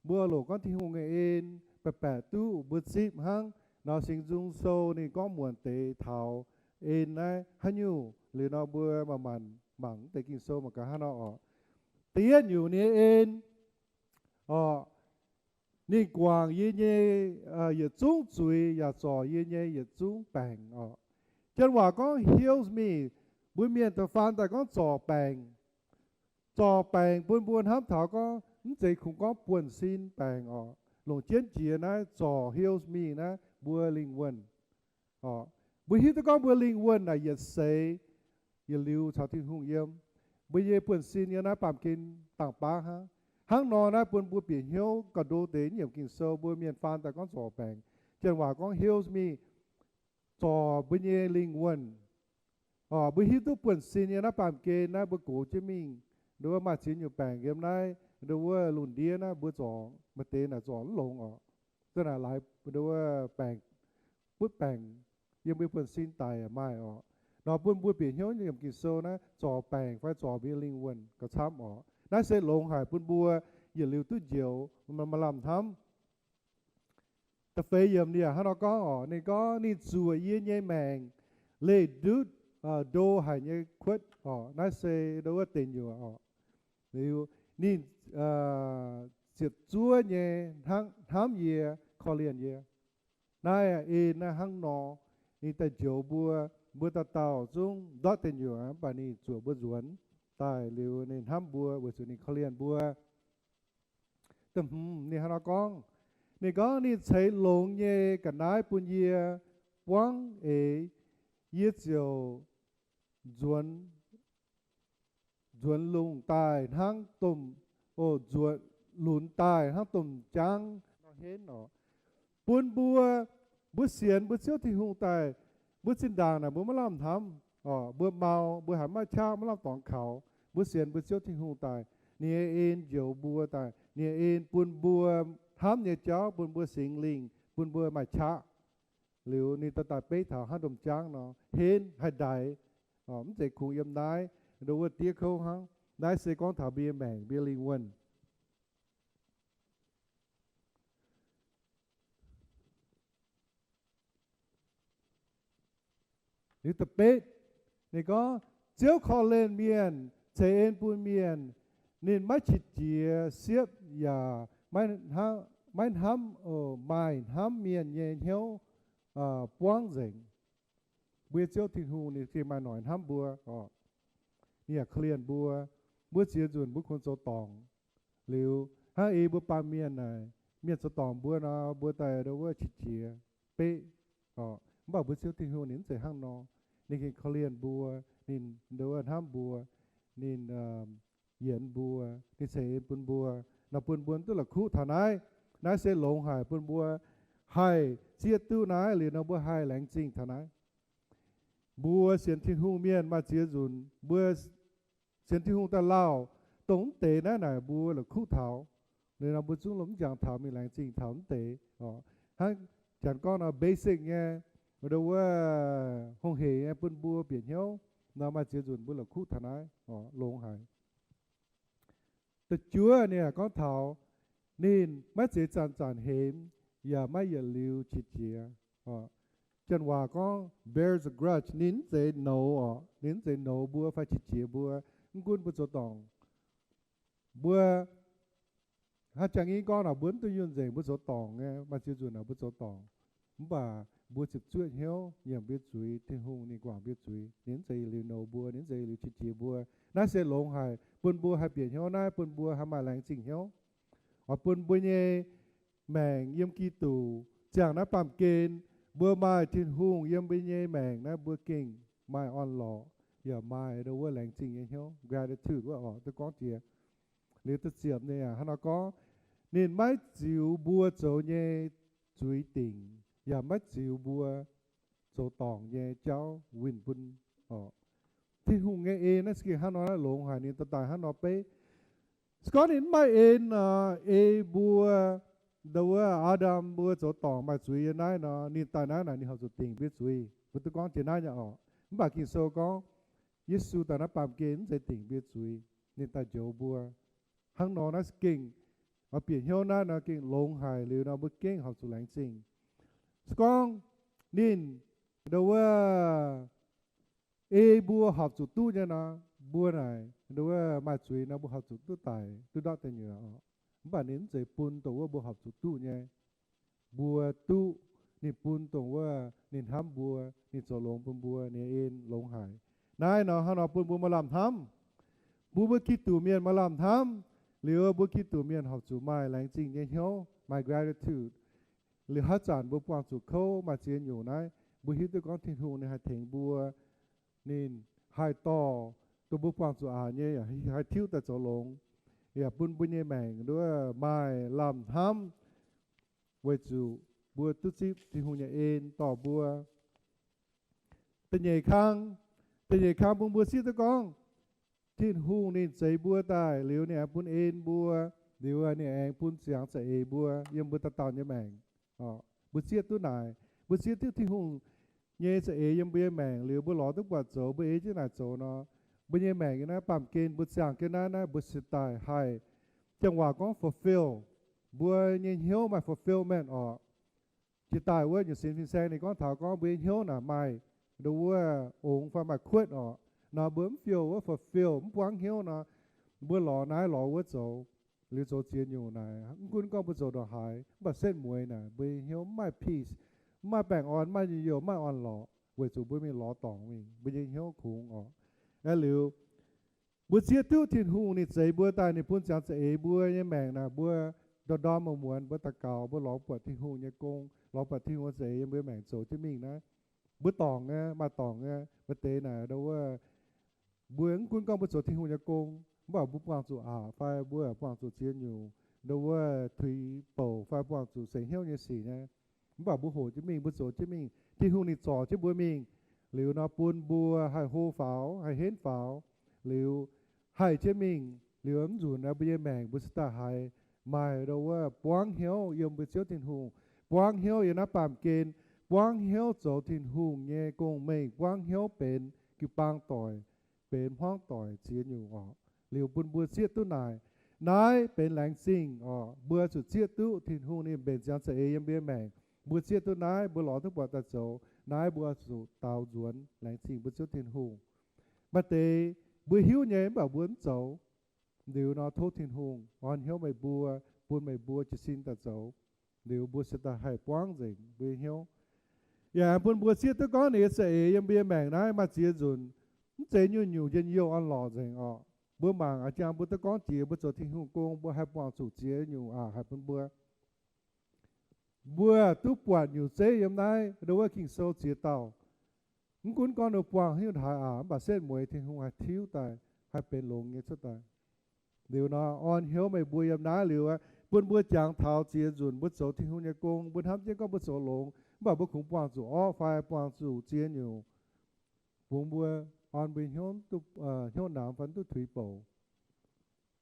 Mbuo longc gorngv Tin-Hungh nyei en baeqc baeqc duqv mbuo zipv hnangv nor. Singx Nzung Sou ninh gorngv muonc deix taux en naaiv haaix nyungc liuz nor mbuo manc-manc mangc mv deix Ging-Sou mangc gaax hnangv nor oc. Da'yietv nyungc ninh nyei en oc, ninh guangc yie nyei yietc zungv zuiz yaac zorc yie nyei yietc zungv baengc oc. Janx waac gorngv heals me, mbuo mienh da'faanh daaih gorngv zorc baengc. Zorc baengc bun mbuo hnamv taux gorngv mv zeiz kungx gorngv buonv-sin baengc oc. Longc jienv jiex naaiv zorc heals me naaiv mbuo lingh wuonh oc. Mbuo hiuv duqv gorngv mbuo lingh wuonh naaic yietc seix yietc liuz caux Tin-Hungh yiem. Mbuo nyei buonv-sin yiem naaiv baamh gen dangh baav hnangv. Hnangv nor naaiv bun mbuo bieqc hnyouv gauh ndo deix nyiemc Ging-Sou mbuo mienh faan daaih gorngv zorc baengc. Janx waac gorngv heals me, zorc mbuo nyei lingh wuonh oc. Mbuo hiuv duqv buonv-sin yiem naaiv baamh gen naaiv mbuo gox jienv mingh, ndo wuov maaih ziex nyungc baengc yiem naaiv, ndo wuov lungh ndiev naaiv mbuo zorc maaih deix naaic zorc mv longx oc. Za'naaic laaix ndo wuov baengc, butv baengc yiem mbuo buonv-sin daic maaih oc. Nor bun mbuo bieqc hnyouv nyiemc Ging-Sou naaiv zorc baengc fai zorc mbuo nyei lingh wuonh gauh camv oc. Naaiv se longx haic bun mbuo yietc liuz duqv njoux, maaih lamh hnamv. Da'feix yiemc ninh hnangv nor gorngv oc, ninh gorngv ninh zuoqc yie nyei maengc leih ndutv ndo haic nyei kuotv oc. Naaiv se ndo wuov deic nyuoqc oc. Liuz ninh ziepc zuov nyei hnangv hnamv yie, korv-lienh yie. Naaiv en naaiv hnangv nor, ninh daaih njoux mbuo, mbuo dauh dauh zungv ndortv deic nyuoqc mv baac ninh zuoqc mbuo nzuonx daaih liuz ninh hnamv mbuo weic zuqc ninh korv-lienh mbuo. Da'hmz ninh hnangv nor gorngv, ninh gorngv ninh ceix longx nyei ga'naaiv bun yie buangv eix, yie ziouc nzuonx, nzuonx lungh daaih hnangv domh, o, nzuonx lunx daaih hnangv domh jaangv nor henv oc. Bun mbuo, mbuo sienx mbuo Ziouv Tin-Hungh daaih, mbuo zinh ndaangc naaic mbuo maiv lamh hnamv oc. Mbuo mau, mbuo haiz maiv qaqv, maiv lamh dorngx kaux. Mbuo sienx mbuo Ziouv Tin-Hungh daaih, ninh nyei en njoux mbuo daaih, ninh nyei en bun mbuo hnamv nyei jauv, bun mbuo Singx Lingh, bun mbuo maaih qaqv. Liuz ninh daaih daaih beiv taux hnangv domh jaangv nor henv haih ndaix. Mv zeiz kungx yiem naaiv ndo wuov diev kouv hnangv. Naaiv se gorngv taux mbuo nyei maengc, mbuo nyei lingh wuonh. Liuz da'betv, ninh gorngv, Ziouv korv-lienh mienh, ceix en bun mienh. Ninh maiv qiex jiez siepv yaac maiv hnamv, maiv hnamv, o, maaih hnamv mienh nyei hnyouv buangv nzengc. Mbuo nyei Ziouv Tin-Hungh ninh gengh maaih noic hnamv mbuo oc. Ninh yaac korv-lienh mbuo. Mbuo ziex nzunc mbuo kungx zoux dorngc. Liuz hnangv ei mbuo baamh mienh naaic, mienh zoux dorngc mbuo nor, mbuo daaih ndo wuov qiex jiez beqv oc. Mv baac mbuo Ziouv Tin-Hungh ninh mv zeiz hnangv nor. Ninh gengh korv-lienh mbuo, ninh ndo wuov hnamv mbuo, ninh yienx mbuo, ninh ceix en bun mbuo, nor bun mbuo duqv la'kuqv taux naaiv. Naaiv se longx haic bun mbuo haih zieqv duqv naaiv liuz nor mbuo haih laengz zingh taux naaiv. Mbuo sienx Tin-Hungh mienh maaih ziex nzunc mbuo sienx Tin-Hungh daaih lauh dongh mv deix naaiv naaic mbuo la'kuqv taux. Liuz nor mbuo zungv lomh mv jangx taux mingh laengz zingh taux mv deix oc. Hnangv janx gorngv nor basic nyei, ndo wuov hungh heic nyei bun mbuo bieqc hnyouv nor maaih ziex nzunc mbuo la'kuqv taux naaiv oc, longx haic. Da'juov ninh yaac gorngv taux ninh maiv zeiz zanc-zanc hemx yaac maiv yietc liuz qiex jiez. Janx waac gorngv bears a grudge, ninh mv zeiz nouz oc, ninh mv zeiz nouz mbuo fai qiex jiez mbuo. Mv gunv mbuo zoux dorngc, mbuo hnangv jangx-ingv gorngv naaic, mbuo mv duqv yunh nzengc, mbuo zoux dorngc nyei, maaih ziex nzunc naaic mbuo zoux dorngc. Mv baac mbuo ziepc zuoqv hnyouv nyiemc mbuo nyei zuiz, Tin-Hungh ninh guangc mbuo nyei zuiz, ninh mv zeiz yietc liuz nouz mbuo, ninh mv zeiz yietc liuz qiex jiez mbuo. Naaiv se longx haic bun mbuo haih bieqc hnyouv naaiv, bun mbuo haih maaih laengz zingh hnyouv. Oix bun mbuo nyei maengc yiem Giduc ziangh naaiv baamh gen, mbuo maaih Tin-Hungh yiem mbuo nyei maengc naaiv, mbuo gengh maaih orn-lorqc, yaac maaih ndo wuov laengz zingh nyei hnyouv, gratitude wuov oc, duqv gorngv jiex. Liuz da'ziepc ninh hnangv nor gorngv, ninh maiv ziux mbuo zoux nyei zuiz dingc, yaac maiv ziux mbuo zoux dorngc nyei jauv winh bun oc. Tin-Hungh nyei en naaiv se gengh hnangv nor naaiv longx haic, ninh daaih daaih hnangv nor beiv. Se gorngv ninh mv maaih en nor, ei mbuo ndo wuov Aa^ndam mbuo zoux dorngc maaih zuiz yiem naaiv nor, ninh daaih naaiv naaic ninh horpc zuqc dingc mbuo nyei zuiz. Mbuo duqv gorngv jiex naaiv nyei oc. Mv baac Ging-Sou gorngv, Yesu daaih naaiv baamh gen mv zeiz dingc mbuo nyei zuiz, ninh daaih njoux mbuo. Hnangv nor naaiv se gengh oix bieqc hnyouv naaiv nor gengh longx haic liuz nor mbuo gengh horpc zuqc laengz zingh. Se gorngv ninh ndo wuov ei mbuo horpc zuqc duqv nyei nor, mbuo naaic ndo wuov maaih zuiz nor mbuo horpc zuqc duqv daic duqv ndortv deic nyuoqc oc. Mv baac ninh mv zeiz bun dongh wuov mbuo horpc zuqc duqv nyei. Mbuo duqv, ninh bun dongh wuov ninh hnamv mbuo, ninh zoux longx bun mbuo, ninh en longx haic. Naaiv nor hnangv nor bun mbuo maaih lamh hnamv, bun mbuo Giduc mienh maaih lamh hnamv, liuz mbuo Giduc mienh horpc zuqc maaih laengz zingh nyei hnyouv, maaih gratitude. Liuz haaix zanc mbuo buangh zuqc kouv maaih ziex nyungc naaiv, mbuo hiuv duqv gorngv Tin-Hungh ninh haih tengx mbuo, ninh haih dorh dongh mbuo buangh zuqc aqc nyei yaac haih tiuv daaih zoux longx, yaac bun mbuo nyei maengc nduov maaih lamh hnamv, weic zuqc mbuo duqv zipv Tin-Hungh nyei en dorh mbuo. Da'nyeic kang, da'nyeic kang bun mbuo zieqv duqv gorngv Tin-Hungh ninh zeix mbuo daaih liuz ninh aengx bun en mbuo, liuz ninh aengx bun ziangx za'eix mbuo yiem mbuo dauh dauh nyei maengc. Mbuo zieqv duqv naaic, mbuo zieqv duqv Tin-Hungh nyei za'eix yiem mbuo nyei maengc liuz mbuo lorz duqv buatc zoux, mbuo ei jienv naaic zoux nor, mbuo nyei maengc yiem naaiv baamh gen mbuo ziangh jienv naaiv, naaiv mbuo cingx daaih haih, janx waac gorngv fulfill, mbuo nyei hnyouv maaih fulfillment oc. Jiex daaih wuov nyungc sin fin-saeng ninh gorngv taux gorngv mbuo nyei hnyouv naaic maaih ndo wuov ongx fai maaih kuotv oc. Nor mbuo mv fill wuov fulfill, mv buangv hnyouv nor, mbuo lorz naaiv lorz wuov zoux, liuz zoux ziex nyungc naaic, mv gunv gorngv mbuo zoux ndongc haaix, mv baac setv mueiz naaic mbuo nyei hnyouv mv maaih peace, mv maaih baengh orn, mv maaih njien-youh, mv maaih orn-lorqc, weic zuqc mbuo mingh lorz dorngc mingh, mbuo nyei hnyouv kungx oc. Aeqv, liuz mbuo zieqv duqv Tin-Hungh ninh zeix mbuo daaih, ninh bun ziangx za'eix mbuo nyei maengc naaic, mbuo ndorm ndorm muonz muonz mbuo daux gaux, mbuo lorz buatc Tin-Hungh nyei gong, lorz buatc Tin-Hungh za'eix yiem mbuo maengc zoux jienv mingh naaiv. Mbuo dorngc nyei, maaih dorngc nyei, maaih deix naaic ndo wuov, mbuo mv gunv gorngv mbuo zoux Tin-Hungh nyei gong, mv baac mbuo buangh zuqc aqc fai mbuo buangh zuqc ziex nyungc ndo wuov tuix bouc fai buangh zuqc seix hnyouv nyei sic nyei, mv baac mbuo hoqc jienv mingh, mbuo zoux jienv mingh, Tin-Hungh ninh zorc jienv mbuo mingh. Liuz nor bun mbuo haih hlo faaux, haih henv faaux, liuz haih jienv mingh. Liuz mv nzunc naaiv mbuo nyei maengc mbuo cingx daaih haiz maaih ndo wuov buangv hnyouv yiem mbuo Ziouv Tin-Hungh, buangv hnyouv yiem naaiv baamh gen, buangv hnyouv zoux Tin-Hungh nyei gong-mengh, buangv hnyouv benx jiu-baang doic, benx hmuangv doic ziex nyungc oc. Liuz bun mbuo zieqv duqv naaic, naaiv benx laengz zingh oc. Mbuo zuqc zieqv duqv Tin-Hungh ninh mbenc ziangx za'eix yiem mbuo nyei maengc. Mbuo zieqv duqv naaiv, mbuo lorz duqv buatc daaih zoux, naaiv mbuo zuqc daaux nzuonx laengz zingh mbuo Ziouv Tin-Hungh. Maaih deix mbuo hiuv nyei mv baac mbuo mv zoux. Liuz nor tov Tin-Hungh orn hnyouv meih mbuo, bun meih mbuo jiez sin daaih zoux. Liuz mbuo se daaih haih buangv nzengc mbuo nyei hnyouv. Yaac bun mbuo zieqv duqv gorngv ninh nyei za'eix yiem mbuo nyei maengc naaiv maaih ziex nzunc mv zeiz nyungc-nyungc njien-youh orn-lorqc nzengc orqc. Mbuo mangc a'jangc mbuo duqv gorngv jiex mbuo zoux Tin-Hungh gong mbuo haih buangh zuqc ziex nyungc aqc haih bun mbuo. Mbuo duqv buatc nyungc zeiv yiem naaiv ndo wuov Ging-Sou ziex dauh. Mv gunv gorngv ninh buangh haaix nyungc haaix aqc, mv baac setv mueiz Tin-Hungh haih tiuv daaih, haih benx longx nyei cuotv daaih. Liuz nor orn hnyouv meih mbuo yiem naaiv liuz, bun mbuo jangx taux ziex nzunc mbuo zoux Tin-Hungh nyei gong, mbuo hnamv jienv gorngv mbuo zoux longx, mv baac mbuo kungx buangh zuqc orqv fai buangh zuqc ziex nyungc. Bungx mbuo, orn mbuo hnyouv, hnyouv namx fai duqv tuix bouc.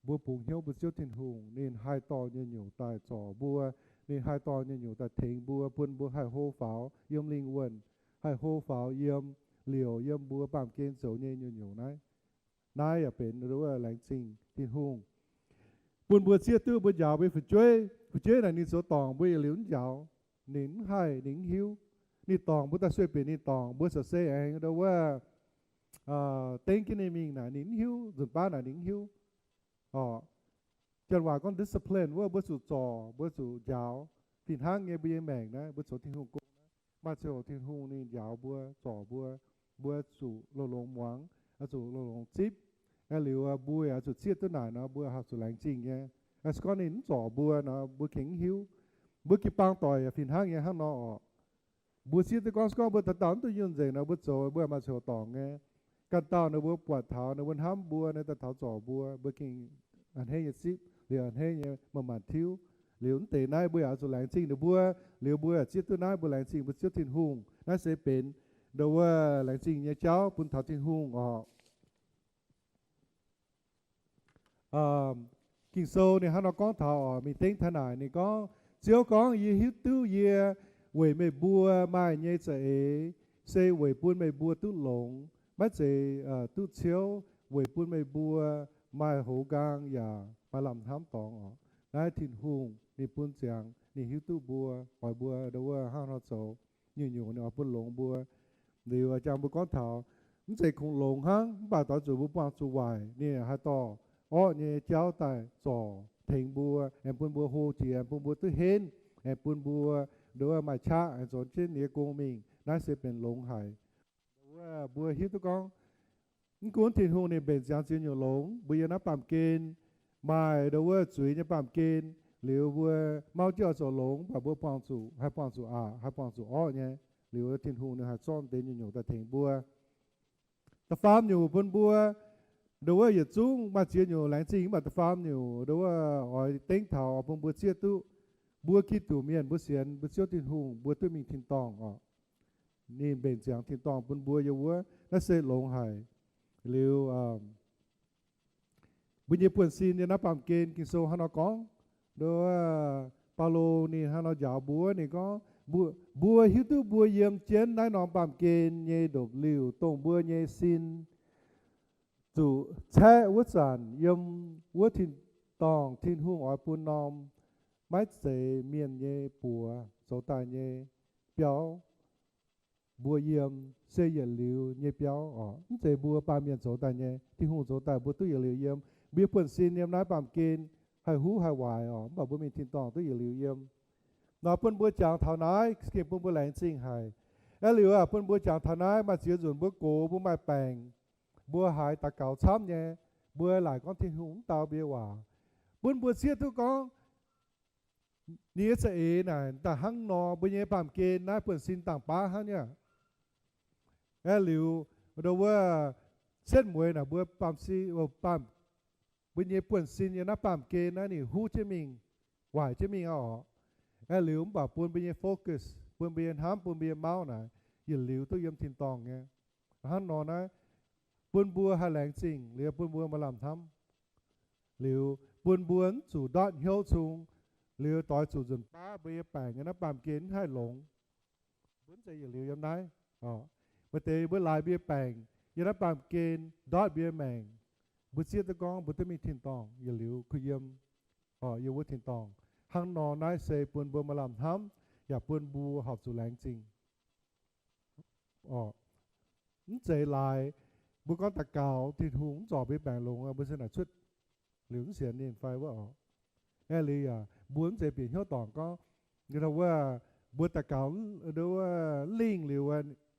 Mbuo bungx hnyouv mbuo Ziouv Tin-Hungh, ninh haih dorh nyungc-nyungc daaih zorc mbuo, ninh haih dorh nyungc-nyungc daaih tengx mbuo, bun mbuo haih hlo faaux yiem lingh wuonh, haih hlo faaux yiem liouc yiem mbuo baamh gen zoux nyei nyungc-nyungc naaiv. Naaiv yaac benx ndo wuov laengz zingh Tin-Hungh bun mbuo zieqv duqv mbuo njaaux mbuo nyei fu'jueiv. Fu'jueiv naaic ninh zoux dorngc mbuo yietc liuz mv njaaux, ninh mv haih, ninh mv hiuv. Ninh dorngc mbuo daaih sueih bieqc ninh dorngc, mbuo zoux se aengx ndo wuov dengv jienv ninh mingh naaic ninh mv hiuv, nzunc baav naaic ninh mv hiuv. Orqc, janx waac gorngv discipline wuov, mbuo zuqc zorc, mbuo zuqc njaaux. Fih hnangv nyei mbuo nyei maengc naaiv, mbuo zoux Tin-Hungh gong naaiv, maaih ziangh hoc Tin-Hungh ninh njaaux mbuo, zorc mbuo, mbuo zuqc longx-longx muangx, zuqc longx-longx zipv. Aeqv, liuz mbuo yaac zuqc zieqv duqv naaic nor, mbuo haih zuqc laengz zingh nyei. Se gorngv ninh mv zorc mbuo nor, mbuo gengh mv hiuv. Mbuo jiu-baang doic yaac fih hnangv nyei hnangv nor orqc. Mbuo zieqv duqv gorngv, se gorngv mbuo dauh dauh mv duqv yunh nzengc nor, mbuo zoux mbuo maaih ziangh hoc dorngc nyei. Ganh dauh ninh mbuo buatc taux, ninh mbuo hnamv mbuo, ninh daaih taux zorc mbuo, mbuo gengh a'hneiv nyei zipv, liuz a'hneiv nyei manc-manc tiuv. Liuz mv deix naaiv mbuo yaac oix zuqc laengz zingh ninh mbuo. Liuz mbuo yaac zieqv duqv naaiv mbuo laengz zingh mbuo Ziouv Tin-Hungh. Naaiv se benx ndo wuov laengz zingh nyei jauv bun taux Tin-Hungh orqc. Ging-Sou ninh hnangv nor gorngv taux orqc, mingh dengv taux naaic ninh gorngv, Ziouv gorngv, Yie hiuv duqv yie weic meih mbuo maaih nyei za'eix se weic bun meih mbuo duqv longx, maiv zeiz duqv ciouv, weic bun meih mbuo maaih hoz nqaang yaac maaih lamh hnamv dorngx orqc. Naaiv Tin-Hungh ninh bun ziangx, ninh hiuv duqv mbuo, oix mbuo ndo wuov hnangv nor zoux. Nyungc-nyungc ninh oix bun longx mbuo. Liuz jangx mbuo gorngv taux, mv zeiz kungx longx hnangv, mv baac doix zuqc mbuo buangh zuqc waaic, ninh haih dorh orqv nyei jauv daaih zorc tengx mbuo, aengx bun mbuo hlo jiex, aengx bun mbuo duqv henv, aengx bun mbuo ndo wuov maaih qaqv, aengx zoux jienv ninh nyei gong mingh. Naaiv se benx longx haic. Ndo wuov mbuo hiuv duqv gorngv, mv gunv Tin-Hungh ninh mbenc ziangx ziex nyungc longx, mbuo yiem naaiv baamh gen, maaih ndo wuov zuiz nyei baamh gen, liuz mbuo mauv jienv oix zoux longx, mv baac mbuo buangh zuqc, haih buangh zuqc aqc, haih buangh zuqc orqv nyei. Liuz Tin-Hungh ninh haih zorqv deix nyungc-nyungc daaih tengx mbuo. Da'faam nyungc bun mbuo, ndo wuov yietc zungv maaih ziex nyungc laengz zingh, mv baac da'faam nyungc ndo wuov oix dengv taux oix bun mbuo zieqv duqv, mbuo Giduc mienh mbuo sienx mbuo Ziouv Tin-Hungh, mbuo duqv mingh tin-dorngh orqc. Ninh mbenc ziangx tin-dorngh bun mbuo yiem wuov, naaiv se longx haic. Liuz mbuo nyei buonv-sin yiem naaiv baamh gen, Ging-Sou hnangv nor gorngv, ndo wuov Baulo ninh hnangv nor njaaux mbuo, ninh gorngv, mbuo hiuv duqv mbuo yiem jienv naaiv norm baamh gen nyei ndopv-liuh, dongh mbuo nyei sin zuqc caeqv wuov zanc, yiem wuov tin-dorngh Tin-Hungh oix bun norm maiv zeiz mienh nyei buoz zoux daaih nyei biauv, mbuo yiem se yietc liuz nyei biauv oc. Mv zeiz mbuo baamh mienh zoux daaih nyei, Tin-Hungh zoux daaih, mbuo duqv yietc liuz yiem. Mbuo nyei buonv-sin yiem naaiv baamh gen haih huv haih waaic oc, mv baac mbuo mingh tin-dorngh duqv yietc liuz yiem. Nor bun mbuo jangx taux naaiv, gengh bun mbuo laengz zingh haic. Aeqv, liuz bun mbuo jangx taux naaiv, maaih ziex nzunc mbuo gox, mbuo maaih baengc, mbuo haiz daux gaux camv nyei, mbuo laaic gorngv Tin-Hungh mv dau mbuo nyei waac, bun mbuo zieqv duqv gorngv ninh nyei za'eix naaic daaih hnangv nor, mbuo nyei baamh gen naaiv buonv-sin dangh baav hnangv nyei. Aeqv, liuz ndo wuov setv mueiz naaic mbuo baamh, mbuo nyei buonv-sin yiem naaiv baamh gen naaiv ninh huv jienv mingh, waaic jienv mingh aqv oc. Aeqv, liuz mv baac bun mbuo nyei focus, bun mbuo nyei hnamv, bun mbuo nyei mauv naaic yietc liuz duqv yiem tin-dorngh nyei. Hnangv nor naaiv bun mbuo haih laengz zingh, liuz bun mbuo maaih lamh hnamv, liuz bun mbuo mv zuqc ndortv hnyouv cung, liuz doix zuqc nzunc baav mbuo nyei baengc yiem naaiv baamh gen mv haih longx. Mbuo mv zeiz yietc liuz yiem naaiv. Maaih deix mbuo laaix mbuo nyei baengc yiem naaiv baamh gen ndortv mbuo nyei maengc, mbuo zieqv duqv gorngv mbuo duqv mingh tin-dorngh yietc liuz kuh yiem, yiem wuov tin-dorngh. Hnangv nor naaiv se bun mbuo maaih lamh hnamv, yaac bun mbuo horpc zuqc laengz zingh. Mv zeiz laaix mbuo gorngv daux gaux Tin-Hungh mv zorc mbuo nyei baengc longx, mbuo se naaic cuotv liuz mv sienx ninh fai wuov oc. Aeqv, liuz yaac mbuo mv zeiz bieqc hnyouv dorngc gorngv, wuov, mbuo daux gaux, wuov, lingh liuz mbuo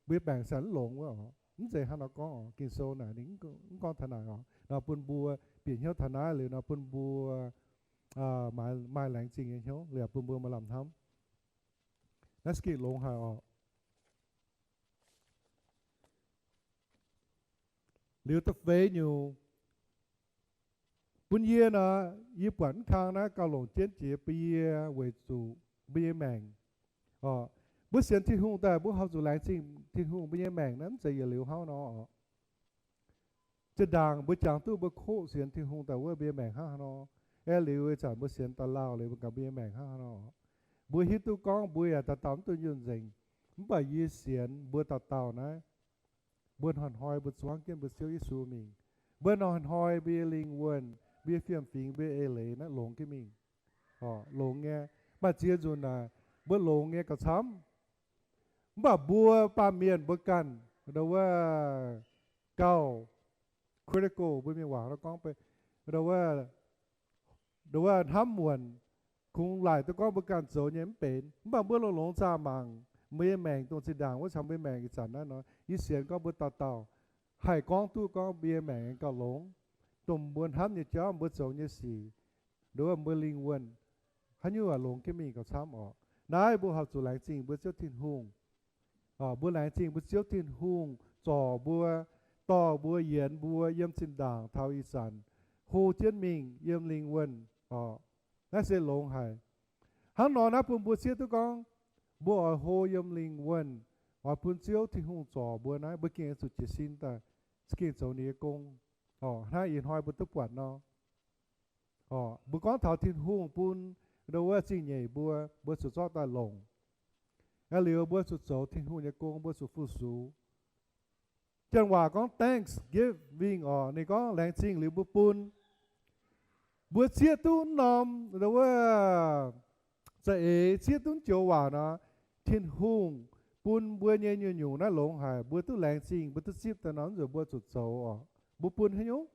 nyei baengc se mv longx wuov oc. Mv zeiz hnangv nor gorngv oc. Ging-Sou naaic ninh mv gorngv taux naaic oc. Nor bun mbuo bieqc hnyouv taux naaiv liuz nor bun mbuo maaih laengz zingh nyei hnyouv, liuz bun mbuo maaih lamh hnamv. Naaiv se gengh longx haic oc. Liuz da'feix nyungc, bun yie nor, yie buatc mv kang naaiv gauh longc jienv jiex bun yie weic zuqc mbuo nyei maengc. Mbuo sienx Tin-Hungh daaih mbuo horpc zuqc laengz zingh Tin-Hungh, mbuo nyei maengc naaiv mv zeiz yietc liuz hnangv nor oc. Zinh ndaangc mbuo jangx duqv mbuo koqv sienx Tin-Hungh daaih wuov, mbuo nyei maengc hnangv haaix nor. Aeqv, liuz ih zanc mbuo sienx daaih lauh liuz mbuo ganh, mbuo nyei maengc hnangv haaix nor. Mbuo hiuv duqv gorngv mbuo yaac dauh dauh mv duqv nyunh nzengc, mv baac yie sienx mbuo dauh dauh naaiv, mbuo hnoi-hnoi mbuo zuangv jienv mbuo Ziouv Yesu mingh. Mbuo hnoi-hnoi mbuo nyei lingh wuonh, mbuo nyei fiem-fingx, mbuo nyei eix leiz naaiv longx jienv mingh. Longx nyei. Maaih ziex nzunc naaic mbuo longx nyei gauh camv. Mv baac mbuo baamh mienh mbuo ganh, wuov, gauh critical, mbuo mienh waac gorngv, wuov, hnamv muonc, kungx laaic duqv gorngv mbuo ganh zoux nyei mv benx. Mv baac mbuo longx-longx zaah mangc mbuo nyei maengc dongh zinh ndaangc wuov caux mbuo nyei maengc ih zanc naaiv nor, yie sienx gorngv mbuo dauh dauh haih gorngv duqv gorngv mbuo nyei maengc gauh longx, dongh mbuo hnamv nyei jauv, mbuo zoux nyei sic, wuov, mbuo lingh wuonh, haaix nyungc yaac longx jienv mingh gauh camv oc. Naaiv mbuo horpc zuqc laengz zingh mbuo Ziouv Tin-Hungh. Mbuo laengz zingh mbuo Ziouv Tin-Hungh zorc mbuo, dorh mbuo, yienx mbuo yiem zinh ndaangc taux ih zanc, hlo jienv mingh yiem lingh wuonh oc. Naaiv se longx haic. Hnangv nor naaiv bun mbuo zieqv duqv gorngv mbuo oix hlo yiem lingh wuonh, oix bun Ziouv Tin-Hungh zorc mbuo naaiv, mbuo gengh zuqc jiez sin daaih, gengh zoux ninh nyei gong. Hnangv ih hnoi mbuo duqv buatc nor, mbuo gorngv taux Tin-Hungh bun, wuov, zingh nyeic mbuo, mbuo zuqc zorqv daaih longc. Aeqv, liuz mbuo zuqc zoux Tin-Hungh nyei gong, mbuo zuqc fu-sux. Janx waac gorngv thanksgiving oc, ninh gorngv laengz zingh liuz mbuo bun. Mbuo zieqv duqv norm, wuov, za'eix, zieqv duqv joux waac nor, Tin-Hungh bun mbuo nyei nyungc-nyungc naaiv longx haic, mbuo duqv laengz zingh, mbuo duqv zipv daaih nor, nzunc mbuo zuqc zoux oc. Mbuo bun haaix nyungc?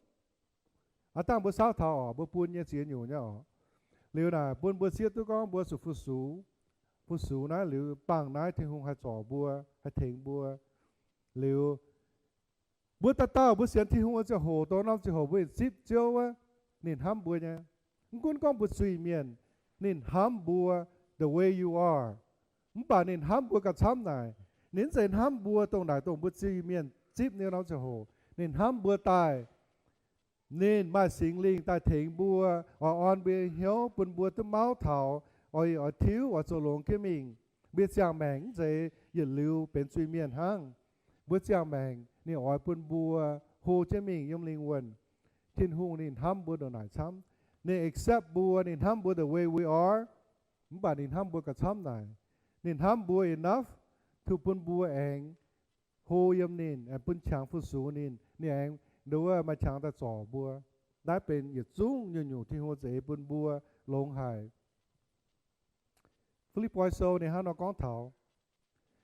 Aav dangh mbuo saauv taux oc, mbuo bun nyei ziex nyungc nyei oc. Liuz naaic bun mbuo zieqv duqv gorngv mbuo zuqc fu-sux. Fu-sux naaiv liuz bangh naaiv Tin-Hungh haih zorc mbuo, haih tengx mbuo. Liuz mbuo dauh dauh mbuo sienx Tin-Hungh nyei ziangh hoc, dongh norm ziangh hoc mbuo zipv Ziouv wuov, ninh hnamv mbuo nyei. Mv gunv gorngv mbuo zuiz-mienh, ninh hnamv mbuo the way you are. Mv baac ninh hnamv mbuo gauh camv naaic. Ninh mv zeiz hnamv mbuo dongh naaic dongh mbuo zuiz-mienh zipv nyei norm ziangh hoc. Ninh hnamv mbuo daaih, ninh maaih Singx Lingh daaih tengx mbuo, oix orn mbuo nyei hnyouv bun mbuo duqv mauv taux, oix, oix tiuv, oix zoux longx jienv mingh. Mbuo ziangh maengc mv zeiz yietc liuz benx zuiz-mienh hnangv. Mbuo ziangh maengc ninh oix bun mbuo hlo jienv mingh yiem lingh wuonh. Tin-Hungh ninh hnamv mbuo ndongc naaic camv. Ninh accept mbuo, ninh hnamv mbuo the way we are. Mv baac ninh hnamv mbuo gauh camv naaic. Ninh hnamv mbuo enough to bun mbuo aengx hlo yiem ninh, aengx bun qangx fu-sux ninh, ninh aengx, wuov, maaih qangx daaih zorc mbuo. Naaiv benx yietc zungv nyungc-nyungc Tin-Hungh za'eix bun mbuo longx haic. Fi^lipv^poi Sou ninh hnangv nor gorngv taux,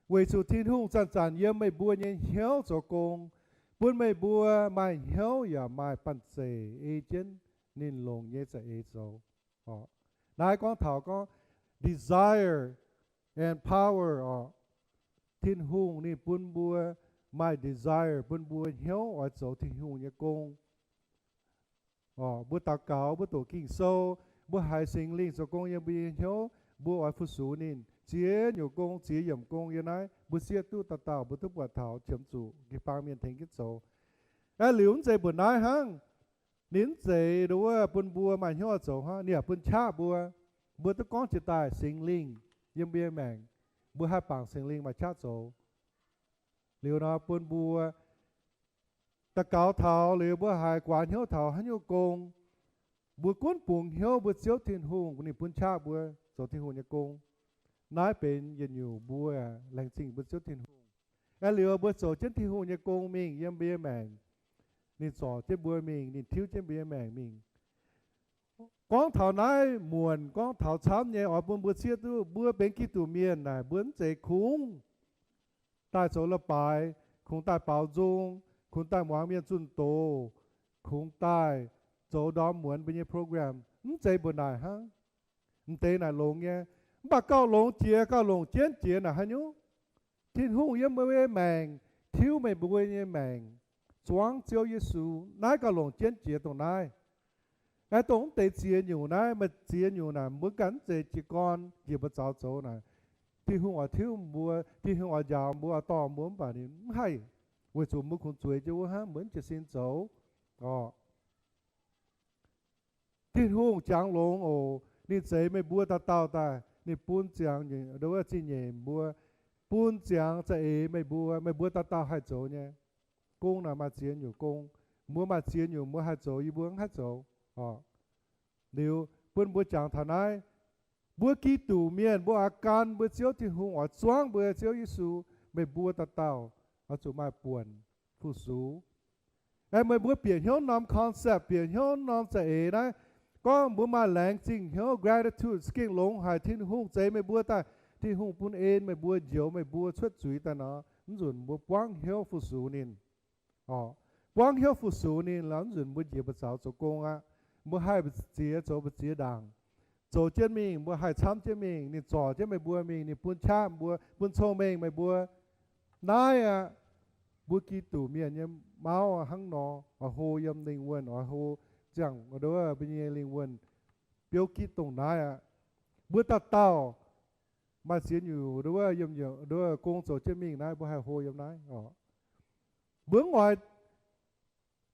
weic zuqc Tin-Hungh zanc-zanc yiem meih mbuo nyei hnyouv zoux gong, bun meih mbuo maaih hnyouv yaac maaih banh zeic ei jienv ninh longc nyei za'eix zoux. Naaiv gorngv taux gorngv desire and power oc. Tin-Hungh ninh bun mbuo maaih desire, bun mbuo hnyouv oix zoux Tin-Hungh nyei gong. Mbuo daux gaux, mbuo doqc Ging-Sou, mbuo haiz Singx Lingh zoux gong yiem mbuo nyei hnyouv, mbuo oix fu-sux ninh. Ziex nyungc gong, ziex yiemc gong yiem naaiv, mbuo zieqv duqv dauh dauh, mbuo duqv buatc taux, qiemx zuqc jiu-baang mienh tengx jienv zoux. Aeqv, liuz mv zeiz mbuoqc naaiv hnangv. Ninh mv zeiz nduov bun mbuo maaih hnyouv zoux hnangv, ninh yaac bun qaqv mbuo. Mbuo duqv gorngv jiex daaih Singx Lingh yiem mbuo nyei maengc, mbuo haih bangc Singx Lingh maaih qaqv zoux. Liuz nor bun mbuo daux gaux taux, liuz mbuo haiz guaax hnyouv taux haaix nyungc gong, mbuo gunv bungx hnyouv mbuo Ziouv Tin-Hungh ninh bun qaqv mbuo zoux Tin-Hungh nyei gong. Naaiv benx yietc nyungc mbuo laengz zingh mbuo Ziouv Tin-Hungh. Aeqv, liuz mbuo zoux jienv Tin-Hungh nyei gong mingh yiem mbuo nyei maengc, ninh zorc jienv mbuo mingh, ninh tiuv jienv mbuo nyei maengc mingh. Gorngv taux naaiv muonc, gorngv taux camv nyei oix bun mbuo zieqv duqv mbuo benx Giduc mienh naaic, mbuo mv zeiz kungx daaih zoux leiz-baaix, kungx daaih baaux nzung, kungx daaih muangx mienh zunh doz, kungx daaih zoux ndorm muonz mbuo nyei program, mv zeiz mbuoqc naaic hnangv. Mv deix naaic longx nyei. Mv baac gauh longx jiex, gauh longc jienv jiex naaic haaix nyungc? Tin-Hungh yiem mbuo nyei maengc, tiuv meih mbuo nyei maengc, zuangv Ziouv Yesu. Naaiv gauh longc jienv jiex dongh naaiv. Aeqv, dongh mv deix ziex nyungc naaiv, maaih ziex nyungc naaic mbuo ganh mv zeiz jiez gorn njiec mbuo zaux zoux naaic. Tin-Hungh oix tiuv mbuo, Tin-Hungh oix njaaux mbuo, oix dorh mbuo, mv baac ninh mv haih, weic zuqc mbuo kungx zueiz jienv wuov hnangv, mbuo mv jiez sin zoux. Orqc. Tin-Hungh jangx longx oc. Ninh zeix meih mbuo dauh dauh daaih, ninh bun ziangx, zingh nyeic mbuo, bun ziangx za'eix meih mbuo, meih mbuo dauh dauh haih zoux nyei. Gong naaic maaih ziex nyungc gong. Mbuo maaih ziex nyungc mbuo haih zoux, yie mbuo mv haih zoux. Orqc. Liuz bun mbuo jangx taux naaiv, mbuo Giduc mienh, mbuo oix gan mbuo Ziouv Tin-Hungh oix zuangv mbuo Ziouv Yesu, meih mbuo dauh dauh oix zuqc maaih buonc fu-sux. Aeqv, meih mbuo bieqc hnyouv norm concept, bieqc hnyouv norm za'eix naaiv, gorngv mbuo maaih laengz zingh hnyouv, gratitude, za'gengh longx haic Tin-Hungh zeix meih mbuo daaih, Tin-Hungh bun en meih mbuo, njoux meih mbuo cuotv zuiz daaih nor, mv nzunc mbuo buangv hnyouv fu-sux ninh. Orqc. Buangv hnyouv fu-sux ninh, mv nzunc mbuo njiec mbuo zaux zoux gong aqv. Mbuo haih mbu'ziex zoux mbu'ziex ndaangc, zoux jienv mingh, mbuo haih camv jienv mingh, ninh zorc jienv meih mbuo mingh, ninh bun qaqv mbuo, bun cong-mengh meih mbuo. Naaiv aqv, mbuo Giduc mienh nyei mauv hnangv nor, oix hlo yiem lingh wuonh, oix hlo ziangh mbuo nyei lingh wuonh biouv gitv dongh naaiv aqv. Mbuo dauh dauh maaih ziex nyungc nduov, yiem nduov gong zoux jienv mingh naaiv, mbuo haih hlo yiem naaiv oc. Mbuo mv oix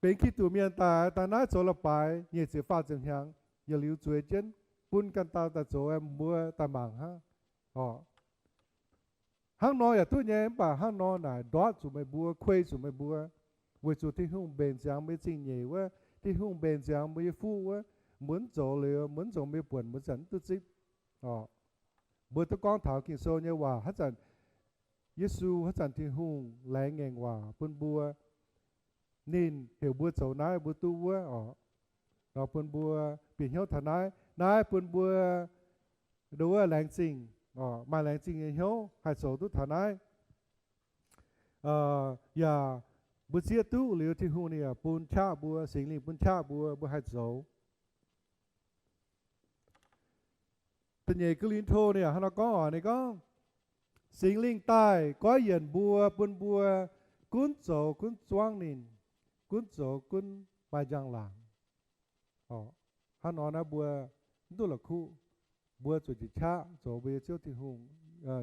benx Giduc mienh daaih, daaih naaiv zoux la'baaix nyic ziepc faah ziepc hnyangx, yietc liuz zueiz jienv bun ganh dauh daaih zoux, mbuo daaih mangc hnangv oc. Hnangv nor yaac duqv nyei, mv baac hnangv nor naaic ndortv zuqc meih mbuo, kuei zuqc meih mbuo, weic zuqc Tin-Hungh mbenc ziangx mbuo nyei zingh nyeic wuov, Tin-Hungh mbenc ziangx mbuo nyei fuqv wuov, mbuo mv zoux liuz, mbuo mv zoux, mbuo nyei buonc mbuo zanc mv duqv zipv oc. Mbuo duqv gorngv taux Ging-Sou nyei waac haaix zanc, Yesu haaix zanc Tin-Hungh laengz ngaengc waac bun mbuo, ninh heuc mbuo zoux naaiv, mbuo duqv wuov oc. Nor bun mbuo bieqc hnyouv taux naaiv, naaiv bun mbuo nduov laengz zingh, maaih laengz zingh nyei hnyouv haih zoux duqv taux naaiv. Yaac mbuo zieqv duqv liuz, Tin-Hungh ninh yaac bun qaqv mbuo, Singx Lingh bun qaqv mbuo, mbuo haih zoux. Da'nyeic Ko^lin^to ninh yaac hnangv nor gorngv oc, ninh gorngv, Singx Lingh daaih goiv yienc mbuo, bun mbuo gunv zoux gunv zuangv ninh, gunv zoux gunv maaih njang-laangc. Hnangv nor naaiv mbuo mv duqv la'kuqv, mbuo zuqc njiec qaqv zoux mbuo nyei Ziouv Tin-Hungh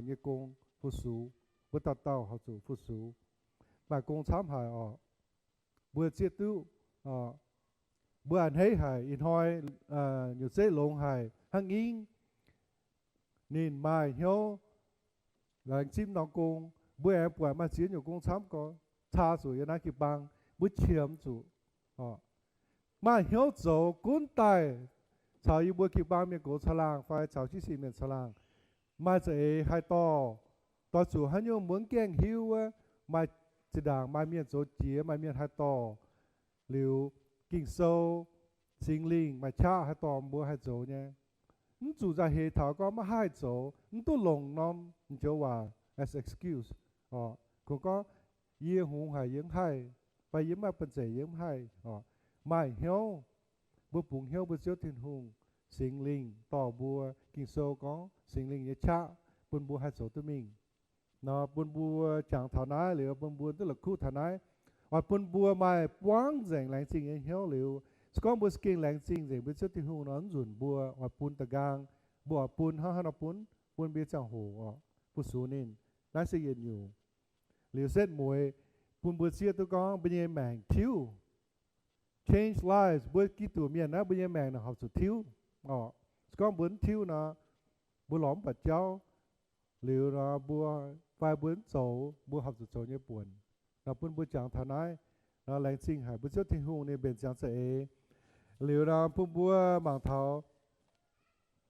nyei gong fu-sux. Mbuo dauh dauh horpc zuqc fu-sux. Maaih gong camv haic oc. Mbuo zieqv duqv, mbuo a'hneiv haic. Ih hnoi nyutc zeiv longx haic hnangv ngingv. Ninh maaih hnyouv laengz zipv norm gong. Mbuo aengx buatc maaih ziex nyungc gong camv gorx, caa zuqc yiem naaiv jiu-baang. Mbuo qiemx zuqc maaih hnyouv zoux gunv daaih caux yie mbuo jiu-baang mienh gox caangh laangh fai caux jiv sin mienh caangh laangh. Maaih za'eix haih dorh, doix zuqc haaix nyungc mbuo mv gaengh hiuv wuov, maaih zinh ndaangc maaih mienh zoux jiex, maaih mienh haih dorh. Liuz Ging-Sou, Singx Lingh maaih qaqv haih dorh mbuo haih zoux nyei. Mv zuqc nzauh heix taux gorngv maiv haih zoux, mv duqv longc norm joux waac as excuse oc. Kungx gorngv, yie hungx haic yie mv haih, fai yie mv maaih banh zeic yie mv haih oc. Maaih hnyouv, mbuo bungx hnyouv mbuo Ziouv Tin-Hungh, Singx Lingh dorh mbuo. Ging-Sou gorngv Singx Lingh nyei qaqv bun mbuo haih zoux duqv mingh. Nor bun mbuo jangx taux naaiv liuz, bun mbuo duqv la'kuqv taux naaiv, oix bun mbuo maaih buangv nzengc laengz zingh nyei hnyouv liuz. Se gorngv mbuo za'gengh laengz zingh nzengc mbuo Ziouv Tin-Hungh nor, mv nzunc mbuo oix bun da'nqaang, mbuo oix bun hnangv haaix nor bun, bun mbuo ziangh hoc oc, fu-sux ninh. Naaiv se yietc nyungc. Liuz setv mueiz bun mbuo zieqv duqv gorngv mbuo nyei maengc tiuv, change lives. Mbuo Giduc mienh naaiv, mbuo nyei maengc naaic horpc zuqc tiuv oc. Se gorngv mbuo mv tiuv nor, mbuo lorz mv buatc jauv. Liuz nor mbuo, fai mbuo mv zoux mbuo horpc zuqc zoux nyei buonc. Nor bun mbuo jangx taux naaiv, nor laengz zingh haic mbuo Ziouv Tin-Hungh ninh mbenc ziangx za'eix. Liuz nor bun mbuo mangc taux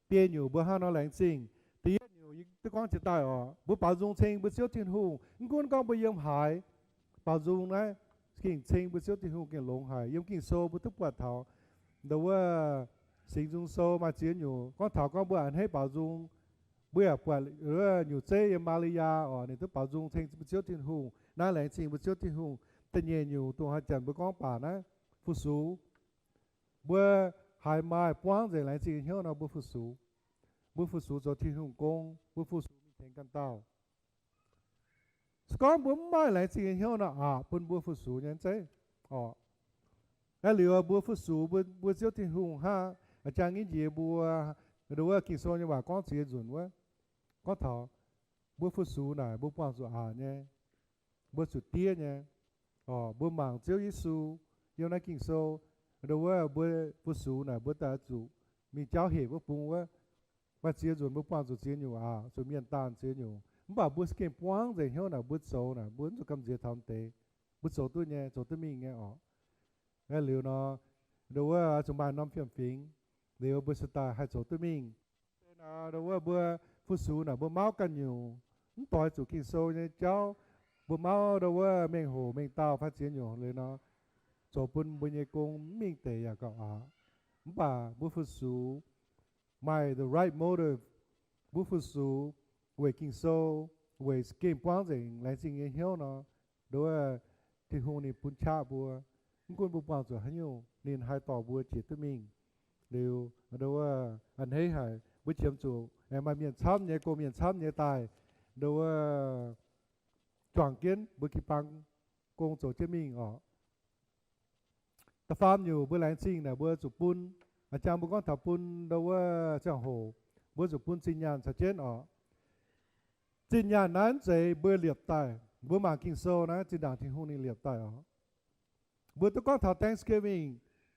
biei nyungc mbuo hnangv nor laengz zingh. Da'yietv nyungc yie duqv gorngv jiex daaih oc, mbuo baaux nzung ceng mbuo Ziouv Tin-Hungh. Mv gunv gorngv mbuo yiem haaix, baaux nzung naaiv gengh ceng mbuo Ziouv Tin-Hungh gengh longx haic. Yiem Ging-Sou mbuo duqv buatc taux ndo wuov Singx Nzung Sou maaih ziex nyungc gorngv taux gorngv mbuo a'hneiv baaux nzung. Mbuo yaac buatc nyutc zeiv yiem Maa^li^yaa oc, ninh duqv baaux nzung ceng mbuo Ziouv Tin-Hungh. Naaiv laengz zingh mbuo Ziouv Tin-Hungh. da'nyeic nyungc dongh haaix zanc mbuo gorngv baac naaiv fu-sux. Mbuo haiz maaih buangv nzengc laengz zingh nyei hnyouv nor, mbuo fu-sux. Mbuo fu-sux zoux Tin-Hungh gong, mbuo fu-sux mingh tengx ganh dauh. Se gorngv mbuo mv maaih laengz zingh nyei hnyouv nor, aqc bun mbuo fu-sux nyei zeiv oc. Aa, liuz mbuo fu-sux mbuo, mbuo Ziouv Tin-Hungh hnangv a'jang njiec mbuo, nduov wuov Ging-Sou nyei waac gorngv ziex nzunc wuov, gorngv taux mbuo fu-sux naaic mbuo buangh zuqc aqc nyei, mbuo zuqc diev nyei. Mbuo mangc Ziouv Yesu yiem naaiv Ging-Sou, nduov wuov mbuo fu-sux naaic mbuo daaih zuqc mingh jauv hec wuov bung wuov, maaih ziex nzunc mbuo buangh zuqc ziex nyungc aqc, zuqc mienh daanh ziex nyungc. Mv baac mbuo gengh buangv nzengc hnyouv naaic mbuo zoux naaic mbuo mv zuqc gamh nziex taux deix, mbuo zoux duqv nyei, zoux duqv mingh nyei oc. Liuz nor, nduov wuov zuqc maaih norm fiem-fingx, liuz mbuo se daaih haih zoux duqv mingh. Nduov wuov mbuo fu-sux naaic mbuo mauv ganh nyungc, mv doix zuqc Ging-Sou nyei jauv, mbuo mauv nduov wuov mengh hoc mengh dauh fai ziex nyungc liuz nor, zoux bun mbuo nyei gong mv mingh deix yaac gauh aqc. Mv baac mbuo fu-sux maaih the right motive, mbuo fu-sux weic Ging-Sou, weic gengh buangv nzengc laengz zingh nyei hnyouv nor, nduov wuov Tin-Hungh ninh bun qaqv mbuo. Mv gunv mbuo buangh zuqc haaix nyungc, ninh haih dorh mbuo jiex duqv mingh. Liuz nduov wuov a'hneiv haic, mbuo qiemx zuqc aengx maaih mienh camv nyei, gong-mienh camv nyei daaih, nduov wuov juangc jienv mbuo jiu-baang gong zoux jienv mingh oc. Da'faam nyungc mbuo laengz zingh naaic mbuo zuqc bun, a'jang mbuo gorngv taux bun nduov wuov ziangh hoc, mbuo zuqc bun zinh nyaanh caux jienv oc. Zinh nyaanh naaiv mv zeiz mbuo liepc daaih, mbuo mangc Ging-Sou naaiv zinh ndaangc Tin-Hungh ninh liepc daaih oc. Mbuo duqv gorngv taux Thanksgiving,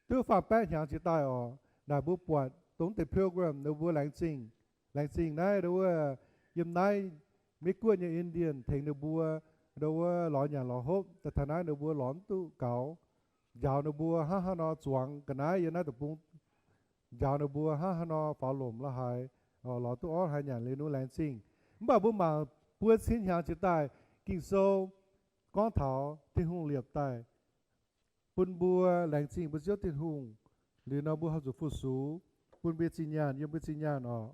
duqv faam-baeqv hnyangx jiex daaih oc. Naaic mbuo buatc dongh deix pilgrim ninh mbuo laengz zingh, laengz zingh naaiv nduov wuov yiem naaiv Meiv Guoqv nyei Indian tengx ninh mbuo nduov wuov lorz nyanc lorz hopv daaih taux naaiv ninh mbuo lorz mv duqv gaux, njaaux ninh mbuo hnangv haaix nor zuangx ga'naaiv yiem naaiv deic-bung, njaaux ninh mbuo hnangv haaix nor faaux lomc la'haaix, lorz duqv orv haaix nyanc liuz ninh mbuo laengz zingh. Mv baac mbuo mangc buo cin hnyangx jiex daaih, Ging-Sou gorngv taux Tin-Hungh liepc daaih bun mbuo laengz zingh mbuo Ziouv Tin-Hungh. Liuz nor mbuo horpc zuqc fu-sux bun mbuo zinh nyaanh, yiem mbuo zinh nyaanh oc.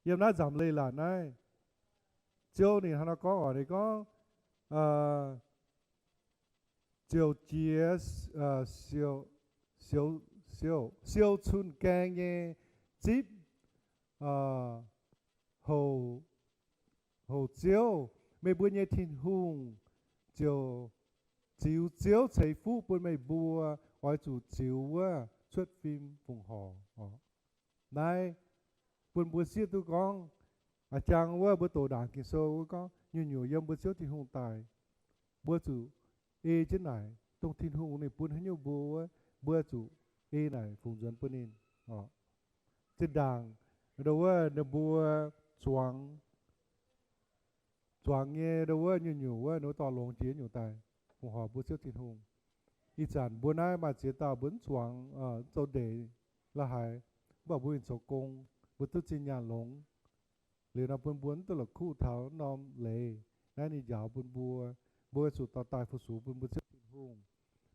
Yiem naaiv nzamc leiz-latc naaiv, Ziouv ninh hnangv nor gorngv oc, ninh gorngv, ziouc jiex siou, siou cun gaeng nyei zipv houc, houc Ziouv, meih mbuo nyei Tin-Hungh, ziouc ziux Ziouv ceix fuqv bun meih mbuo oix zuqc ziux wuov cuotv fim fongc horc. Naaiv bun mbuo sieqv duqv gorngv, a'jang wuov mbuo doqc ndaangc Ging-Sou wuov gorngv nyungc-nyungc yiem mbuo Ziouv Tin-Hungh daaih, mbuo zuqc ei jienv naaic, dongh Tin-Hungh ninh bun haaix nyungc mbuo wuov, mbuo zuqc ei naaic fungx nzuonx bun ninh. Zinh ndaangc nduov wuov ninh mbuo zuangx, zuangx nyei nduov wuov nyungc-nyungc wuov ninh mbuo dorh longx jiex nyungc daaih fongc horc mbuo Ziouv Tin-Hungh. Ih zanc mbuo naaiv maaih ziex dauh mbuo mv zuangx, mv zoux ndeic la'haaix, mv baac mbuo mingh zoux gong, mbuo duqv zinh nyaanh longx. Liuz nor bun mbuo mv duqv la'kuqv taux norm leiz. Naaiv ninh njaaux bun mbuo, mbuo zuqc dorh daaih fu-sux bun mbuo Ziouv Tin-Hungh,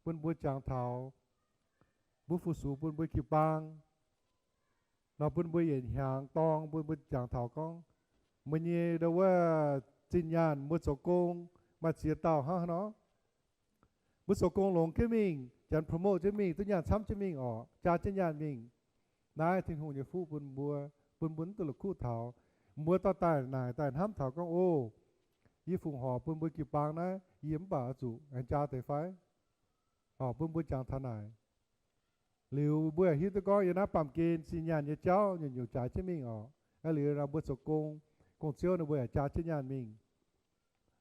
bun mbuo jangx taux, mbuo fu-sux bun mbuo jiu-baang nor, bun mbuo yietc hnyangx dorng bun mbuo jangx taux gorngv, meih nyei nduov wuov zinh nyaanh mbuo zoux gong maaih ziex dauh hnangv haaix nor. Mbuo zoux gong longx jienv mingh, janx promote jienv mingh, duqv nyaanh camv jienv mingh oc, jaa jienv nyaanh mingh. Naaiv Tin-Hungh nyei fuqv bun mbuo, bun mbuo mv duqv la'kuqv taux. Mbuo dorh daaih naaic daaih hnamv taux gorngv, o, yie fongc horc bun mbuo jiu-baang naaiv, yie mv baac oix zuqc aengx jaa deix fai? Oc, bun mbuo jangx taux naaic. Liuz mbuo yaac hiuv duqv gorngv yiem naaiv baamh gen zinh nyaanh nyei jauv nyungc-nyungc jaaix jienv mingh oc. Aa, liuz nor mbuo zoux gong, gong-ziouv ninh mbuo yaac jaa jienv nyaanh mingh.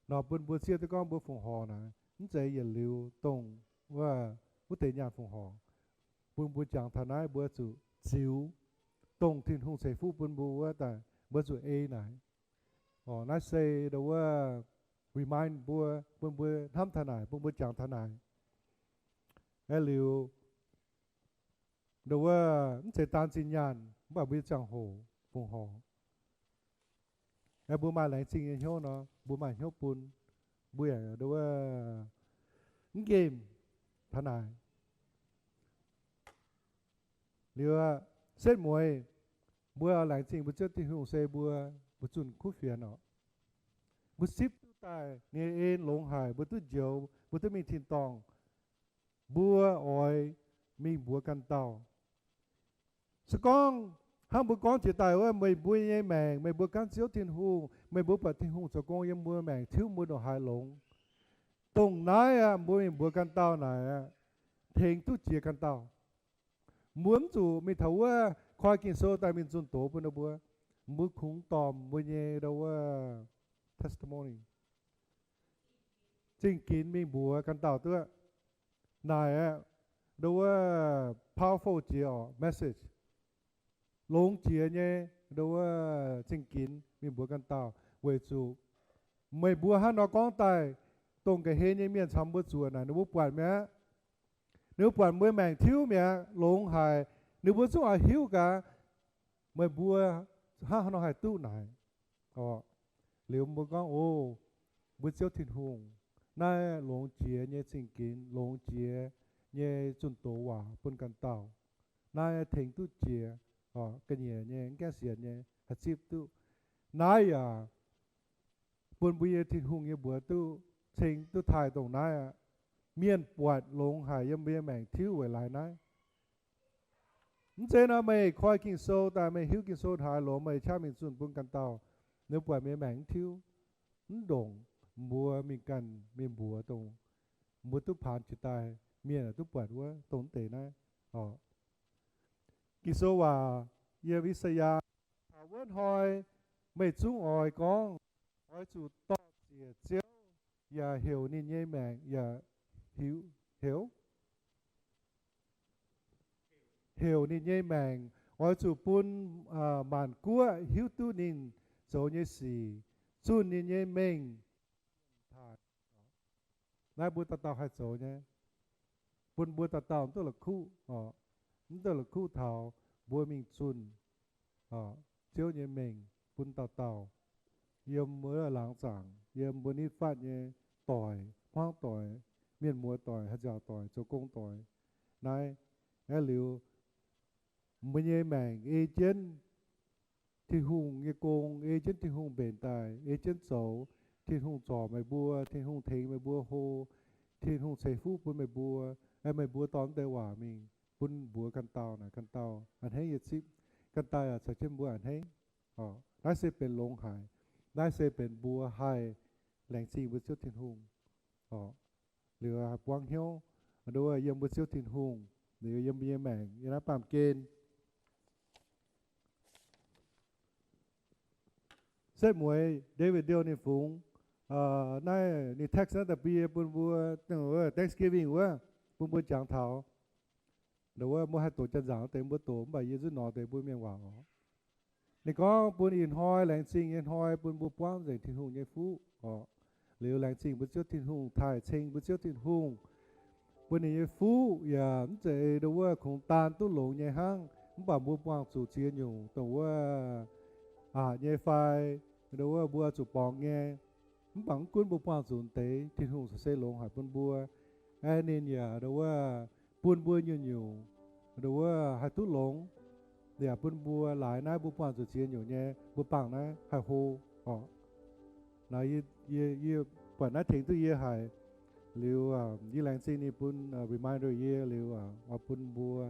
Nor bun mbuo sieqv duqv gorngv mbuo fongc horc naaic mv zeiz yietc liuz dongh wuov, wuov deix nyaanh fongc horc. Bun mbuo jangx taux naaiv mbuo zuqc ziux dongh Tin-Hungh ceix fuqv bun mbuo wuov daaih, mbuo zuqc ei naaic. Oc, naaiv se nduov wuov remind mbuo, bun mbuo hnamv taux naaic, bun mbuo jangx taux naaic. Aeqv, liuz nduov wuov mv zeiz daan zinh nyaanh, mv baac mbuo nyei ziangh hoc fongc horc. Aeqv, mbuo maaih laengz zingh nyei hnyouv nor, mbuo maaih hnyouv bun, mbuo yaac nduov wuov mv nqemh taux naaic. Liuz, setv mueiz mbuo laengz zingh mbuo Ziouv Tin-Hungh se mbuo, mbuo zunh kuv fienx oc. Mbuo sipv duqv daaih nyei en longx haic, mbuo duqv njoux, mbuo duqv mingh tin-dorngh, mbuo oix mingh mbuox ganh dauh. Se gorngv hnangv mbuo gorngv jiex daaih wuov, meih mbuo nyei maengc, meih mbuo gaanv Ziouv Tin-Hungh, meih mbuo buatc Tin-Hungh zoux gong yiem mbuo maengc, tiuv mbuo ndongc haaix longx, dongh naaiv aqv, mbuo mingh mbuox ganh dauh naaic aqv, tengx duqv jiex ganh dauh. Mbuo mv zuqc mingh taux wuov koi Ging-Sou daaih mingh zunh doz bun ninh mbuo. Mbuo kungx dorh mbuo nyei ndo wuov testimony, zingh ginx mingh mbuox ganh dauh duqv. Naaic aqv, ndo wuov powerful jiex oc, message. Longx jiex nyei, ndo wuov zingh ginx mingh mbuox ganh dauh, weic zuqc meih mbuo hnangv nor gorngv daaih, dongh ga'hlen nyei mienh caux mbuo zuoqc naaic, ninh mbuo buatc mi'aqv. Ninh mbuo buatc mbuo maengc tiuv mi'aqv, longx haic. Ninh mbuo zungv oix hiuv gaax meih mbuo hnangv haaix nor haih duqv naaic. Liuz mbuo gorngv, o, mbuo Ziouv Tin-Hungh, naaiv longx jiex nyei zingh ginx, longx jiex nyei zunh doz waac bun ganh dauh. Naaiv tengx duqv jiex, ga'nyiec nyei, mv gaengh sienx nyei, haih zipv duqv. Naaiv yaac bun mbuo nyei Tin-Hungh nyei mbuox duqv ceng duqv taaih dongh naaiv aqv. Mienh buatc longx haic yiem mbuo nyei maengc tiuv weic laaix naaiv. Mv zeiz nor meih koi Ging-Sou daaih, meih hiuv Ging-Sou haaix longx, meih qaqv mingh zunh bun ganh dauh, ninh buatc meih nyei maengc mv tiuv, mv ndongc mbuo mingh ganh mingh mbuox dongh mbuo duqv paanx jiex daaih, mienh yaac duqv buatc wuov dongh deix naaiv. Ging-Sou waac yiem I^saa^yaa, taux wuov hnoi meih zungv oix gorngv, oix zuqc dorh ziec Ziouv, yaac heuc ninh nyei maengc, yaac hiuv, heuc, heuc ninh nyei maengc, oix zuqc bun maanc guoqv hiuv duqv ninh zoux nyei sic, zunh ninh nyei mengh taaih. Naaiv mbuo dauh dauh haih zoux nyei, bun mbuo dauh dauh mv duqv la'kuqv, mv duqv la'kuqv taux mbuo mingh zunh Ziouv nyei mengh bun dauh dauh, yiem wuov laangz zaangc, yiem mbuo nitv fatv nyei doic, hmuangv doic, mienh muoz doic, haaix nziaauc doic, zoux gong doic. Naaiv aeqv, liuz mbuo nyei maengc ei jienv Tin-Hungh nyei gong, ei jienv Tin-Hungh mbenc daaih, ei jienv zoux. Tin-Hungh zorc meih mbuo, Tin-Hungh tengx meih mbuo hlo, Tin-Hungh ceix fuqv bun meih mbuo, meih mbuo dorh deix waac mingh bun mbuox ganh dauh naaic, ganh dauh a'hneiv nyei zipv, ganh dauh yaac caux jienv mbuo a'hneiv. Naaiv se benx longx haic. Naaiv se benx mbuo haih laengz zingh mbuo Ziouv Tin-Hungh. Liuz haih buangv hnyouv, ndo wuov yiem mbuo Ziouv Tin-Hungh, liuz yiem mbuo nyei maengc, yiem naaiv baamh gen. Setv mueiz David Ndiouh ninh fungx naaiv ninh text naaiv da'bie bun mbuo, Thanksgiving wuov, bun mbuo jangx taux. Ndo wuov mbuo haih doqc janx-nzaangc deix mbuo doqc, mv baac yie zungv nor deix mbuo mienh waac oc. Ninh gorngv bun ih hnoi laengz zingh nyei hnoi bun mbuo buangv nzengc Tin-Hungh nyei fuqv oc. Liuz laengz zingh mbuo Ziouv Tin-Hungh taaih ceng mbuo Ziouv Tin-Hungh bun ninh nyei fuqv yaac mv zeiz ndo wuov kungx daan duqv longx nyei hnangv, mv baac mbuo buangh zuqc ziex nyungc, dongh wuov aqc nyei fai ndo wuov mbuo zuqc borngz nyei. Mv baac mv gunv mbuo buangh zuqc deix, Tin-Hungh se longx haic bun mbuo. Aeqv, ninh yaac ndo wuov bun mbuo nyungc-nyungc ndo wuov haih duqv longx, yaac bun mbuo laaix naaiv mbuo buangh zuqc ziex nyungc nyei, mbuo bangh naaiv haih hlo oc. Naaiv yie buatc naaiv tengx duqv yie haic. Liuz yie laengz zingh ninh bun reminder yie liuz oix bun mbuo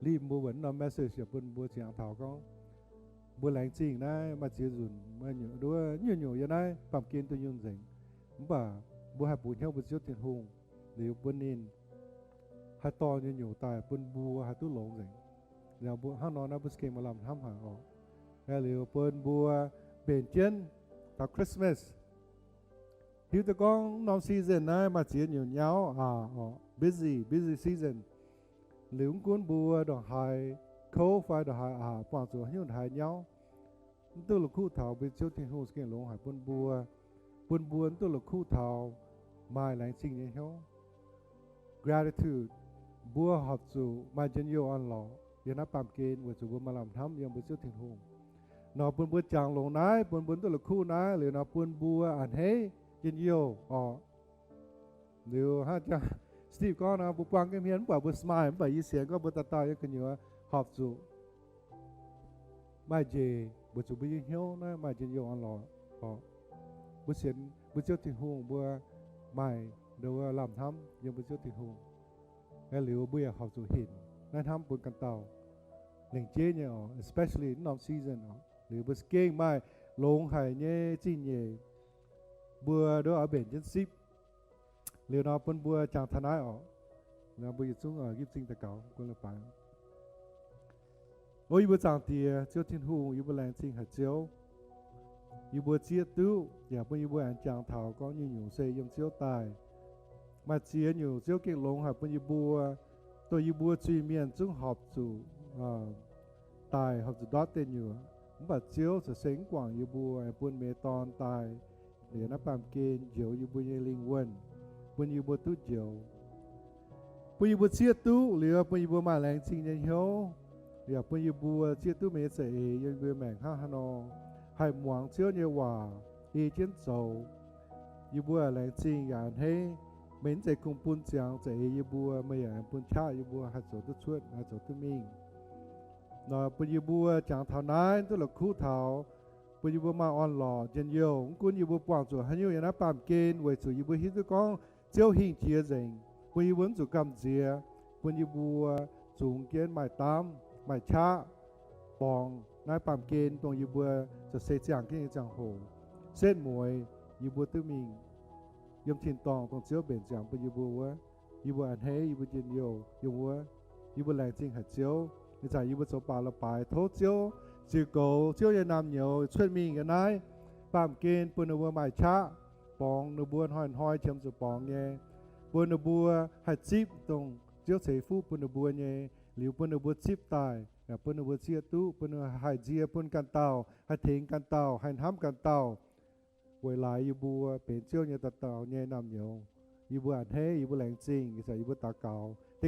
limh mbuo wuonc norm message yaac bun mbuo ziangx taux gorngv mbuo laengz zingh naaiv maaih ziex nzunc, nyungc-nyungc yiem naaiv baamh gen dunh yunh nzengc. Mv baac mbuo haih bungx hnyouv mbuo Ziouv Tin-Hungh liuz bun ninh haih dorh nyungc-nyungc daaih bun mbuo haih duqv longx nzengc. Hnangv nor naaiv mbuo za'gengh maaih lamh hnamv haic oc. Liuz bun mbuo mbenc jienv taux Christmas. Hiuv duqv gorngv norm season naaiv maaih ziex nyungc nyauv aqc oc, busy, busy season. Liuz mv gunv mbuo ndongc haaix kouv fai ndongc haaix aqc, buangh zuqc hnyouv haaix nyauv, mv duqv la'kuqv taux mbuo Ziouv Tin-Hungh za'gengh longx haic bun mbuo, bun mbuo mv duqv la'kuqv taux maaih laengz zingh nyei hnyouv. Gratitude, mbuo horpc zuqc maaih njien-youh orn-lorqc yiem naaiv baamh gen weic zuqc mbuo maaih lamh hnamv yiem mbuo Ziouv Tin-Hungh. Nor bun mbuo jangx longx naaiv, bun mbuo mv duqv la'kuqv naaiv, liuz nor bun mbuo a'hneiv njien-youh oc. Liuz hnangv Steve gorngv nor, mbuo buangh jienv hmien mv baac mbuo smile, mv baac yie sienx gorngv mbuo dauh dauh nyei gu'nyuoz horpc zuqc maaih njiec weic zuqc mbuo nyei hnyouv naaiv maaih njien-youh orn-lorqc oc. Mbuo sienx mbuo Ziouv Tin-Hungh, mbuo maaih ndo wuov lamh hnamv yiem mbuo Ziouv Tin-Hungh. Liuz mbuo yaac horpc zuqc hinc naaiv hnamv bun ganh dauh. Lengc jeiv nyei oc, especially naaiv norm season oc, liuz mbuo gengh maaih longx haic nyei zingh nyeic, mbuo ndo oix mbenc jienv sipv. Liuz nor bun mbuo jangx taux naaiv oc. Mbuo yietc zungv yipv zingh daux gaux. O yie mbuo Zaangc Diex, Ziouv Tin-Hungh, yie mbuo laengz zingh haic Ziouv. Yie mbuo zieqv duqv yaac bun yie mbuo aengx jangx taux gorngv nyungc-nyungc se yiem Ziouv daaih. Maaih ziex nyungc Ziouv gengh longx haic bun yie mbuo, dongh yie mbuo zuiz-mienh zungv horpc zuqc daic, horpc zuqc ndortv deic nyuoqc. Mv baac Ziouv corc se mv guangc yie mbuo, aengx bun meih Dorn daaih liuz naaiv baamh gen njoux yie mbuo nyei lingh wuonh, bun yie mbuo duqv njoux. Bun yie mbuo zieqv duqv liuz, bun yie mbuo maaih laengz zingh nyei hnyouv, yaac bun yie mbuo zieqv duqv meih nyei za'eix yiem yie mbuo maengc hnangv haaix nor, haih muangx Ziouv nyei waac, ei jienv zoux. Yie mbuo laengz zingh yaac a'hneiv, meih mv zeiz kungx bun ziangx za'eix yie mbuo, meih yaac aengx bun qaqv yie mbuo haih zoux duqv cuotv, haih zoux duqv mingh. Nor bun yie mbuo jangx taux naaiv duqv la'kuqv taux, bun yie mbuo maaih orn-lorqc njien-youh. Mv gunv yie mbuo buangh zuqc haaix nyungc yiem naaiv baamh gen, weic zuqc yie mbuo hiuv duqv gorngv Ziouv hingh jiex nzengc, bun yie mbuo mv zuqc gamh nziex, bun yie mbuo zungx jienv maaih daamv, maaih qaqv borngz naaiv baamh gen, dongh yie mbuo za'gengh se ziangh jienv nyei ziangh hoc. Setv mueiz yie mbuo duqv mingh yiem tin-dorngh dongh Ziouv mbenc ziangx bun yie mbuo wuov. Yie mbuo a'hneiv, yie mbuo njien-youh yiem wuov. Yie mbuo laengz zingh haic Ziouv. Ih zanc yie mbuo zoux baac la'baaix tov Ziouv ziux goux Ziouv nyei naamh nyouz cuotv mingh yiem naaiv baamh gen, bun ninh mbuo maaih qaqv borngz ninh mbuo hnoi-hnoi qiemx zuqc borngz nyei, bun ninh mbuo haih zipv dongh Ziouv ceix fuqv bun ninh mbuo nyei, liuz bun ninh mbuo zipv daaih, yaac bun ninh mbuo zieqv duqv, bun ninh mbuo haih nzie bun ganh dauh, haih tengx ganh dauh, haih hnamv ganh dauh, weic laaix yie mbuo benx Ziouv nyei dauh dauh nyei naamh nyouz. Yie mbuo a'hneiv, yie mbuo laengz zingh, ih zanc yie mbuo daux gaux